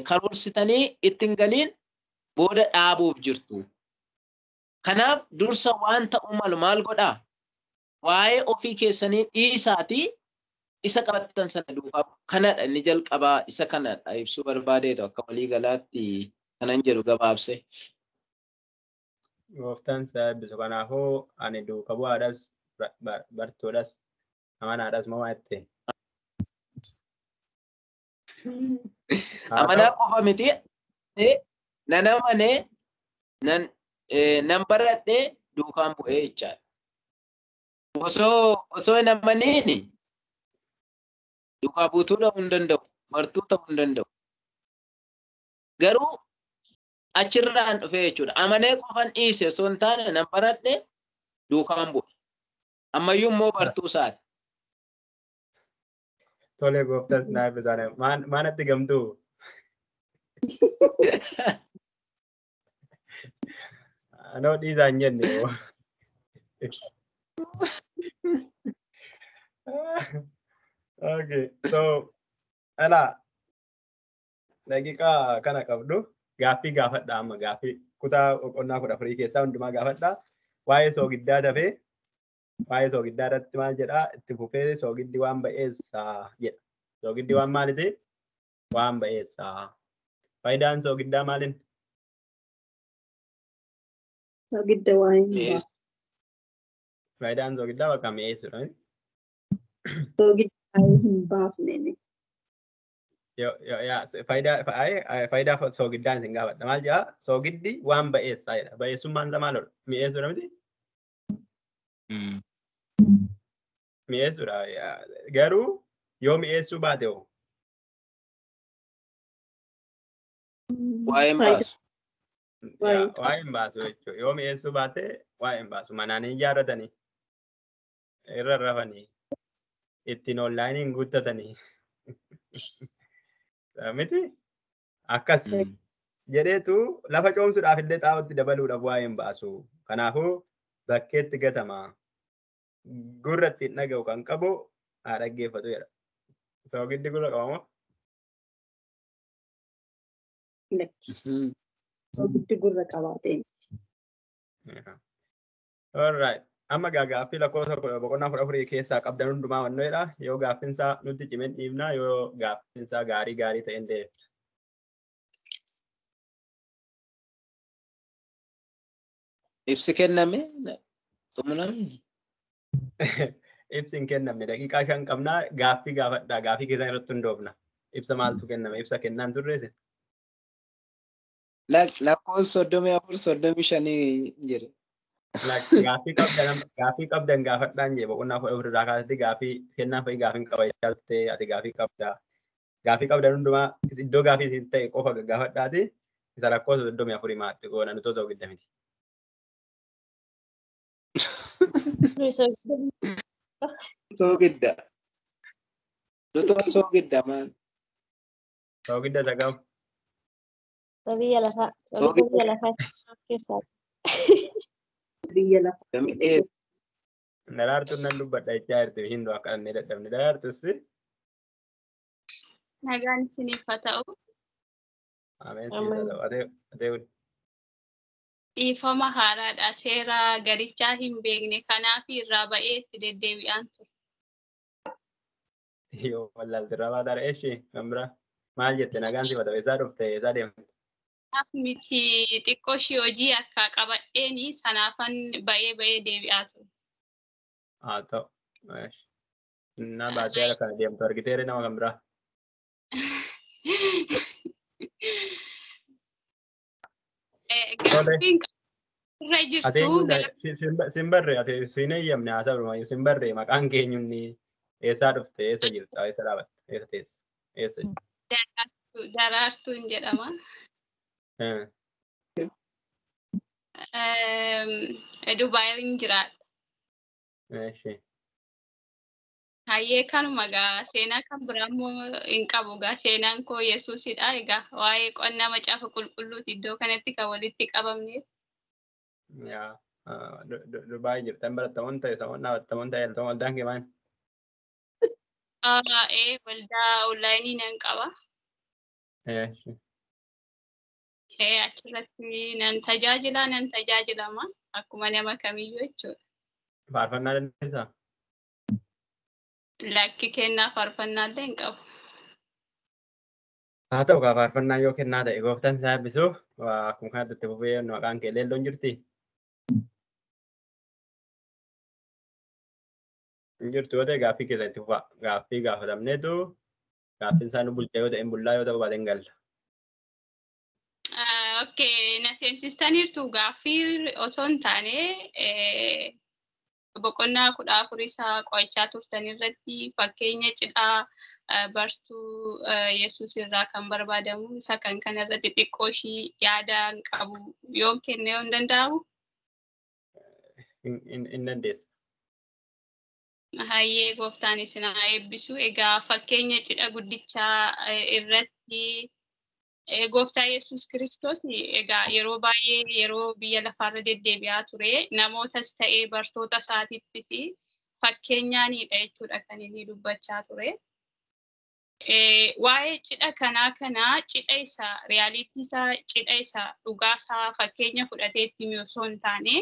S5: karoorsitanii ittiin galiin booda dhaabuuf jirtu. Kanaaf dursa waan ta'uu malu maal godhaa? Waa'ee ofii keessanii dhiisaatii isa qabattan sana duukaa kanadha inni jalqabaa isa kanadha ibsuu barbaadeetu akka walii galaatti kanan jedhu gabaabse.
S2: Gooftaan isaa eebbisu. Kanaafuu ani duuka bu'aadhas bartuudhas Amanaadhas moo maal jette?
S5: Amanaa qofa miti nan amanee nan baradhee duukaan bu'ee jechaadha. Osoo hin amaniin duukaa buutuu ta'uu hin danda'u, bartuu ta'uu hin danda'u. Garuu achirraan dhufee jechuudha. Amanee qofan dhiise osoo hin taane nan baradhee duukaan bu'e. Ammayyuu immoo bartuu isaati.
S2: Tole gooftas naa eebbisaane. Maanatti gamtuu? Anoo dhiisaa hin jenne. Okay, so alaa daqiiqaa kana qabdu gaaffii gaafadha amma gaaffii kutaa boqonnaa 14 keessaa hundumaa gaafadha. Waa'ee soogiddaa dafee waa'ee soogiddaa irratti maal jedhaa itti fufee soogiddi waan ba'eessaa jedha. Soogiddi waan maaliti? Waan ba'eessaa. Faayidaan soogiddaa maalin?
S6: Soogidda waa hin baasu.
S2: Faayidaan soogiddaa bakka mi'eessuudha.
S6: Soogidda waa'ee hin baafne.
S2: Faayidaa soogiddaan isin gaafadha. Maal jedhaa? Soogiddi waan ba'eessaa jedha. Ba'eessummaan isaa maalidha? Mi'eessuudha miti? Mi'eessuudha. Garuu yoo mi'eessuu baate hoo?
S5: Waa'ee hin baasu.
S2: Waa'ee hin baasu jechuudha. Yoo mi'eessuu baate waa'ee hin baasu. Manaan hin ijaarratanii, irra rafanii, ittiin onlaayinii hin guuttatanii. Miti? Akkas jedheetu lafa coomsuudhaaf illee xaa'ootti dabaluudhaaf waa'ee hin baasu. Kanaafuu bakkeetti gatama. Gurra ittiin dhaga'u kan qabu haa dhaggeeffatu jedha. Soogiddi gurra qaba moo?
S6: Soogiddi gurra qabaatee.
S2: Alright. Amma gaaffii lakkoofsa boqonnaa 14 keessaa qabdan hundumaa wannoodha. Yoo gaaffiinsaa nutti cimeen dhiibna, yoo gaaffiinsaa gaarii gaarii ta'een deebifna.
S5: Ibsi kenname xumurame.
S2: Ibsi hin kennamne daqiiqaa 5 qabnaa gaaffii gaafadhaa gaaffii keessan irratti hundoofna. Ibsa maaltu kenname? Ibsa kennaan turreesse.
S5: Lakkoofsa 34 35 jira.
S2: Gaaffii qabdan gaafadhaan jee boqonnaa 14 irraa kaasatti gaaffii kennaan fa'i gaaffiin qaba jechaa ati gaaffii qabda. Gaaffii qabdan hundumaa iddoo gaaffii isin ta'e qofa gaafadhaati. Isa lakkoofsa 34 maatti goona nuti osoo gidda miti.
S5: Soogidda. Nutoo soogidda maal?
S2: Soogidda isa kam?
S4: Biyya lafaa. Biyya lafaa keessaa.
S6: Biyya lafaa.
S2: Daraartuun nan dubbadha jechaa jirti hin akka annee dadhabne. Daraartus.
S9: Nagaan isiniif haa ta'u.
S2: Ameen siif haa ta'u. Atee
S9: Dhiifama haaraadha. Seera garichaa hin beekne kanaaf irraa ba'ee itti deddeebi'aan ture.
S2: Yoo wallaaltirraa baataara eeshi kan biraa maal jette nagaan siif haa ta'u eessaa dhufte eessaa deemte?
S9: Miti xiqqoo ishii hojii harkaa qabadheeni sanaafan ba'ee ba'ee deebi'aa ture.
S2: Haa ta'u. Na baatee haala kana deemtu argiteere nama kan biraa.
S9: Gaaffiin irra jirtu.
S2: Sin barree ati sin eeyyamne haasaa dhumaa sin barree maqaan keenyunni eessaa dhufte eessa jirta eessa dhaabatte eessa teessa eessa
S9: Daraartuun jedhama. Dubaayin jiraadha. Hayyee kanuma egaa seenaa kan biraa immoo hin qabu egaa seenaan koo Yesuusidha egaa waa'ee qonnaa macaafa qulqulluuti iddoo kanatti kan walitti qabamne.
S2: Yaa Dubaay jirtan barattamoon ta'e samoon dhaabattamoon ta'e waldaan kee maal?
S9: Waldaa onlaayinii nan qaba. Achirratti nan tajaajila nan tajaajilama akkuma nama kamiyyuu jechuudha.
S2: Faarfannaa dandeessaa?
S9: Lakki kennaa faarfannaa illee hin qabu.
S2: Haa ta'u kaa faarfannaa yoo kennaa ta'e gooftaan isaa eebbisuuf akkuma kanatti itti fufee maqaan kee leelloon jirti. Hin jirtu yoo ta'e gaaffii keessa itti fufaa. Gaaffii gaafatamneetu gaaffiin isaa nu bulcha yoo ta'e hin bullaa yoo ta'u baate hin galla.
S9: Okay, na seensistaniirtu gaaffii otoo hin taane boqonnaa 14 isaa qo'achaa turtan irratti fakkeenya cidhaa bartuu Yesuus irraa kan barbaadamu isa kan kana irratti xiqqoo ishii yaada hin qabu yoon kenne yoo hin danda'amu.
S2: Hin dandeessa.
S9: Hayyee gooftaan isin haa eebbisu. Egaa fakkeenya cidha guddichaa irratti gooftaa Yesuus Kiristoos egaa yeroo baay'ee yeroo biyya lafaarra deddeebi'aa ture namootas ta'ee bartoota isaatittis fakkeenyaanidha jechuudha kan inni dubbachaa ture. Waa'ee cidha kanaa kana cidha isaa riyaalitii isaa cidha isaa dhugaa isaa fakkeenya fudhatee itti hime osoo hin taane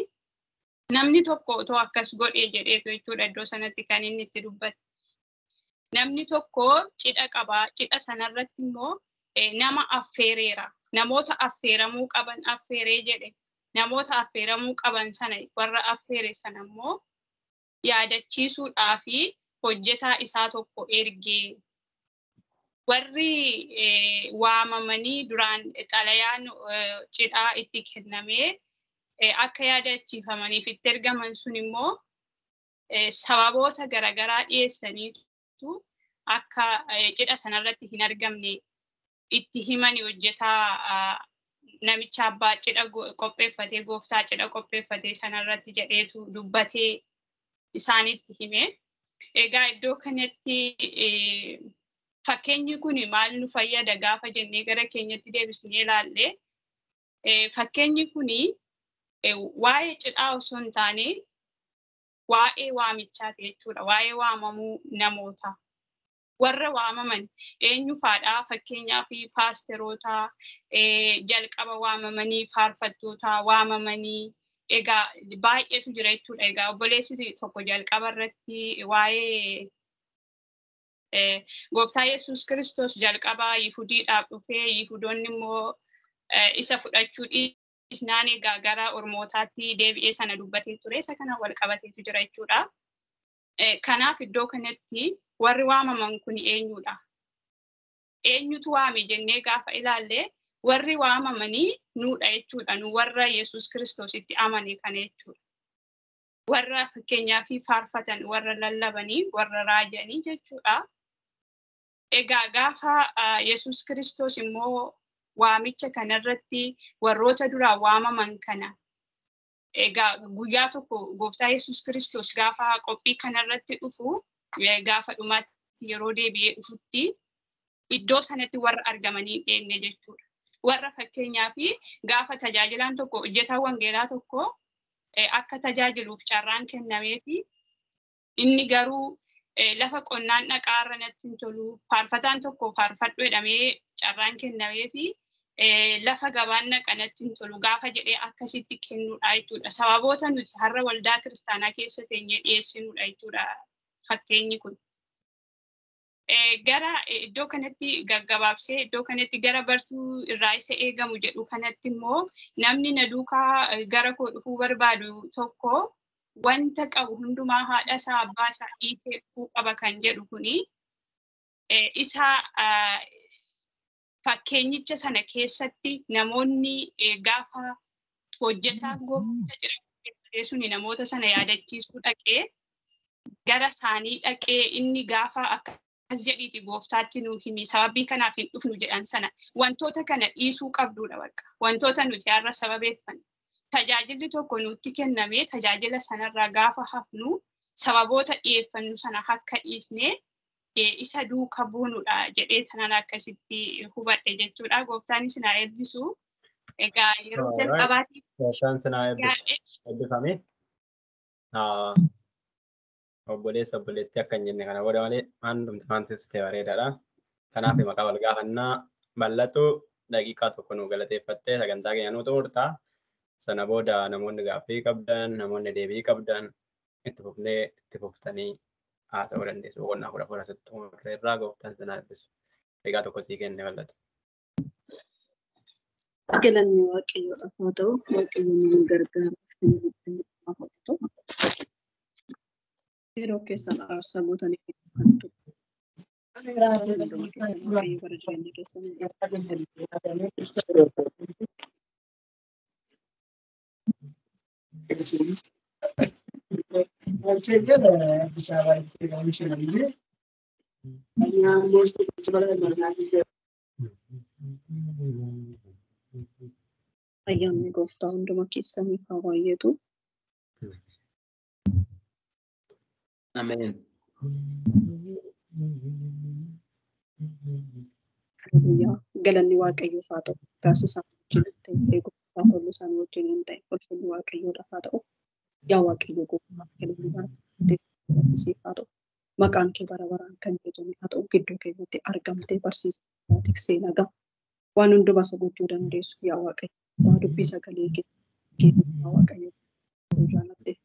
S9: namni tokko otoo akkas godhee jedheetu jechuudha iddoo sanatti kan inni itti dubbate. Namni tokko cidha qaba. Cidha sanarratti immoo nama affeereera. Namoota affeeramuu qaban affeeree jedhe. Namoota affeeramuu qaban sana warra affeere sana immoo yaadachiisuudhaa fi hojjetaa isaa tokko ergee. Warri waamamanii duraan xalayaan cidhaa itti kennamee akka yaadachiifamaniif itti ergaman sun immoo sababoota garaagaraa dhiyeessaniitu akka cidha sanarratti hin argamne itti himani hojjetaa namicha abbaa cidha qopheeffatee gooftaa cidha qopheeffatee sanarratti jedheetu dubbatee isaanitti hime. Egaa iddoo kanatti fakkeenyi kun maal nu fayyada gaafa jennee gara keenyatti deebisnee ilaalle fakkeenyi kun waa'ee cidhaa osoo hin taane waa'ee waamichaati jechuudha. Waa'ee waamamuu namootaa. Warra waamaman eenyu faadhaa fakkeenyaaf paasteroota jalqaba waamamanii faarfattoota waamamanii egaa baay'eetu jira jechuudha. Egaa obboleessi tokko jalqaba irratti waa'ee gooftaa Yesuus Kiristoos jalqaba Yihudiidhaaf dhufee Yihudoonni immoo isa fudhachuu dhiisnaan egaa gara Ormootaatti deebi'ee sana dubbatee ture. Isa kana wal qabateetu jira jechuudha. Kanaaf iddoo kanatti warri waamaman kun eenyudha? Eenyutu waame jennee gaafa ilaalle warri waamamanii nuudha jechuudha. Nu warra Yesuus Kiristoositti amane kana jechuudha. Warra fakkeenyaaf faarfatan, warra lallabanii, warra raajanii jechuudha. Egaa gaafa Yesuus Kiristoos immoo waamicha kanarratti warroota duraa waamaman kana egaa guyyaa tokko gooftaa Yesuus Kiristoos gaafa qophii kanarratti dhufu gaafa dhumaatti yeroo deebi'ee dhufutti iddoo sanatti warra argamanii hin eegne jechuudha. Warra fakkeenyaaf gaafa tajaajilaan tokko hojjetaan wangeelaa tokko akka tajaajiluuf carraan kennameefi inni garuu lafa qonnaan dhaqaarra natti hin tolu faarfataan tokko faarfadhu jedhamee carraan kennameefi lafa gabaan dhaqa natti hin tolu gaafa jedhee akkasitti kennuudha jechuudha. Sababoota nuti har'a waldaa kiristaanaa keessa teenyee dhiyeessinuudha jechuudha fakkeenyi kun. Gara iddoo kanatti gaggabaabsee iddoo kanatti gara bartuu irraa isa eegamu jedhu kanatti immoo namni na duukaa gara koo dhufuu barbaadu tokko wanta qabu hundumaa haadha isaa abbaa isaa dhiisee dhufuu qaba kan jedhu kuni isa fakkeenyicha sana keessatti namoonni gaafa hojjetaan goofticha jedhamu suni namoota sana yaadachiisuu dhaqee gara isaanii dhaqee inni gaafa akkas jedhiiti gooftaatti nu himi sababii kanaaf hin dhufnu jedhan sana wantoota kana dhiisuu qabduudha bakka wantoota nuti har'a sababeeffannu. Tajaajilli tokko nutti kenname tajaajila sanarraa gaafa hafnu sababoota dhiyeeffannu sana akka dhiisne isa duuka buunudha jedhee sanaan akkasitti hubadhe jechuudha. Gooftaan isin haa eebbisu. Egaa yeroo jalqabaatiif
S2: Gooftaan isin haa eebbisu. Eebbifame. Obboleessa obboleettii akka hin jenne kana booda malee waan hundumti waan ibsite bareedaadha. Kanaaf maqaa wal gaafannaa bal'atu daqiiqaa tokko nu galateeffattee sagantaa keenya nu xumurta. Sana booda namoonni gaaffii qabdan, namoonni deebii qabdan itti fufnee itti fuftanii haasa'uu dandeessu. Boqonnaa 14 asitti xumurreerraa gooftaan isin haa eebbisu. Daqiiqaa tokko sii kenne bal'atu.
S6: Galanni Waaqayyoodhaaf haa ta'u, Waaqayyoon nu gargaara. Yeroo keessan aarsaa gootanii kan ture. Hunduma keessan Waaqayyo bara jireenya keessan ayyaanni gooftaa hunduma keessaniif haa baay'atu.
S5: Ameen.
S6: Haleluuyaa. Galanni Waaqayyoof haa ta'u. Gaarsi isaa wajjin hin ta'e, eegumsi isaa tollu isaan wajjin hin ta'e, ulfinni Waaqayyoodhaaf haa ta'u. Yaa Waaqayyo gooftaa galanni bara baraan siif haa ta'u. Maqaan kee bara baraan kan jajame haa ta'u. Gidduu keenyatti argamtee barsiisaa tiksee nagaa. Waan hundumaa isa gochuu dandeessu yaa Waaqayyo. Dubbii sagalee kee yaa Waaqayyo. Jaalatteef